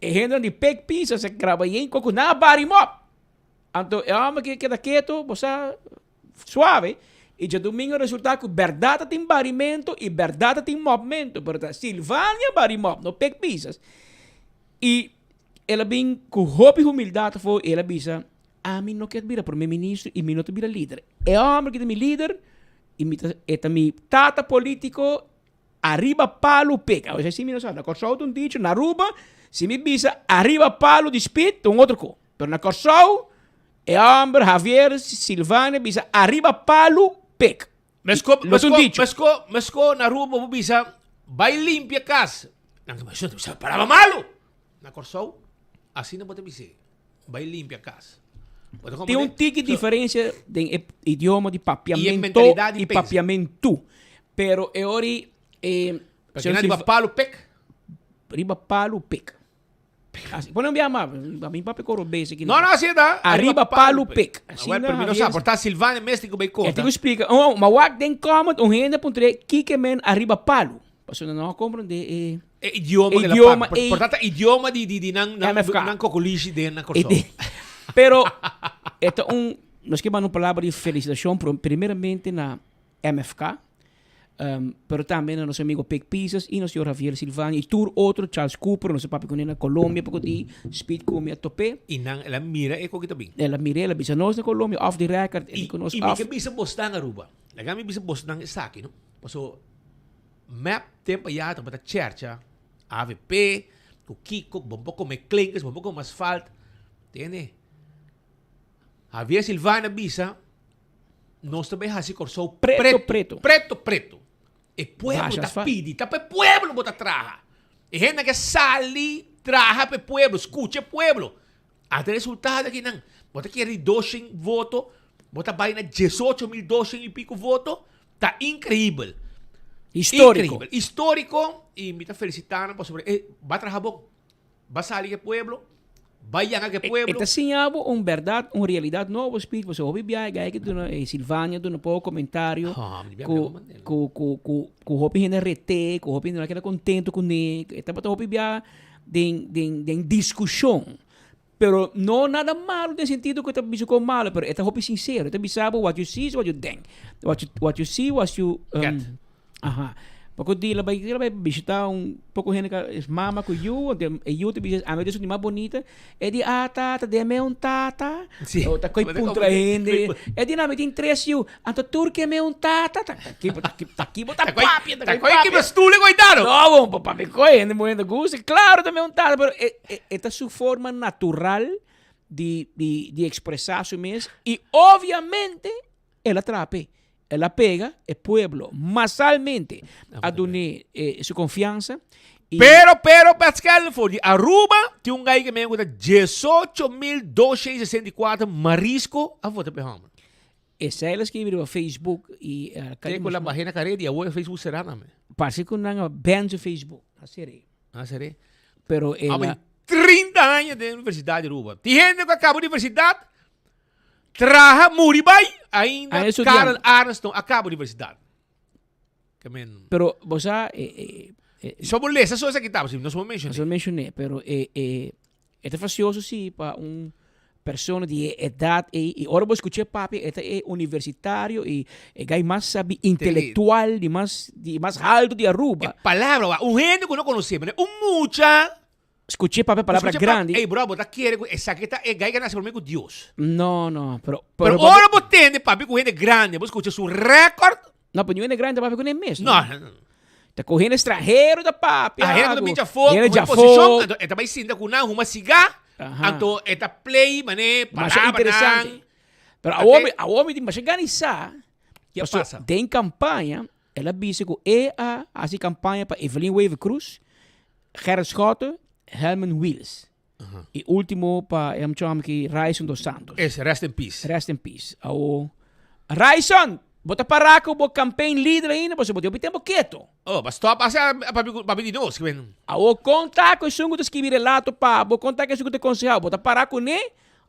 e hendenan di pek pisa sa graba yen koko nan a bari mop. Anto e hòmber ke keda keto, bo sa, suave, i djadumingu a resultá ku bèrdat ta tin barimentu i bèrdat ta tin mòpmentu, pero ta Silvania bari mòp, no pek pisas. I el a bin ku hopi humildat afó i el a bisa, Ami no kier bira prome minister i mi no ta bira lider. E hòmber ki ta mi lider i mi ta e ta mi tata polítiko Ariba palu pek. Awe si mi no sa. Na Kòrsou ta un dicho, na Aruba si mi bisa ariba palu di spit ta un otro ko. Pero na Kòrsou e hòmber Javier Silvania bisa ariba palu pek. Mesko, Lo ta un mesko, dicho. mesko, mesko na Aruba bo bisa bai limpia kas. Nan ta bisa palabra malu. Na Kòrsou asina bo ta bis'é. Bai limpia cas. Bo ta Tin un comprende? tiki So, diferencia den e idioma di I e papiamento mentalidad di i pensa. papiamentu. Pero e ori e Porque na riba palo pek. Riba palo pek. Así, pone un biaha mas, a mi papia coro basic. No, no, así ta. Arriba palo pek. Así Well, na pero mi no Javier sa, por ta Silvania mes tin cu bay E conta. tin cu splica. Oh, ma wak den comment un hende puntre kike men arriba palo. Pasobra nan no a comprende e. E idioma que la idioma papia. ei. Por ta idioma di di di nan nan MFK. nan kokolishi den nan E Kòrsou. di- Pero e ta un, nos ke manda un palabra di felicitacion pro- primeramente na MFK, um, pero tambe na nos amigo Pik Pisas y nos señor Javier Silvania y tur otro, Charles Cooper, nos a papia kuné na Colombia poko di, Speed Kumi a top'é. Y nan el a mira e koki ta bin. El a mir'é, el a bisa nos na Colombia off the record, el Y di ku nos y mi off. ke bisa bosnan Aruba. Laga mi bisa bosnan esaki no. Paso Mep tempo ya tabata chercha avp cu kico bo por come klinkers bo por come asfalt tende Javier Silvana bisa nos ta bay haci Corsou Preto, preto. preto preto e pueblo Basha ta asfalt. pidi ta pa e pueblo bo ta traha e hende ke sali traha pa e pueblo scucha e pueblo ata e resultado aki nan bo ta kere di doshen voto bo ta bay na diesocho mil doshen y pico voto Ta increibel. Historico. Increibel. Historico y mi ta felicita nan pasobra e ba traha bon. Ba sali ke pueblo, ba yanga ke pueblo. E ta siña bo un berdad, un realidad nobo, Speed, pasobra hopi biaha e guy ki duna, e Silvania duna poco comentario cu, cu, cu, cu, cu hopi hende a rete, cu hopi hende no a keda contento cune. E tabata hopi biaha den, den, den discusion. Pero no nada malo den sentido cu e ta bisa con malo, pero e ta hopi sincero. E ta bisa bo what you see is what you think. What you, what you see, what you... Um, Get. Aha. Poco di la bai, la bai visita un poco hende ka es mama cu yu, anto e yu ta bisa, ami ta esun di mas bonita. E di, ah tata, deme un tata. Sí. O ta coi puntra hende. E di, no, mi tin tres yu. Anto tur ke me un tata. Ta, ta ki, ta ki, ta ki bo ta papia, ta Ta ki coi papia. kibra stoel e coitado. No, bo papia coi, hende muhé ta gusta. Claro, ta me un tata, pero e, e, e ta su forma natural di, di, di expresa su mes. Y obviamente, el a trape. El a pega e pueblo masalmente a dun'é eh, su confiansa. Y Pero, pero, Pascal, for di Aruba, tin un guy que me gusta 18.264 marisco a vota pe hombre. Esei el a skibi riba Facebook y Te cu la bajena care di awor Facebook sera na me. Parse cu nan a ban su Facebook. A sere. A sere. Pero el a. 30 aña den Universidad di Aruba. Tin hende cu a caba universidad, traha, muri bay, ainda Karel Arends no a caba universidad. Ke men. Pero bo sa e e. So bo lesa so esaki ta, no so mencioné. No so mencioné, pero e e e ta facioso si pa un persona di e edad ei y ora bo escuché papia e ta e universitario y e guy mas sabi intelectual di mas di mas alto di Aruba. E palabra wa un hende cu no conoce, un mucha. Scuché papia palabra Scuché grandi. Ey bro, bo ta kere cu esaki ta e guy cu a nace prome cu Dios. No, no, pero Pero ora bo tende papia cu hende grandi, bo scucha su record. No, pero niun hende grandi ta papia cu ne mes. No, no, no. Ta cu hende stranhero ta papia. Ah, hende cu ta cu bin djafó, hende cu djafó. posicion, anto e ta bay sinta cu nan huma sigá, Aha. anto e ta play mane Masha palabranan. interesante. Pero awor mi, awor mi tin masha gana di sa, Ke paso pasa? den campaña, el a bisa cu e a haci campaña pa Evelyn Wever-Croes, Gerrit Schotte, Helman Wiels. Y ultimo pa e muchacho aki Ryson dos Santos. Es rest in peace. Rest in peace. Awo Ryson, bo ta para cu bo campaign leader ainda pasobra bo tin hopi tempo keto. Oh, ba stop haci papi papi di nos. Awo conta cu esun cu ta scribi relato pa bo, conta cu esun cu ta conseha bo, bo ta para cune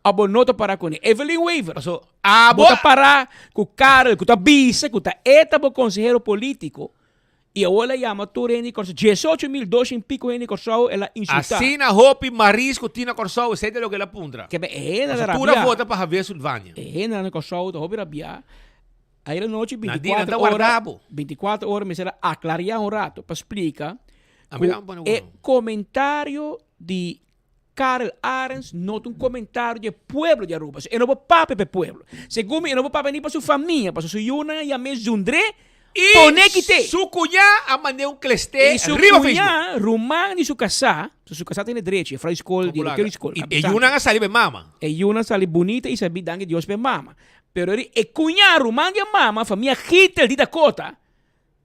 of bo no ta para cune? Evelyn Wever, Paso abo bo ta para cu Karel cu ta bisa cu ta e ta bo consehero politico. I awor el a yama tur hende di Kòrsou, 18.200 piko hende di Kòrsou el a insultá. Asina hopi marisco tin na Kòrsou, esei ta loke el a puntra. Kebe e hende ta Pasobra tur a rabiá. vota pa Javier Silvania. E hendenan na Kòrsou ta hopi rabiá. Ayer anochi Nan di, nan 24 ta ora, warda bo. 24 ora mester a aklariá un rato pa splika A mi ku ta pone e bon. komentario di Karel Arends no ta un komentario di e pueblo di Aruba. E no por papia pa e pueblo. Segun mi e no por papia ni pa su famia, pasobra su yunan a yam'é zundr'é, I pone kit'é. su cuñá a mand'é un klesté I su riba Facebook. cuñá, ruman di su casá, so su casá tene drechi, e fra di skol, director di skol, I e cabezante. yunan a sali pa e mama. E yunan a sali bunita i sabí, danki Dios pa e mama. Pero e cuñá, ruman di e mama, famia Gietel di Dakota,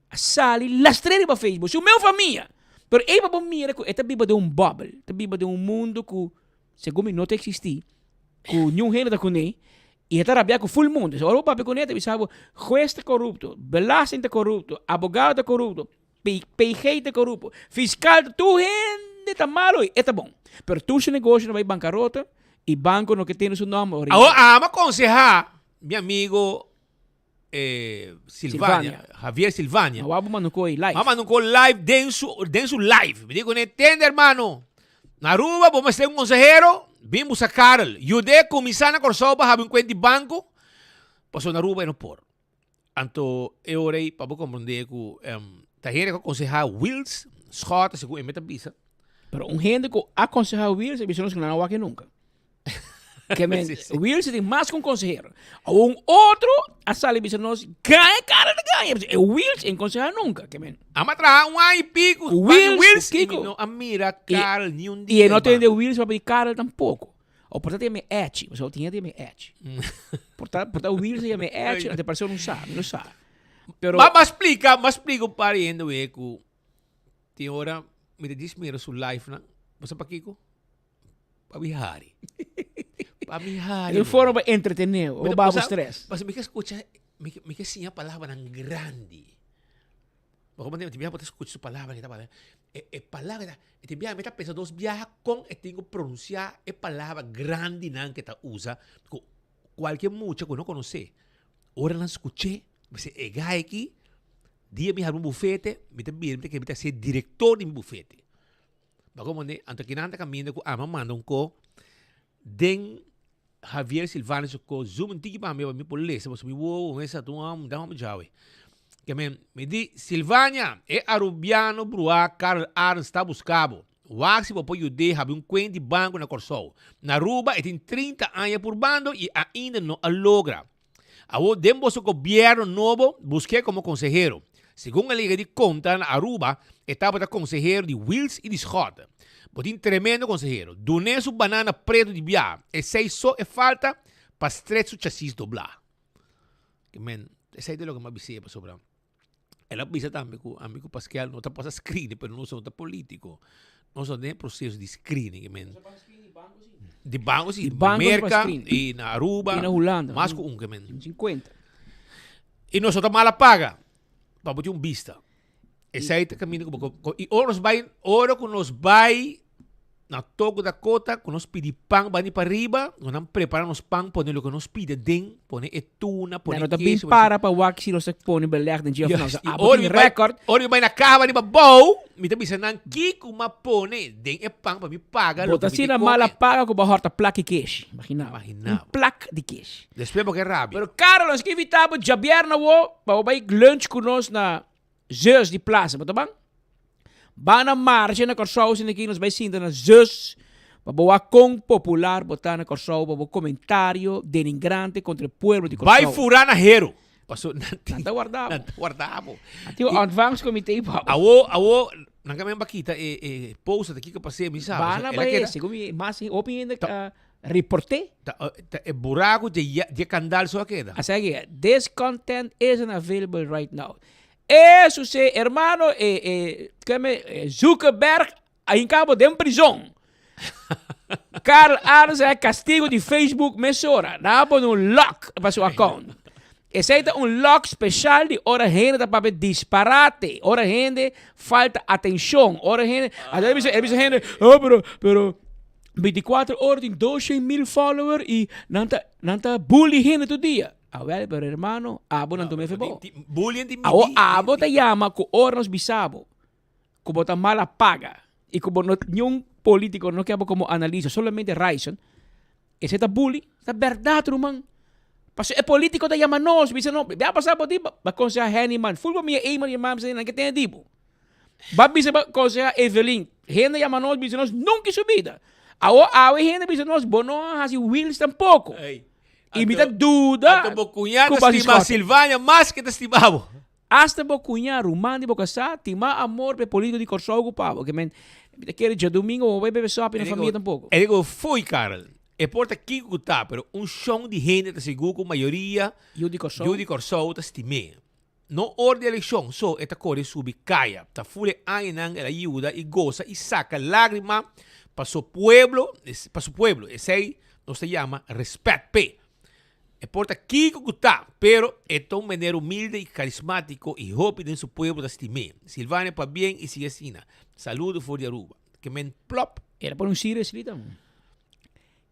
A sali lastr'é riba Facebook, su meu famia. Pero ei pa bo mira ku e ta biba den un bubble, ta biba den un mundu ku segun mi no ta eksistí, ku niun hende ta kuné, i e ta rabiá ku ful mundu. So ora bo papia kuné e ta bisa bo, hues ta korupto, belasting ta korupto, abogado ta korupto, PG ta korupto, fiskal ta, tur hende ta malo i e ta bon. Pero tur su negoshi ta bai bankarota i banko no ke tene su nòmber ora. Awor amo konsehá mi amigo eh, Silvania, Silvania. Javier Silvania. Ma wabu manda un live. Ma manda un live den su, den su live. Mi digo, tende hermano, na Aruba bo mester un consejero, bin busa Karel. Yude kuminsá na Kòrsou pa habi un kuent di banko, pasobra na Aruba e no por. Anto e ora ei pa bo komprondé ku um, ta hende ku akonsehá Wiels Schotte, segun e meta bisa. Pero un hende ku akonsehá Wiels, e bisa nos ku nan a wak e nunka. Que men, Sí, sí. Wilson tin mas que un consejero. Un otro a sali bisa nos, gana cara de gana. E Wilson en conseja nunca. Que men. Ama traha un aña y pico. Wilson, Wilson, Kiko. y mi no a mira Y- Karel ni un Y dia. e no hermano. tende Wilson pa pedir Karel tampoco. O por tanto me echi. O sea, tiene me echi. Por tanto, por tanto Wilson ya me echi. Ante parece no sabe, no sabe. Pero Ma, ma explica, ma explica un par de hende ku tin ora mi ta djis mira su live nan. Bo sa pakiko? Pa mi hari. Pa mi hari. É un forma pa entretener o baho stress. Pasobra mi ke skucha, mi ke, mi ke siña palabranan grandi. Bo komo tin biaha bo ta skucha su palabra ki ta papia. E, e palabra ta, e tin biaha mi ta pensa dos biaha kon e tin ku pronunsiá e palabra grandinan ke ta usa ku kualke mucha ku no konosé, ora nan skuch'é, bisa e gai aki, dia mi habri un bufete, mi ta bira mi ta kere mi ta ser direktor di mi bufete. Bo komo anto kinan ta kaminda ku ama manda un ko den Javier Silvano su ko zoom un tiki pa mi pa mi por lesa pasobra mi wowo mester ta un hòmber da hòmber djawe. Ke men mi di Silvania e arubiano bruá Karel Arends ta buska bo. Wak si bo por yud'é habri un kuent di banko na Kòrsou. Na Aruba e tin 30 aña purbando i ainda no a logra. Awor den boso gobierno nobo busk'é komo konsehero. Segun a liga di konta na Aruba e tabata konsehero di Wiels i di Schotte. Bo tin tremendo konsehero. Dun'é su banana pretu di bia. Esei so e falta pa stret su chasis doblá. Ke men, esei ta loke mi a bis'é pasobra el a bisa tambe ku ami ku Paskel no ta pasa screening pero nos no ta politico. Nos no den e proceso di screening. Ke men. Di banco si, Di banco si pa Merca screen. y na Aruba. Y na Hulanda. Mas ku un ke men. 50. Y nos no ta mala paga pa bo tin un bista. Esei ta caminda ku bo ko- y ora nos bai, ora ku nos bai na Togo Dakota ku nos pidi pan bani pa riba, ku nan prepara nos pan pone loke nos pidi aden, pone e tuna, pone Nan no ta bin keso, para pa wak si nos ta pone beleg den dje of no. Yes, So, y abo ora tin mi bai, record. ora mi bai na kaha bani pa bou, mi ta bisa nan kiko m'a pone den e pan pa mi paga Bo loke ta mi tin asina kome. mala paga ku bo a hòrta plak di kesh. Imagina bo. Imagina Un bo. plak di kesh. Despues bo ke rabia. Pero Carlos, nos ke invita bo djabièrnè awo pa bo bai lunch ku nos na Zeus di Plaza. Bo ta ban? Ban na marcha na Kòrsou esaki nos bai sinta na Zeus pa bo wak kon popular bo ta na Kòrsou pa bo komentario denigrante kontra e pueblo di Bai Kòrsou. fura na hero. Paso nan tin. Nan ta warda bo. Nan ta warda bo. Nan tin un ontvangstcomité pa bo. Awo, awo, nan ka men ba kita e, e poster ta kiko pas'é, mi sa. Ban na Paso el a bai, keda. segun mi mas hopi hende a report'é. Ta, ta e buraku dje ya, dje kandal so a keda. Asina ke, this content isn't available right now. Eso si, hermano, e, e, keme, e Zuckerberg a hinca bo den prison. Karl Arends a castigo di Facebook mesora. Nan a pone un lock pa su account. Esey ta un lock special di ora hende ta papia disparate, ora hende falta atencion, ora hende, a bisa, a bisa hende, oh pero, pero 24 ora tin 200 mil follower y nan ta, nan ta bully hende tur dia. Awel, pero hermano, abo nan tuma efe bo. Bullying di Awo abo ta yama ku ora nos bisa bo ku bo ta mala paga i ku bo no niun politico no ke abo komo analista, solamente Ryson, esei ta bully, ta bèrdat ruman. Pasobra e politico ta yama nos, bisa no, bia pasa bo di ba konseha Henny man, ful bo mia Eymar yama mi nan ke tene di bo. Ba bisa ba konseha Evelyn, hende yama nos bisa nos nunka in su bida. Awo awe hende bisa nos bo no a hasi wheels tampoco. Y mi ta duda Anto bo cuña ku ta basi stima Scott. Silvania mas ke ta stima bo. Hasta bo cuña, ruman di bo casá, tin mas amor pa e politico di Corsou ku pa bo. Ke men, mi ta kere djadumingo bo bai bebe sopi na famia tampoco. E dico, Foei Karel, e por ta kiko ku ta, pero un shon di hende ta sigur ku mayoria Yu di Corsou. yu di Corsou ta stim'é. No ora di eleccion so e ta core subi caya. Ta full e añanan el a yuda y goza y saca lagrima pa su pueblo, pa su pueblo. Esey nos ta yama respet p'e. E por ta kico cu ta, pero e ta un meneer humilde y carismatico y hopi den su pueblo ta stim'e. Silvania pabien y sigui asina. Saludo for di Aruba. Ke men plop. El a pone un serious li tambe.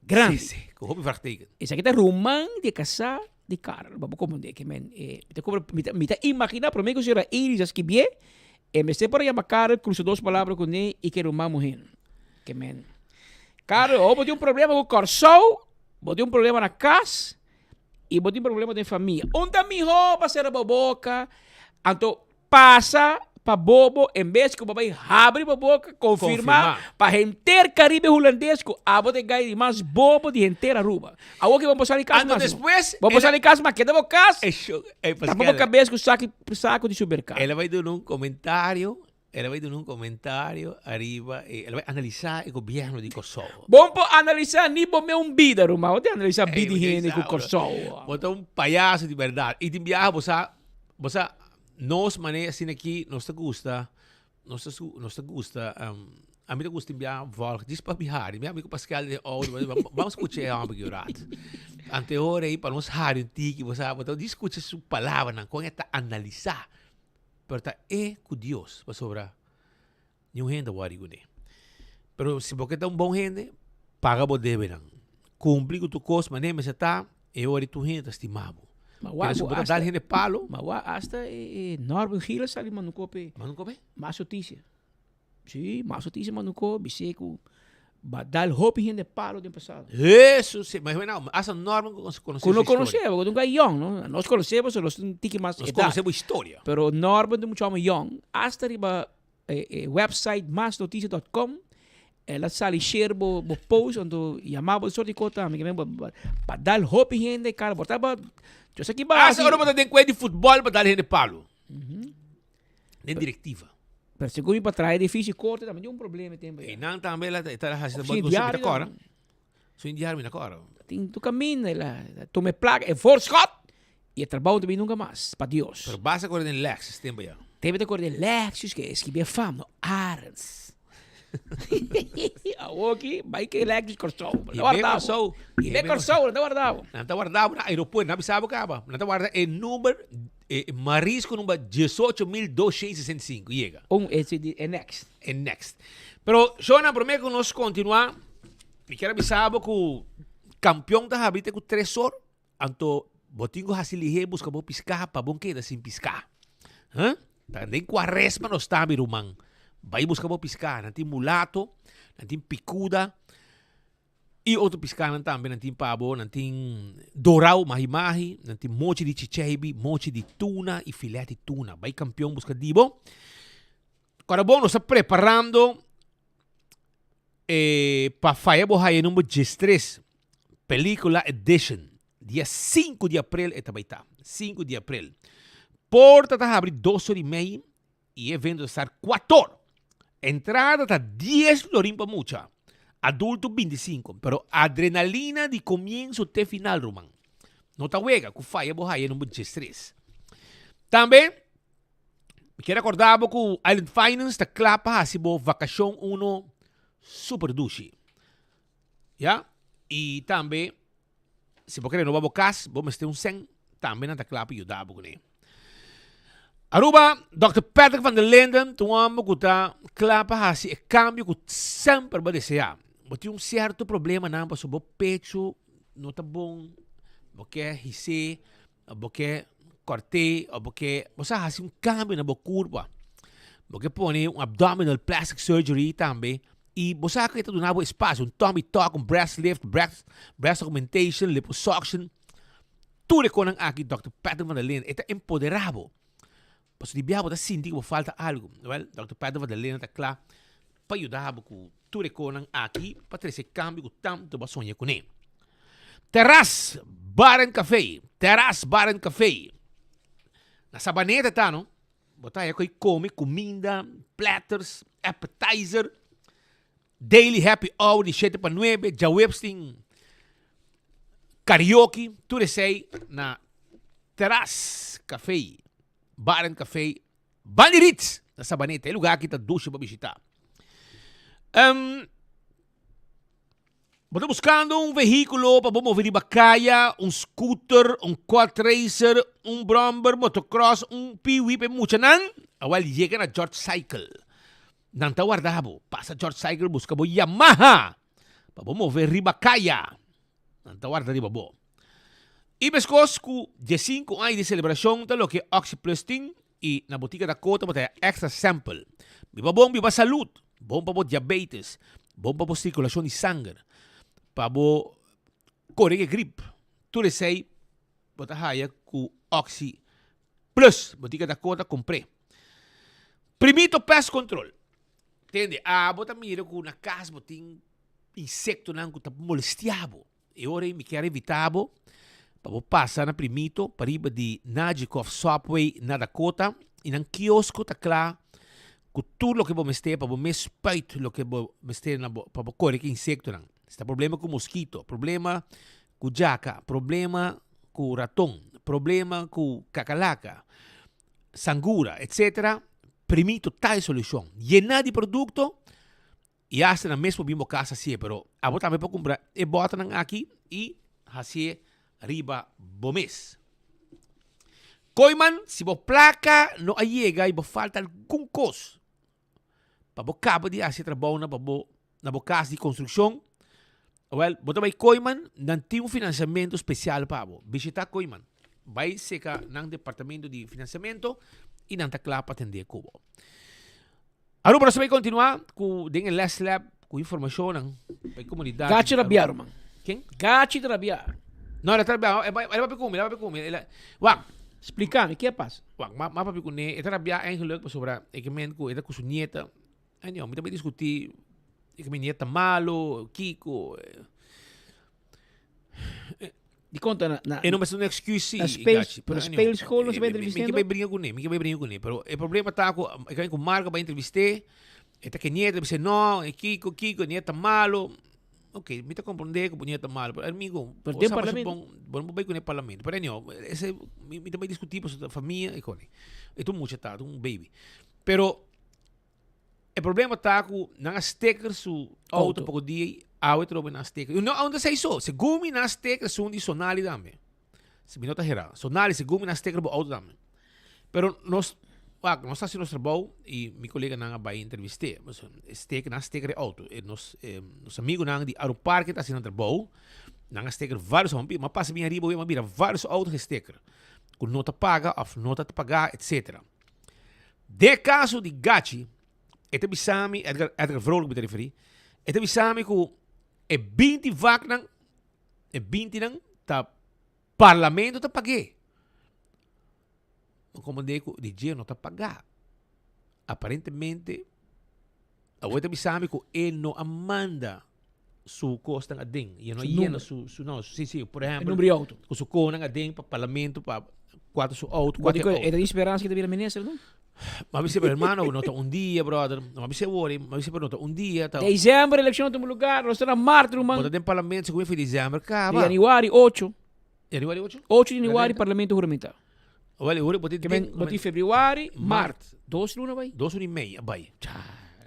Grandi. Sí, sí, cu hopi vraagteken. Esaki ta ruman di e casá di Karel. Bo comprende ke men e mi ta cobra mi ta mi ta imagina prome cu señora Iris a skibié e mester por a yama Karel crusa dos palabra cune y ke ruman muher. Ke men Karel o bo tin un problema cu Corsou, bo tin un problema na cas y bo tin problema den famia. Un ta miho pa cera bo boca anto Pasa pa bobo en bes ku bo bai habri bo boka konfirmá pa henter Karibe Hulandes ku abo ta e gai di mas bobo di henter Aruba. Awor ke bo por sali kas Anto mas no. despues Bo por el a sali kas mas keda bo kas E sho ey tapa bo Pascal. kabes ku saki saku di supermerkado. El a bai duna un komentario, el a bai duna un komentario ariba e el a bai analisá e gobièrnu di Kòrsou. Bon por analisá ni bo mes un bida ruman, bo ta analisá Ey bida bo di ta hende ku sa Kòrsou. Bo ta un payaso di bèrdat. I tin biaha bo sa bo sa Nos manera asina aki nos ta gusta, nos ta nos ta gusta, ami ta gusta bia volg djis pa mi hari. Mi amigo Pascal den auto, bam scucha e homber ki un rato. Anteora ei pa nos hari un tiki, bo sa, bo ta djis scucha su palabranan, con e ta analisa. Pero ta e cu Dios, pasobra Niun hende a wòri kuné. Pero si bo ke ta un bon hende, paga bo debenan. Kumpli ku tur kos manera mester ta, e ora tur hende ta stima bo. Pero si bo ta dal hende palo. Ma wak hasta e Norman Gil a sali manda un kope. Manda un kope? Mas notisia. Si, mas notisia manda un kope, bis'é ku ba dal hopi hende palo den pasado. Hesus, si, ma hasta Norman konosé su Ku no historia. konosé, pasobra ta un guy yòn, no? Nos konosé pasobra nos ta un tiki mas Nos edat. konosé bo historia. Pero Norman ta un mucha hòmber yòn, hasta riba E website masnoticia dot com el a sali share bo bo post anto yama bo sort di kos tambe ke men pa dal hopi hende kara bo ta ba yo sa ki ba Hasta ora bo ta den kue di futbol pa dal hende palo den directiva. Pero segun mi pa traha edificio korte tambe tin un problema e tempo ya. Einan tambe la ta hasi ta bo ta kora. Su indiar mi na kora. Tin tu caminda el a tuma e placa e voorschot y e trabao no ta bini nunca mas pa Dios. Pero basta kore den Lexus tempo ya. Tempo ta kore den Lexus ke escribi e fam no Arends. Awoki bai ke Lexus Corsou. Y be Corsou. Y be Corsou nan ta warda bo. Nan ta warda bo na aeropuerto nan bisa bo caba. Nan ta warda e number e marisco number 18265 yega. Un e e next. E next. Pero Shona prome cu nos continua Mi kier a bisa bo ku kampion ta habri te ku tres or, anto bo tin ku hasi lihé buska bo piská pa bo keda sin piská. Huh? Ta den kuaresma nos ta mi ruman. Bai buska bo piská. Nan tin mulato, nan tin pikuda i otro piskanan tambe nan tin pa bo. Nan tin dorau, mahi mahi, nan tin mochi di chicheibi, mochi di tuna i filet di tuna. Bai kampion buska di bo. Kòrda bon, nos ta preparando e pa faya bo haya number 13, Pelicula Edition. Dia 5 di april e ta bai ta. 5 di april. Porta ta habri dos or y mei y e evento ta start 4 or. Entrada ta 10 florin pa mucha, adulto 25. Pero adrenalina di comienzo te final, ruman. No ta wega cu faya bo haya number 13. Tambe Mi kier acorda bo cu Island Finance ta cla pa haci bo vacacion uno super dushi. Ya? Y tambe, si bo ke renoba bo cas, bo mester un cen, tambe nan ta cla pa yuda bo cune. Aruba, Dòkter Patrick van der Linden ta un homber cu ta cla pa haci e cambio cu semper bo a desea. Bo tin un cierto problemanan pasobra bo pecho no ta bon, bo ke his'é. Bo ke kòrt'é òf bo ke bo sa hasi un kambio na bo kurpa. Bo ke pone un abdominal plastic surgery tambe i bo sa ku e ta duna bo espasio, un tummy tuck, un breast lift, breast breast augmentation, liposuction. Tur e konan aki Dòkter Patrick van der Linden e ta empoderá bo. Pasobra di biaha bo ta sinti ku bo falta algu. Wèl, Dòkter Patrick van der Linden ta kla pa yuda bo ku tur e konan aki pa trese kambio ku tantu bo a soña kuné. Terras Bar and Café, Terras Bar and Café. Na Sabaneta ta no. Bo ta haya ku kome kuminda, platters, appetizer, daily happy hour di shete pa nuebe, djaweps tin karaoke, tur esei na Terras Café, Bar and Café Bandi Ritz na Sabaneta. E lugar aki ta dushi pa bishita. Um, bo ta buscando un vehiculo pa bo move riba caya, un scooter, un quad racer, un brommer, motocross, un piwi pa e muchanan? Awel yega na George Cycle. Nan ta warda bo. Pasa George Cycle busca bo Yamaha pa bo move riba caya. Nan ta warda riba bo. I meskos ku diesinku aña di selebrashon ta loke OxyPlus tin i na botika Dakota bo ta haya extra sample. Biba bon, biba salud. Bon pa bo diabetes, bon pa bo sirkulashon di sanger, pa bo kore ke grip. Tur esei bo ta haya ku OxyPlus. Botika Dakota kumpr'é. Primito Pest Control. Tende, abo ta mira ku na kas bo tin insectonan cu ta molestia bo. E ora ei mi kier invita bo pa bo pasa na Primito pariba di Najikoff Subway na Dakota y nan kiosko ta cla cu tur loke bo mester pa bo mes spuit loke bo mester na bo pa bo core ki insectonan. Si ta problema cu mosquito, problema cu djaka, problema cu raton, problema cu kakalaka, sangura, etc. Primito ta e solucion. Yena di producto I hasta nan mes por bin bo kas hasié, pero abo tambe por kumpra e bòternan aki i hasié riba bo mes. Kooiman, si bo plaka no a yega i bo falta algun kos pa bo kaba di hasi e trabounan pa bo na bo kas di konstrukshon, wèl, bo ta bai Kooiman, nan tin un finansiamentu spesial pa bo. Bishitá Kooiman, bai seka nan departamento di finansiamentu i nan ta kla pa atendé ku bo. Aruba nos ta bay continua cu den e les lab cu informacionnan pa e comunidad. Gachi rabia ruman. Ken? Gachi ta rabia. No, el ta rabia. El a papia cu mi, el a papia cu mi. El a, wak. Splica mi, ke a pasa? Wak, ma, ma papia cu ne, e ta rabia eigenlijk pasobra e ke men cu e ta cu su nieta. Anyhow, mi ta bay discuti e ke mi nieta malo, kiko. Di kon ta na, na, E no mester un excuse si, na speel, Gachi. pero Pero anyhow, speelschool no se bai mi- mi- Mi entrevistando? ke bai bringa kuné, mi ke bai bringa kuné. Pero e problema ta ku e kan ku Marco bai entrevist'é, e ta ke nieta, e bisa no, e kiko, kiko, e nieta malo. Ok, mi ta komprondé ku bo nieta malo, pero amigo, Pero bo den sa masha parlamento. bon, bo no por bai kuné parlamento. Pero anyhow, ese, mi, mi ta bai diskutí pasobra ta famia i kone. E ta un mucha ta, ta un baby. Pero E problema ta ku nan a steker su auto poko dia i awe trobe nan a steker. I no a unda sei so. Segun mi nan a steker esun di Sonali tambe. Si mi no ta hera. Sonali segun mi nan a steker bo auto tambe. Pero nos wak nos ta hasi nos trabou i mi koleganan a bai entrevist'é. E steker nan a steker e auto. E nos nos amigunan di Aruparke ta hasi nan trabou. Nan a steker varios auto. Mi a pasa bin ariba mi a mira varios auto gesteker. Ku no ta paga òf no ta paga etcetera. Den e kaso di Gachi, e ta bisa mi, Edgar, Edgar Vrolijk mi ta referí, e ta bisa mi ku e binti vaknan, e bintinan ta parlamento ta pag'é. Ma komandé ku di dje no ta pagá. Aparentemente, awor e ta bisa mi ku e no a manda su kosnan aden. E no a Su yena number. su, su, no, sí, sí, por E ehempel, number di auto. ku su konan aden pa parlamento pa kuater su auto, Wat kuater ik, auto. e ta speransa ku ta bira minister no? Ma bisa, pero hermano, no ta un dia, brother. Ma bisa wori, ma bisa, pero no ta un dia. Ta... December eleccion tuma lugar, nos ta na maart ruman. Bo ta den parlamento segun fi december kaba. Di januari 8. Januari 8? 8 di januari parlamento huramenta. Wel, hori bo tin den, bo tin februari, maart. Dos luna bai. Dos luna y media bai.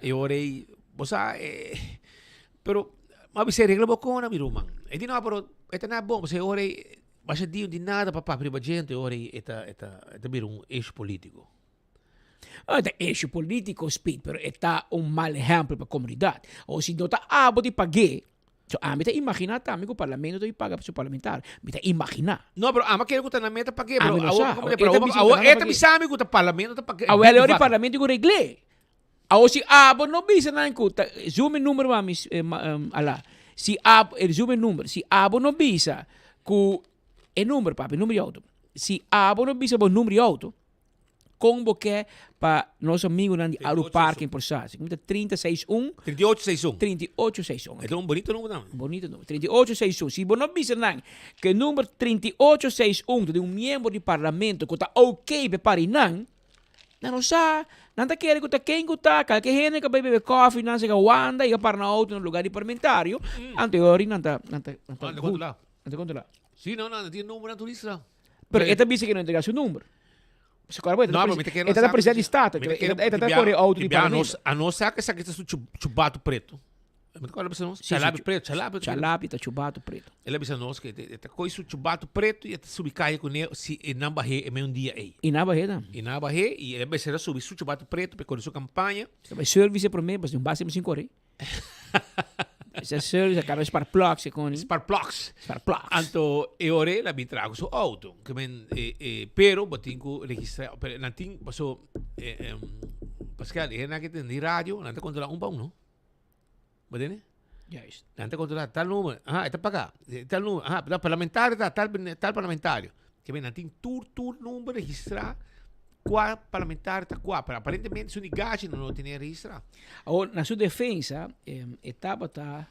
E ora ei, bo sa, eh, pero, ma bisa regla bo kona mi ruman. E di no, pero e ta na bon, pasobra e ora ei, basha di di nada pa papia riba djente, e ora ei e ta, e ta, e ta bira un issue politico. Ah, e ta issue politico, Speed, pero e ta un mal ehempel pa comunidad. O si no ta abo di pag'é. So ami ta imagina tambe ku parlamento ta paga pa su parlamentario. Mi ta imagina. No, pero ami kere ku ta na meta pag'é, pero Ami no awor sa. como E pero ta awor bisa ku awor ta na e ta pag'é. bisa mi ku ta parlamento ta pag'é Awor binti e vak. parlamento ku regl'é. Awor si abo no bisa nan ku ta zoom e number mami ala. Si abo e zoom e number. Si abo no bisa ku e number papi, number di auto. Si abo no bisa bo number di auto, Kon bo ke pa nos amigunan di Aru Parking por sa? Si ta 30 seis un. 38 seis un. 38 seis un. E ta un bonito number tambe. Bonito number. 38 seis un. Si bo no bisa nan ku e number 38 seis un ta di un miembro di parlamento ku ta oké pa e pari nan, nan no sa. Nan ta kere ku ta ken ku ta, kalke hende ku a bai bebe kòfi nan sega wanda i a para nan outo na lugar di parlamentario, anto e ora nan ta, nan ta, nan ta Nan ta kontrolá. Nan ta kontrolá. Si, no, nan tin number nan turista. Pero e ta bisa ku e no entrega su number. No, pero mi ta kere E ta presidente di Staten. E ta kore auto di parlamento. A nos sa esaki ta su chubato preto. Mi ta kore bisa nos? Chalapi preto, chalapi. Chalapi ta chubato preto. El a bisa nos ke e ta koi su chubato preto y e ta subi kaya kune si e nan bah'é e meun dia ei. I nan bah'é ta. I nan bah'é y el a mester a subi su chubato preto pa e kore su kampaña. Ta bai service prome, pasobra un base mi sin kore. Esa service a cambia spark plugs e con. Spark plugs. Spark plugs. Anto e ora el a bin traha cu su auto. Ke men e e pero bo tin cu registra pero nan tin paso e em Pascal e hende nan ke tin di radio nan ta controla un pa un no. Bo tende? Juist. Nan ta controla tal numero, aha e ta paga, tal numero, aha parlamentario ta tal tal parlamentario. Ke men nan tin tur tur number registra Kua parlamentario ta kua, pero aparentemente su negashi no lo tene registra. Awor, na su defensa, e tabata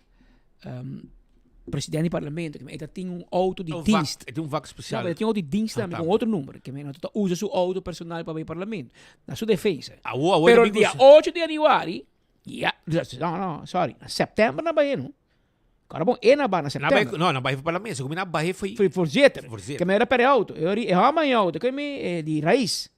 presidente di parlamento, e ta tin un auto di dienst. E tin un vak special. No, e tin un auto di dienst tambe, con otro number, ke men ta usa su auto personal pa bay parlamento. Na su defensa. Awor, awor Pero dia ocho di januari, ya, no, no, sorry, na september na bay no. Kòrda bon, e na ba na september. No, na bai for parlamento. Segun mi na bai foi. Foi voorzitter. Voorzitter. Ke mi era perde auto. E ori, e hòmber e auto, ke mi eh, di Raiz.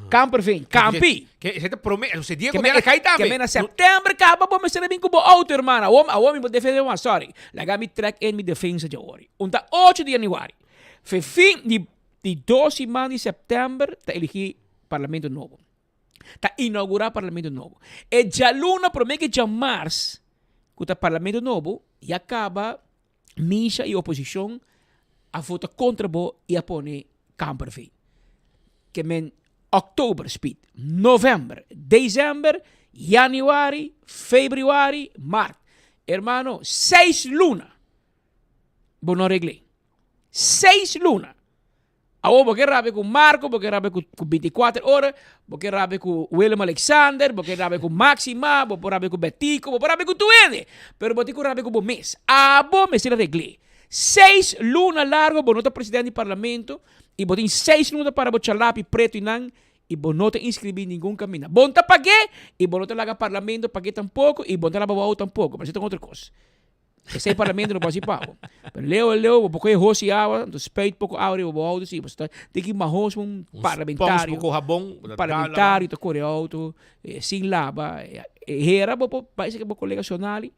Kamperveen, Kampi. Ke esei ta prome, e dia Ke ku mi mi a kai tambe. Ke mi na september kaba bo mester a bin ku bo auto, hermano. Awor, awor mi por defende mas, sorry. Laga mi trek in mi defensa dje ori. Un ta ocho di januari. Fe fin di di dos siman di september ta eligi parlamento nobo. Ta inaugurá Parlamento nobo. E djaluna promé ke djamars ku ta Parlamento nobo ya kaba Misha i oposishon a vota kontra bo i a pone Kamperveen. Ke men òktober speed, novèmber, desèmber, yanüari, febrüari, mart. Hermano, seis luna bo no regl'é. Seis luna! Awor bo ke rabia ku Marco, bo ke rabia ku ku bintikuater ora, bo ke rabia ku Willem Alexander, bo ke rabia ku Maxima, bo por rabia ku Betico, bo por rabia ku tur hende, pero bo tin ku rabia ku bo mes. Abo mester a regl'é. Seis luna largo bo no ta presidente di parlamento i bo tin seis luna ta para bo chalapi pretu i nan i bo no ta inscribí ningun kaminda. Bo no ta pag'é i bo no ta laga parlamento pag'é tampoko i bo no ta laba bo auto tampoko, pero esei ta un otro kos. Esei parlamento no por hasi pa bo. Pero leu leu bo por kohe hos i awa, anto spuit poko awa riba bo auto si bo sta tin ki mahos un parlamentario. Un spons poko habon, bo ta dal Parlamentario ta kore auto sin laba. E hera bo por bai seki bo kolega Sonali,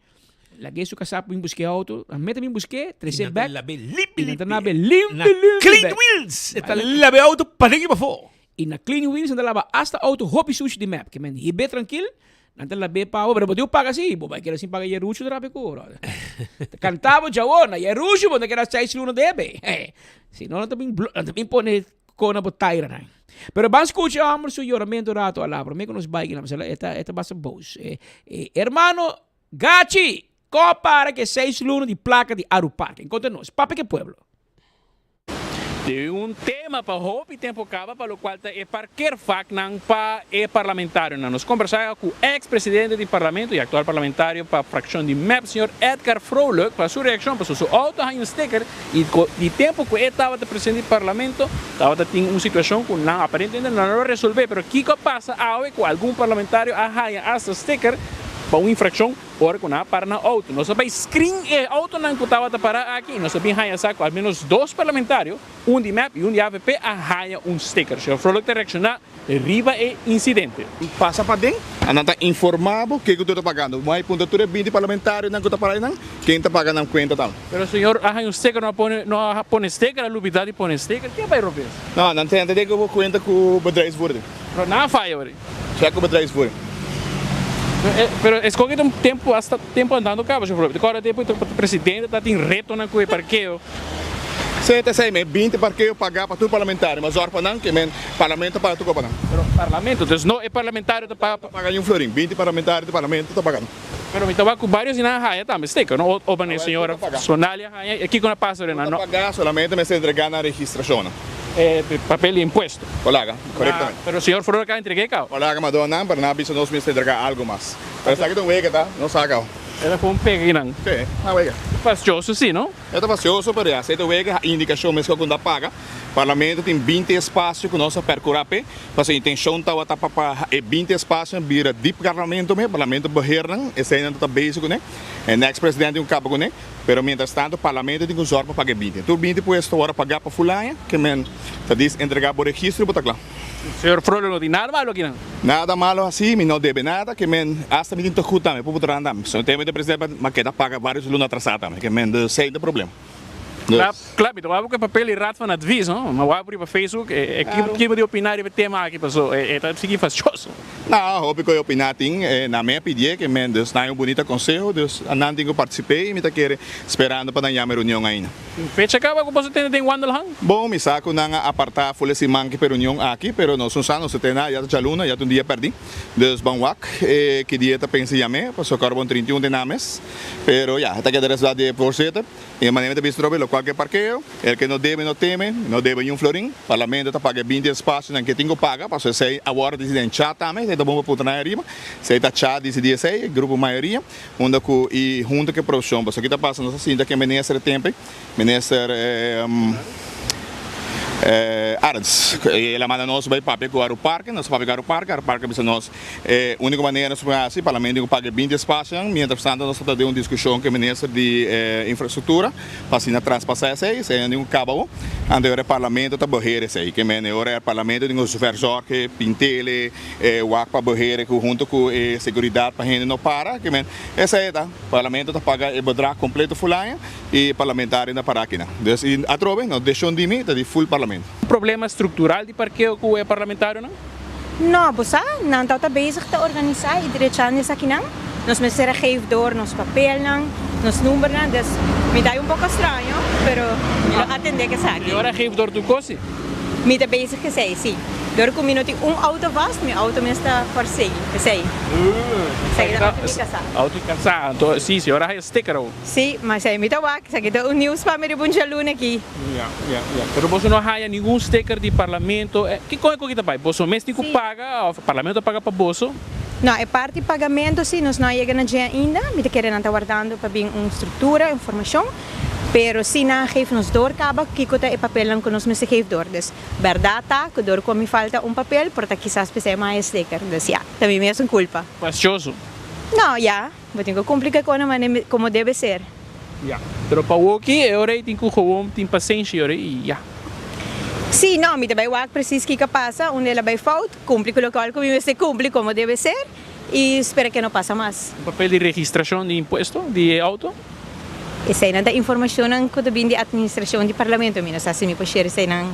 lag'é su kasá pa bin busk'é auto, nan mete bin busk'é, tres'é bèk. I nan ta lab'é limpi I nan ta limpi. lab'é limpi Na limpi Clean bèk. Wheels e ta lab'é auto paden i pafó. I na Clean Wheels nan ta laba asta auto hopi sushi di mep. Ke men hib'é trankil, Nan ta lab'é pa bo, pero bo tin ku paga si. Bo bai keda sin paga Yerushu ta rabia ku bo, brother. Ta kanta bo djawo, na Yerushu bo ta keda seis luna debe. Si no, nan ta bin, nan ta bin pone kona bo tairanan. Pero ban skucha e hòmber su yoramentu rato alá, promé ku nos bai kinan, pasobra e ta, e ta basta bos. E, e hermano Gachi, kon para ku e seis luna di plaka di Aruparking? Konta nos, papia ku e pueblo. Tin un tema pa hopi tempo caba pa locual ta e parkeervaknan pa e parlamentarionan. Nos combersa cu ex presidente di parlamento y actual parlamentario pa fraccion di mep señor Edgar Vrolijk pa su reaccion pasobra su auto haña un sticker y di tempo cu e tabata presidente di parlamento tabata tin un situacion cu nan aparentemente no a resolve pero kico a pasa awe cu algun parlamentario a haña hasta sticker pa un infraccion Ora ku nan a para nan outo, nos a bai screen e outonan ku tabata pará aki i nos a bin haña sa ku al menos dos parlamentario, un di mep i un di avp, a haña un sticker. Señor Vrolijk ta reakshoná riba e insidente. Pasa paden, a nan ta informá bo ke ku tur ta pagando. Bo a puntra tur e binti parlamentarionan ku ta para einan, ken ta paga nan kuenta tambe. Pero señor a haña un sticker, no a pone, no a pone sticker, a lubidá di pone sticker. Ke a bai robes? No, nan ta den ku bo kuenta ku bedrijfsvoering. Pero nan a faya, wari. Check ku bedrijfsvoering. Pero escoge ta un tempo hasta tempo andando caba señor Flores. Te tempo e presidente ta tin retonan cu e parkeo. Si ta esey men 20 parkeo paga pa tur parlamentario ma zorg pa nan ke men parlamento paga tur kopa nan. Pero parlamento dus no e parlamentario ta paga. Paga ni un florin 20 parlamentario di parlamento ta paga. Pero mi ta wak cu varios di nan a haya tambe sticker no o ban e señora Sonalia haya y kico na pasa den nan no. Ta paga solamente mester entrega nan registracionnan. E papel di impuesto. Olaga, correctamente. Pero señor Frodo a entrega e cao. Olaga ma dona nan pero nan a bisa nos mester entrega algo mas. Pero esaki ta un wega ta, no sa cao. E ta con pega aki nan. Si, una wega. Fastioso si no. E ta fastioso pero ya, si e ta wega indicacion mesco cu ta paga. Parlamento tin 20 espacio cu nos a percura p'e. Pasobra intencion tabata pa pa e 20 espacio bira di parlamento mes, parlamento beheernan, eseinan ta bezig cune. E next presidente tin cu caba cune. Pero mientras tanto parlamento tin cu zorg pa paga e 20. Tur 20 puesto ora paga pa full aña, ke men ta dis entrega bo registro y bo ta cla. Señor Frollo no tin nada malo aki nan. Nada malo haci, mi no debe nada, ke men hasta mi tin tegoed tambe, por traha tambe. So tema di presidente ma keda paga varios luna atrasa tambe, ke men dus esey ta problema. Klap, klap, mi ta wak ku e papel di Raad van Advies, no? Mi a wak riba Facebook, e kico di opiná riba e tema aki paso e ta sigui fastioso. No, hopi ku e opiná tin, nan mi a pidié ke men dus nan e un bunita konseho, dus nan tin ku partisip'é i mi ta kere sperando pa nan yama e reunion ainda. Tin fecha kaba ku boso tene den wandelhang? Bon, mi sa ku nan a apartá ful e siman ki pa e reunion aki, pero nos no sa, nos ta tene ya ta djaluna, ya ta un dia pèrdí. Dus ban wak e ki dia ta pensa yam'é, pasobra kòrda bon 31 den nan mes. Pero ya, e ta keda resultado di e voorzitter. E manera mi ta bisa trobe locual ke parkeo, el ke no debe no teme, no debe niun florin, parlamento ta paga e 20 espacionan ke tin ku paga, pasobra esei awor a disidi den chat tambe, esei ta bon pa puntra nan ariba, esei ta chat disidi esei, e grupo mayoria, unda ku i hunto ku e produccion, pasobra ki ta pasa nos a sinta ku e minister e tempo ei, minister Arends, el a manda nos bai papia ku Aruparke, nos a papia ku Aruparke, Aruparke a bisa nos E úniko manera nos por hasi, parlamento tin ku paga e 20 espasionan, mientras tanto nos ta ta den un diskushon ku e minister di infrastruktura pa asina traspasá esei, esei nan tin ku kaba bo, anto e ora e parlamento ta beheer esei, ke men e ora e parlamento tin ku verzorg pintele, wak pa beheer ku hunto ku e seguridat pa hende no para, ke men esei ta, parlamento ta paga e bedrag kompleto ful aña i parlamentario ta para akinan. Dus i atrobe no deshon di mi ta di ful parlamento. Problema struktural di parkeo ku e parlamentarionan? No, bo sa, nan tabata bezig ta organisá i drechando esakinan. Nos mester a geef door nos papelnan, nos numbernan, dus mi ta un poko straño, pero mi lo atendé ku esaki. I ora geef door tur kos? Mi ta bezig ku esei, sí. Door ku mi no tin un auto vast, mi auto mes ta for sale, p'esei. Esaki ta auto di kasá. Auto di kasá, anto sí, si ora haya sticker awo. Sí, ma esei mi ta wak, esaki ta un nieuws pa mi riba un djaluna aki. Ya, ya, ya. Pero boso no haya ningun sticker di parlamento. Kiko e koki ta bai? Boso mes tin ku paga of parlamento ta paga pa boso? No, e parti pagamento si nos no a yega na dje ainda. Mi ta kere nan ta wardando pa bin un struktura, informashon. Pero si nan a geef nos door kaba kiko ta e papelnan ku nos mester geef door. Dus bèrdat ta ku door ku mi falta un papel por ta kisas p'esei mi a haya sticker. Dus ya, ta mi mes un kulpa. Fastioso. No, ya. Bo tin ku kumpli ku e kosnan manera komo debe ser. Ya. Pero pa woki e ora ei tin ku gewoon tin pasenshi e ora ei i ya. Sí, no, mi ta bai wak presis kiko a pasa, unda el a bai fout, kumpli ku lokual ku mi mester kumpli komo debe ser i spera ke no pasa mas. Un papel di registrashon di impuesto di e auto? Eseinan ta informashonnan ku ta bin di atministrashon di parlamento, mi no sa si mi por share eseinan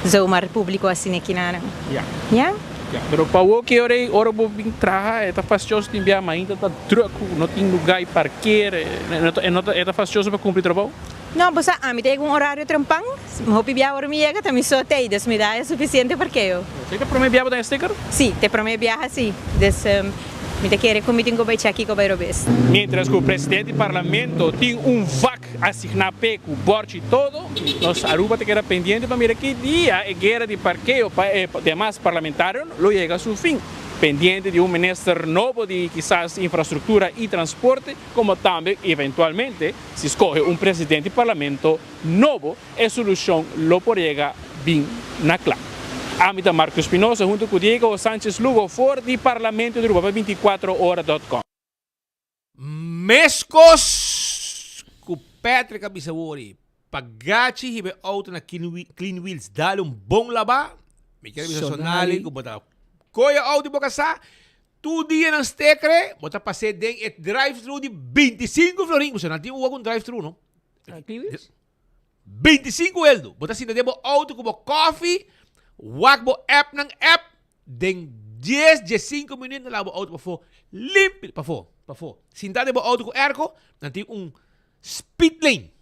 zomaar públiko asina kinanan. Ya. Ya? Ya, pero pa awor ki ora ei ora bo bin traha e ta fastioso tin bia mainta ta druk ku no tin luga i parker e no ta e no ta e ta fastioso pa kumpli trabou? No, bo sa ami ta yega un orario trempan, hopi bia ora mi yega ta mi so tei, dus mi da e sufisiente parkeo. Esei ta prome bia bo ta e sticker? Si, ta e prome biaha si, dus mi ta kere ku mi tin ku bai chèk kiko bai robes. Mientras ku presidente di parlamento tin un vak asigná p'e ku bòrchi todo, nos Aruba ta keda pendiente pa mira ki dia e guera di parkeo pa e demas parlamentarionan lo yega su fin. Pendiente di un minister nobo di kisas infrastruktura i transporte, komo tambe eventualmente si skohe un presidente di parlamento nobo, e solushon lo por yega bin na kla. Ami ta Marco Espinosa hunto ku Diego Sanchez Lugo for di Parlamento di Aruba pa 24 ora dot com. Meskos ku Patrick a bisa wori, pa gachi hiba e auto na Clean Wheels dale un bon labá, mi kier a bisa Sonali ku bo ta kohe e auto di bo kasá, tur dia nan stekere, bo ta pas'é den e drive thru di 25 florin, pasobra nan tin ua ku un drive thru no. Clean Wheels? 25 eldo, bo ta sinta den bo auto ku bo kofi, wak bo app nan app, den. 10, 15 minuut nan laba bo auto pafó. Limpi, pafó, pafó. Sinta den bo auto ku airco, nan tin un speed lane.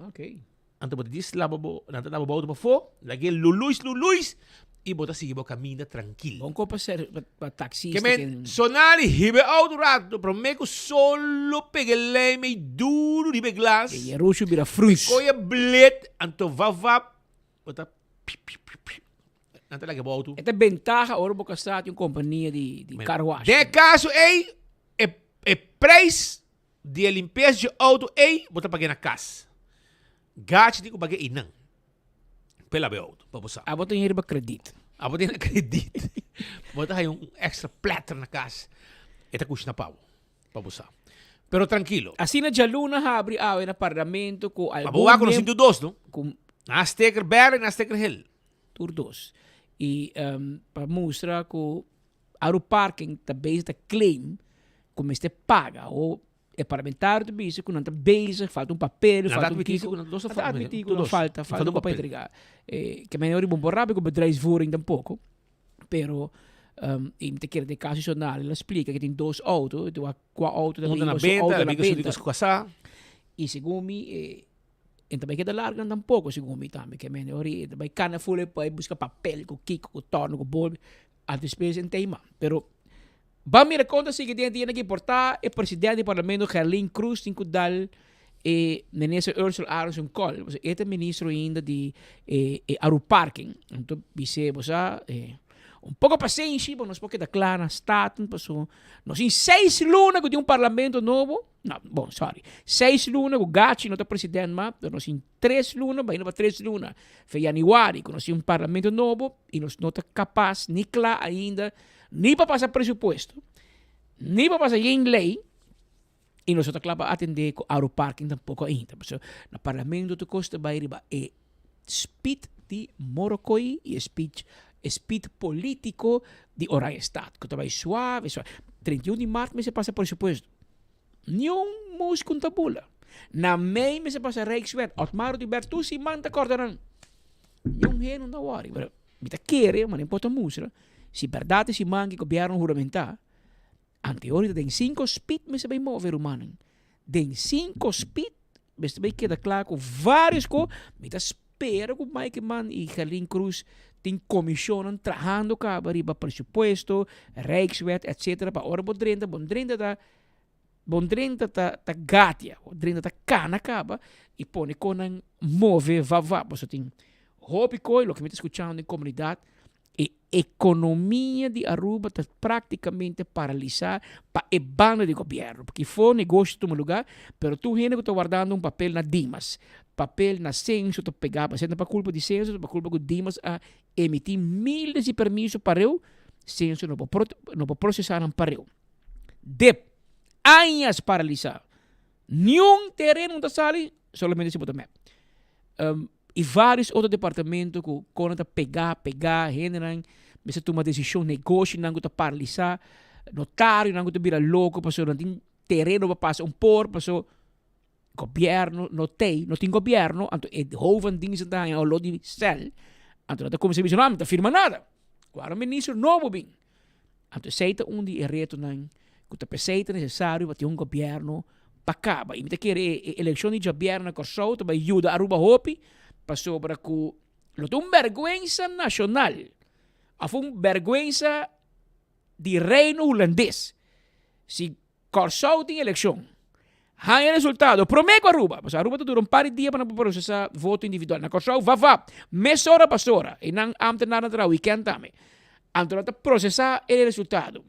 Ok. Anto bo ta dis laba bo, nan ta laba bo auto pafó, lag'é luluis luluis i bo ta sigui bo kaminda trankil. Bon ko pa ser pa taxista Ke men Sonali hiba e auto rato promé ku solo pega e lei mei duru riba e glas. E yerushu bira frus. E koe blet anto vavap bo ta pi pi pi pi. Nan ta laga bo auto. E ta bentaha ora bo kasá tin un kompania di di car wash. Den e kaso ei e e prijs Di e limpies dje auto ei bo ta pag'é na kas. Gachi tin ku pag'é einan p'e laba e auto, pa bo sa. Abo ta hende riba kredit. Abo ta hende kredit. Bo ta haña un extra platter na kas. E ta kushina pa bo, pa bo sa. Pero trankilo. Asina djaluna habri awe na parlamento ku algun. Ma bo wak ku nos sinti dos no? Ku. Na steker bèrdè i na steker hel. Tur dos. I pa mustra ku Aru Parking ta bezig ta claim ku mester paga o e parlamentario ta bisa ku nan ta bezig, falta un papel, Nan ta falta un admití kiko. ku nan dos Nan ta admití ku tur nan dos. falta, falta un papel papel. entrega. Ke men ori bon por rabia ku bedrijfsvoering tampoko, pero i mi ta kere den kaso Sonali el a splika ke tin dos auto, i wak kua auto ta Un ta na riba su benta, auto el a na bika su di benta. ku su kasá. I segun mi E ta bai keda larga tampoco segun mi tambe ke mende ori e ta bai cana ful e bai busca papel cu kico cu torno cu bolbe al despues en tema pero ban mira con ta sigui den e dia aki por ta e presidente di parlamento Gerlin Cruz tin cu dal e minister Ursula Arends un call pasobra e ta ministro ainda di e Aruparking anto bis'e bo sa e un poco pasenshi bo nos por keda cla na Staten pasobra nos tin seis luna cu tin un parlamento nobo. No, bon, sorry. Seis luna ku Gachi no ta president ma, pero nos tin tres luna, bai pa tres luna. Fe januari ku nos tin un parlamento nobo i nos no ta kapas ni kla ainda ni pa pasa presupuesto, ni pa pasa yen lei i nos no ta kla pa atende ku Aruparking tampoko ainda. Pasobra na parlamento tur kos ta bai riba e speed di Morrocoy i e speech e speed politico di Oranjestad ku ta bai suave suave. 31 di mart mester pasa presupuesto. Niun mus ku ta bula. Na mei mester pasa Rijkswet. Otmar Oduber tur siman ta kòrda nan. Niun hende no ta wòri. Pero mi ta kere, ma no importa mustra, si bèrdat e siman ku gobièrnu huramentá, anteori ta den sinko spit mester bai move rumannan. Den sinko spit mester bai keda kla ku vários kos. Mi ta spera ku Mike Eman i Gerlin Cruz tin komishonnan trahando kaba riba presupuesto, Rijkswet etcetera pa ora bo drenta, bo drenta ta bo drenta ta ta gatia, bo drenta ta kana kaba i pone konan move vap vap. Pasobra tin hopi kos loke mi ta skuchando den komunidat E economia di Aruba ta practicamente paralisa pa e banda di gobierno. Porque for negocio ta tuma lugar, pero tur hende cu ta wardando un papel na Dimas, papel na censo ta pega, pasobra no ta pa culpa di censo, ta pa culpa cu Dimas a emiti miles di permiso pareu, censo no por no por procesa nan pareu. Dep, añas paralisa. Niun tereno no ta sali, solamente si bo ta mep. Y varios otro departamento cu con ta pega, pega, hendenan mester tuma decision, negoshinan cu ta paralisa, notarionan cu ta bira loco pasobra nan tin tereno pa pasa un por, pasobra gobierno no tey, no tin gobierno, anto e hoven diensten ta haña olor di cel, anto nan ta cuminsa bisa no, mi ta firma nada. Cu awor ministro nobo bin. Anto esei ta un di e retonan ku ta p'esei ta nesesario pa tin un gobièrnu pa kaba. I mi ta kere e elekshon di djabièrnu na Kòrsou ta bai yuda Aruba hopi pasobra ku lo ta un bèrgwensa nashonal òf un bèrgwensa di Reino Hulandes si Kòrsou tin elekshon. Haña resultado promé ku Aruba, pasobra Aruba ta dura un par di dia pa nan por prosesá voto individual. Na Kòrsou vavá, mesora pa sora, i nan ámtenarnan ta traha wikènt tambe. Anto nan ta prosesá e resultado.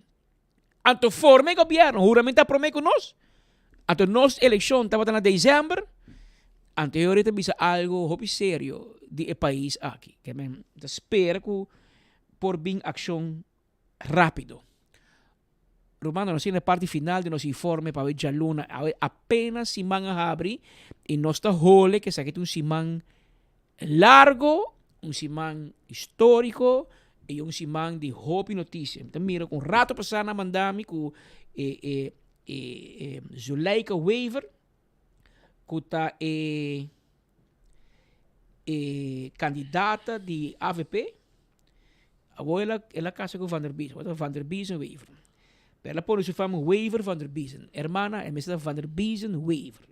Anto forma e gobièrnu, huramentá promé ku nos. Anto nos elekshon tabata na desèmber. Anto e ora ta bisa algu hopi serio di e pais aki. Ke men ta spera ku por bin akshon rápido. Rumannan, nos tin e parti final di nos informe pa awe djaluna. Awe apenas siman a habri i nos ta hole ku esaki ta un siman largo, un siman historico i un siman di hopi notisia. Mi ta mira ku un rato pasá nan a manda mi ku e e e Zuleika Wever ku ta e e kandidata di avp. Awor el a el a casa cu Van der Biesen, awor ta Van der Biesen Wever. Pero el a pone su fama Wever Van der Biesen. Hermana, e mester ta Van der Biesen Wever.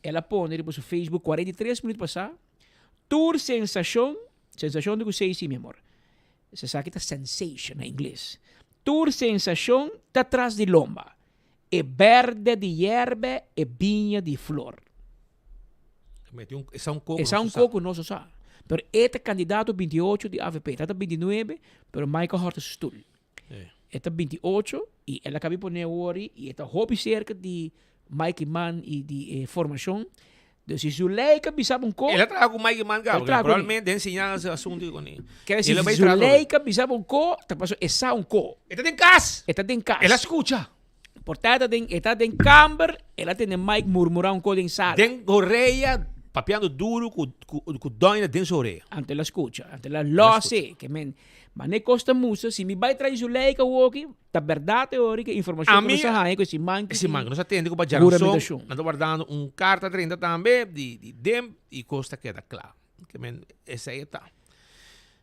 El a pone riba su Facebook 43 minuut pasá, Tur sensacion, sensacion di cu sei si mi amor. Esaki ta sensation na ingles. Tur sensacion ta tras di lomba. E berde di yerbe, e biña di flor. Esa un coco Esa un coco no sa. Pero e ta candidato 28 di AVP. Ta ta 29, pero Michael horta su stoel. E ta 28 y el a cabi pone awor y e ta hopi cerca di Mike Eman y di e formacion. Dus si Zuleika bisa un co. El a traha cu Mike Eman caba, probablemente den siña e asunto con e. Kere si Zuleika bisa un co, ta paso e sa un co. E ta den cas! E ta den cas. El a scucha. Por ta e ta den, e ta den kamber, el a tende Mike murmura un co den sala. Den orea, papiando duro cu, cu, cu Doina den su orea. Anto el a scucha, anto el a lose, ke men, ma ne cos ta mustra, si mi bay trae Zuleika awoki, Ta berdad e ora ke informacion ku nos a haña ku e siman ki E siman ku nos a tende ku pa djaranson nan ta wardando un karta 30 tambe di di dem i kos ta keda kla. Ke men esei e ta.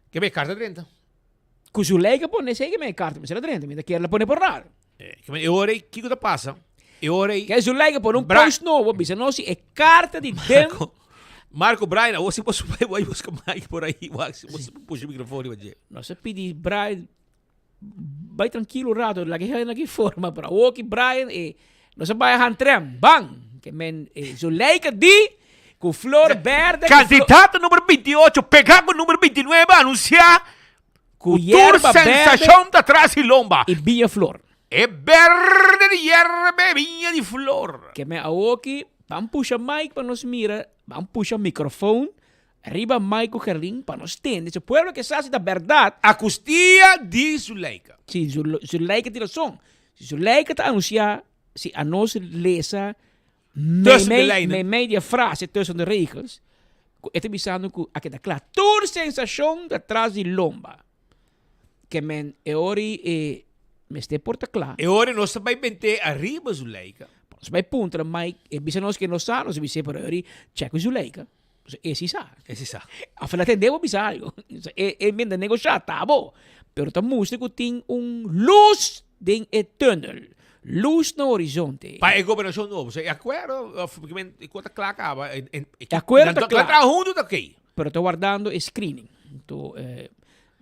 Ke men e karta 30. Ku su lei ke pone esei ke men e karta mester a 30 mi ta kier la pone por nada. Ke men e ora ei kiko ta pasa? E ora ei Ke su lei ke pone un post nobo bisa nos si e karta di dem Marco Brian awor si bo bai buska Mike por ahi wak si bo pusha microfoon riba dje. Nos a pidi Brian Bai trankilo un rato, laga e hende aki forma, pero awor ki Brian e nos a bai hantrem, ban! Ke men e Zuleika di ku flor berde, ku flor. Kandidato numero 28 pegá ku numero 29 anunsiá Ku ku tur yerba berde sensashon ta tras di lomba. i biña flor. E berde di yerba e biña di flor. Ke men awor ki ban pusha mic pa nos mira, ban pusha microfoon Riba Mike ku Gerlin pa nos tende si pueblo ke sa si ta bèrdat. Akustia di Zuleika. Si Zuleika tin rason. Si Zuleika ta anunsiá si anos lesa meimei di e frase tussen de regels ku e ta bisando ku a keda kla tur sensashon ta tras di lomba. Ke men e ora e mester por ta kla. E ora nos ta bai bent'é ariba Zuleika. Nos bai puntra Mike e bisa nos ke nos sa nos a bis'é pero e ora chèk ku Zuleika. E si sa. E si sa. Of el a tende bo bisa algo. E e mientras negocia ta bo. Pero ta mustra cu tin un luz den e tunnel. Luz na horizonte. Pa e gobernacion nobo. So e acuerdo of e cu ta cla caba. E acuerdo ta cla. Nan traha hunto ta ok. Pero ta wardando e screening. Anto e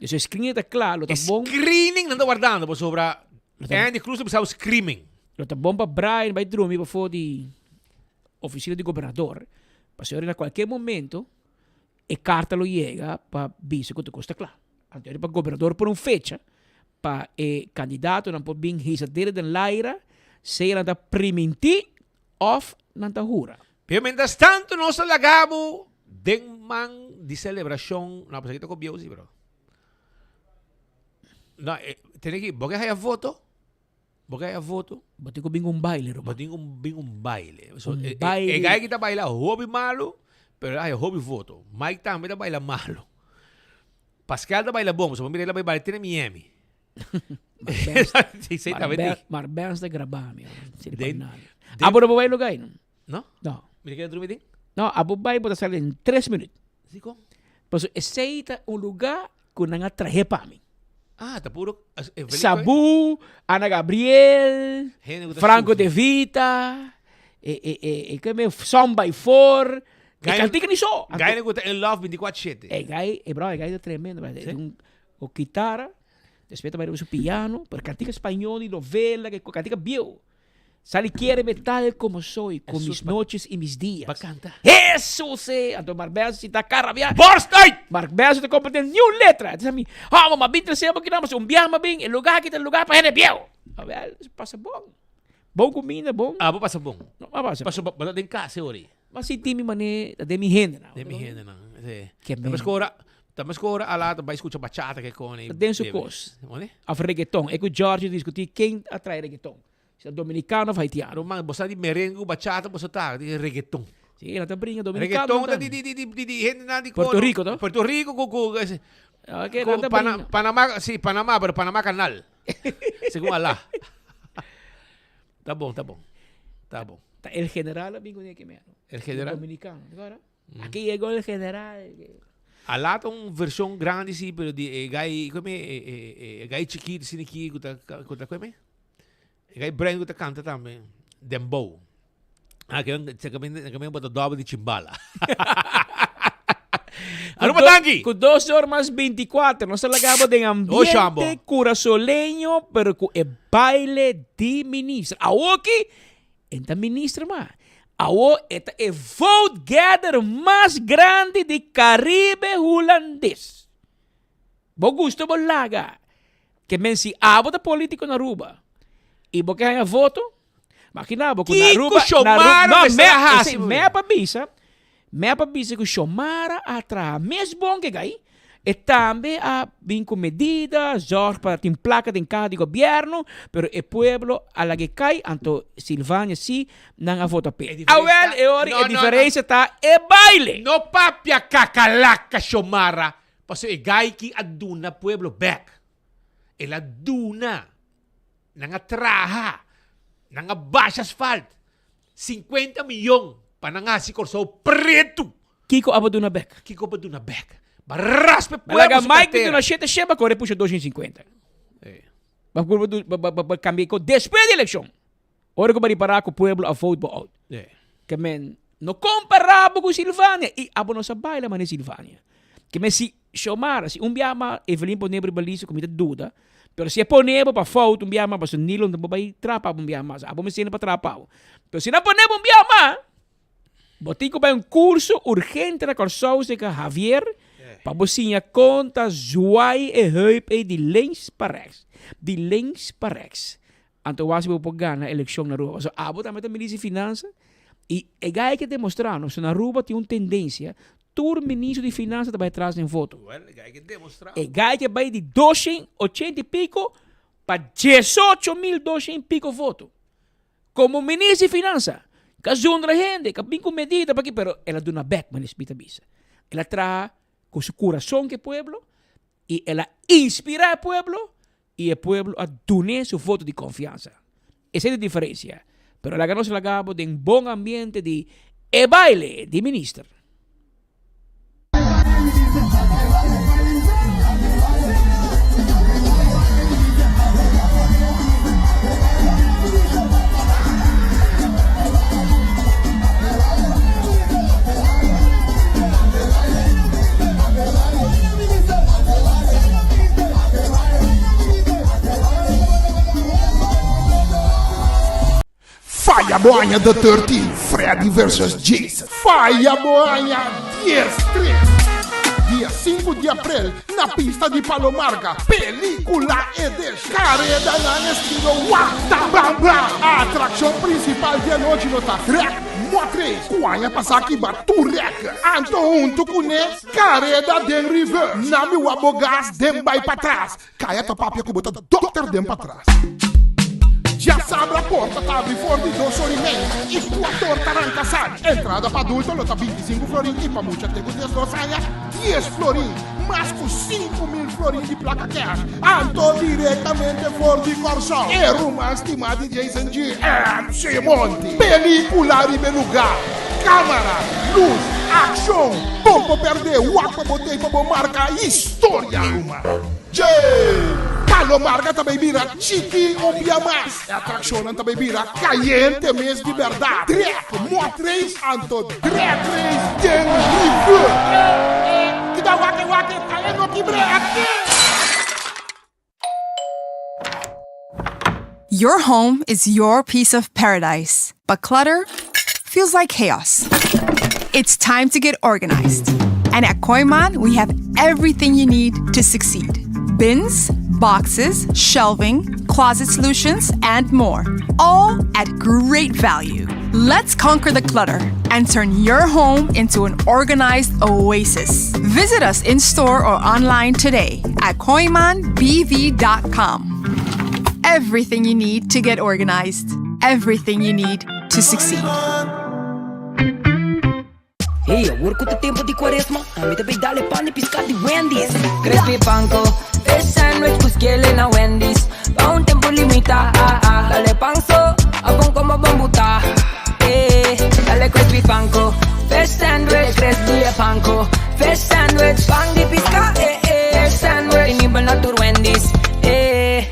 screening ta cla lo ta bon. E screening nan ta wardando pasobra Andy Cruz ta bisa screaming. Lo ta bon pa Brian bay drumi pafo di oficina di gobernador, pasobra na cualkier momento e carta lo yega pa bisa cu tur cos ta cla. Anto pa gobernador pone un fecha pa e candidatonan por bin hisa dede den laira, sea nan ta priminti of nan ta hura. Pero mientras tanto nos ta laga bo den man di celebracion, no, pues aki ta con bieu si bro. No, tene ki, bo ke haya voto? Bo ke haya voto? Bo tin ku bin un baile, ruman. Bo tin ku bin un baile. So, Un e, baile. E, e guy ki ta baila hopi malo, pero el a haya hopi voto. Mike tambe ta baila malo. Pascal ta baila bon, so bo mira el a bai baila te na Miami. Sí, sí, tambe tin. Maar Benz ta graba mi, hoor. Sirbi pa Den- nada. den- Abo no bo bai lugar ahí, no? No? No. Mira ke drumi tin? No, abo bai bo ta sali en 3 minuut. Sí, kon? Pasobra esei ta un lugar ku nan a trahe pa mi. Ah, ta puro Sabu, Ana Gabriel, Franco de Vita, e e e e ke me Son by Four, e kantika ni so. Gai ku ta in love 24/7. E gai, e bro, e gai ta tremendo, bro. Sí? Un, o kitara, despues ta bai riba su piano, pero kantika spañol di novela, ke kantika bieu. Sali quiéreme tal como soy, con mis noches y mis días. Ba canta. Jesús eh! Anto Mark Benson si ta carabia. Borst uit! Mark Benson ta comprende ni un letra. Entonces mi, oh, ma bin trece bo kinan, un biaha ma bin, e lugar aki ta lugar pa hende bieu. Awel, pasa bon. Bon cuminda, bon. Ah, bo pasa bon. No, ma pasa. Paso bo ta den cas e ora. Ma sinti mi mane ta den mi hendenan. Den mi hendenan, sí. Ke Ta mes ora, ta mes ora a later bai scucha bachata ke con Ta den su cos. Of reggaeton. E cu George discuti ken a trae reggaeton. Si ta dominicano of haitiano. Ruman, bo sa di merengue cu bachata boso ta di reggaeton. Sí, nan ta bringa dominicano. Reggaeton ta di di di di di hendenan di Puerto Rico, to? Puerto Rico cu cu Okay, nan ta bringa. Panama, sí, Panama, pero Panama Canal. Segun Alá. Ta bon, ta bon. Ta bon. Ta el general a bin con e ke mero. El general? Dominicano. Aquí llegó el general. A laat un version grandi si, pero di e gai, come e gai chikito sini ki ku ta ku ta come? E gai bruin ku ta canta tambe, dembow. Ah, que se que me bota doble di chimbala. Aruba danki. Ku dos or mas 24, nos ta laga bo den ambiente curazoleño, pero ku e baile di minister. Awoki, en ta minister ma. Awo e ta e vote gather mas grandi di Caribe Hulandes. Bo gusta bo laga. Ke men si abo ta politico na Aruba y bo ke haña voto, makina bo ku na Kiko Aruba, na Aruba, Xiomara no, mester me, a hasi, ese, bo me mira. pa bisa, me pa bisa ku Xiomara a traha mes bon ke gai, e tambe a bin ku medida, zorg pa tin plaka den kaha di gobierno, pero e pueblo a lag'e kai, anto Silvania si nan a vota p'e. E diferencia Awel, ta- e ora No, e no, no. diferencia ta e baile. No papia kakalaka Xiomara, pasobra e gai ki a duna pueblo bek. El a duna, nan a traha, nan a basha asfalt, 50 miyon pa nan hasi Kòrsou pretu. Kiko abo duna bek? Kiko abo duna bek? Ba raspa e pueblo Laga su Mike kartera. duna shete sheba kore pusha 250. Ba kurba du ba ba ba kambia ko despues di elekshon. Ora ku ba ripará ku pueblo a vote bo out. Ke men no kompará bo ku Silvania i abo no sa baila manera Silvania. Ke men si Xiomara si un biaha mas Evelyn pone bo riba lista ku mi ta duda, pero si e pone bo pa fout un biaha mas pasobra Nilo no ta bai trapa bo un biaha mas, abo mester pa trapa bo. Pero si nan pone bo un biaha mas, bo tin ku bai un kurso urgente na Kòrsou serka Javier pa bo siña kon ta zwaai e heup ei di links pa rechts, di links pa rechts. Anto wak si bo por gana elekshon na Aruba. Pasobra abo tambe ta minister di finansa i e guy ke demostrá nos na Aruba tin un tendensia tur ministro di finansa ta bai atras den voto. Well, e guy ke demostrá. E guy ke bai di doshen ochenta i piko pa diesocho mil doshen i piko voto. Komo minister di finansa ka zundra hende, ka bin ku medida pa ki pero el a duna bek manera Smith a bisa. El a traha ku su kurason ku e pueblo i el a inspirá e pueblo I e pueblo a dun'é su voto di konfiansa. Esei ta e diferensia. Pero laga nos laga bo den bon ambiente di e baile di minister. Faya bo aña The 13, Freddy versus Jason. Faya bo aña Dies Tres. Dia sinku di aprel na pista di Palomarga, pelicula Edesh. Karedanan estilo Wata Bam Bam. Atrakshon prinsipal di anochi lo ta Trek Motrace ku aña pasá kiba tur rèkè. Anto huntu kuné Kareda den reverse. Na mi wak bo gas den bai patras. Kaya ta papia ku bo ta dokter den patras. Djasabra porta ta abri for di dos or i mei i kuator ta ranka sali. Entrada pa adulto lo ta 25 florin i pa mucha te ku 12 aña 10 florin. Mas ku 5000 florin di plaka cash. Anto direktamente for di Kòrsou. E ruman stimá di Jason G. MC Monty. Pelikula riba e lugá. Kámara, lus, akshon. Bon por pèrdè, wak pa bo tei pa bo marka historia ruman. Dje! Palo Marga ta bay bira chiki un bia mas. E atraccionnan ta bay bira cayente mes di berdad. Drek mot race anto drag race den rivier. Kita wak e wak e tae no kibre aki! Your home is your piece of paradise, but clutter feels like chaos. It's time to get organized. And at Koiman, we have everything you need to succeed bins, boxes, shelving, closet solutions, and more. All at great value. Let's conquer the clutter and turn your home into an organized oasis. Visit us in store or online today at koimanbv.com. Everything you need to get organized, everything you need to succeed. Hey, awor ku ta tempu di kuaresma, ami ta bay dal e pan di piská di Wendy's. Crispy panko, fish sandwich ku skele na Wendy's. Pa un tempu limitá, ah, ah. Dal e pan so, abon komo bon butá. Eh, dal e crispy panko, fish sandwich, crispy e panko. Fish sandwich, pan di pisca, eh eh. Fish sandwich, obtenibel na tur Wendy's, eh.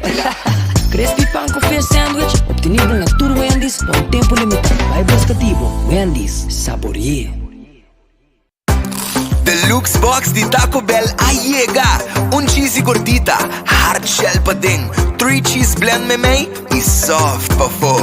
Crispy pan cu fish sandwich, obtenibel na tur Wendy's pa un tempo limita. Bai busca di bo, Wendy's, saborie. Deluxe box di Taco Bell a yega! Un cheesy gordita, hard shell paden, 3 cheese blend memey y soft pafo.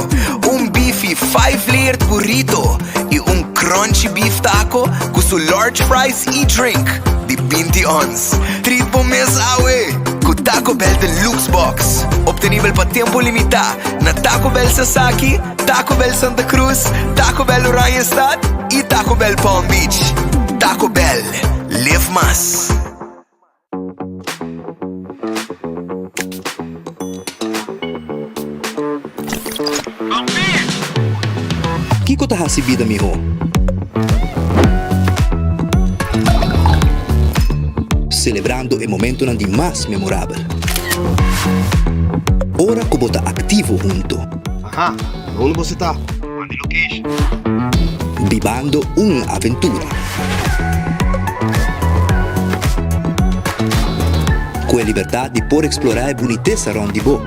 Un beefy 5 layered burrito y un crunchy beef taco cu su large fries y drink di 20 ons. Treat bo mes awe cu Taco Bell Deluxe Box. Obtenibel pa tempo limita na Taco Bell Sasaki, Taco Bell Santa Cruz, Taco Bell Oranjestad y Taco Bell Palm Beach. Taco Bell, live mas. Kiko ta hasi bida mihó? Selebrando e momentonan di mas memorabel. Ora ku bo ta aktivo hunto. Aha, unda boso ta? Manda e location. Bibando un aventura. Ku e libertat di por eksplorá e bunitesa rònt di bo.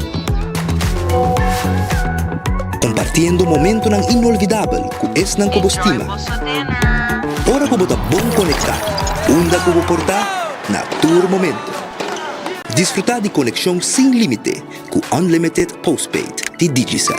Kompartiendo momentonan inolvidabel ku esnan ku bo stima. Ora ku bo ta bon konektá, unda ku bo por ta, na tur momento. Disfrutá di konekshon sin límite ku Unlimited Postpaid di Digicel.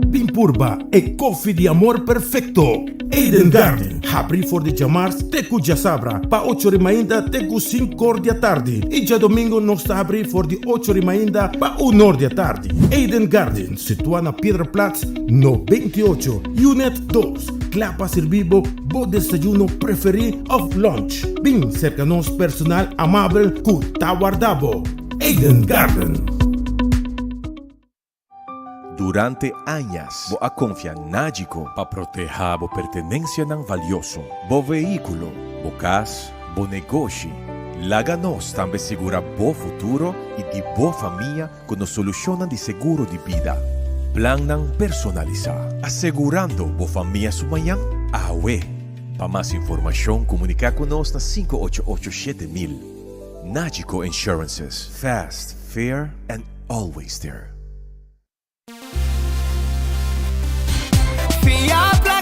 Bin purba e koffie di amor perfecto! Eden Garden, habri for di djamars te ku djasabra pa ocho ri mainta te ku sinkor di atardi i djadomingo nos ta habri for di ocho ri mainta pa unor di atardi. Eden Garden, situa na Piedraplaats no 28, Unit dos, kla pa sirbi bo bo desayuno preferi of lunch. Bin serka nos personal amabel ku ta warda bo. Eden Garden. Durante añas bo a konfia Nagico pa protehá bo pertenensianan valioso, bo vehíkulo, bo kas, bo negoshi. Laga nos tambe sigurá bo futuro i di bo famia ku nos solushonnan di seguro di bida. Plannan personalisá, asegurando bo famia su mañan awe. Pa mas informashon komuniká ku nos na 588 7000. Nagico Insurances, fast, fair and always there. Fia.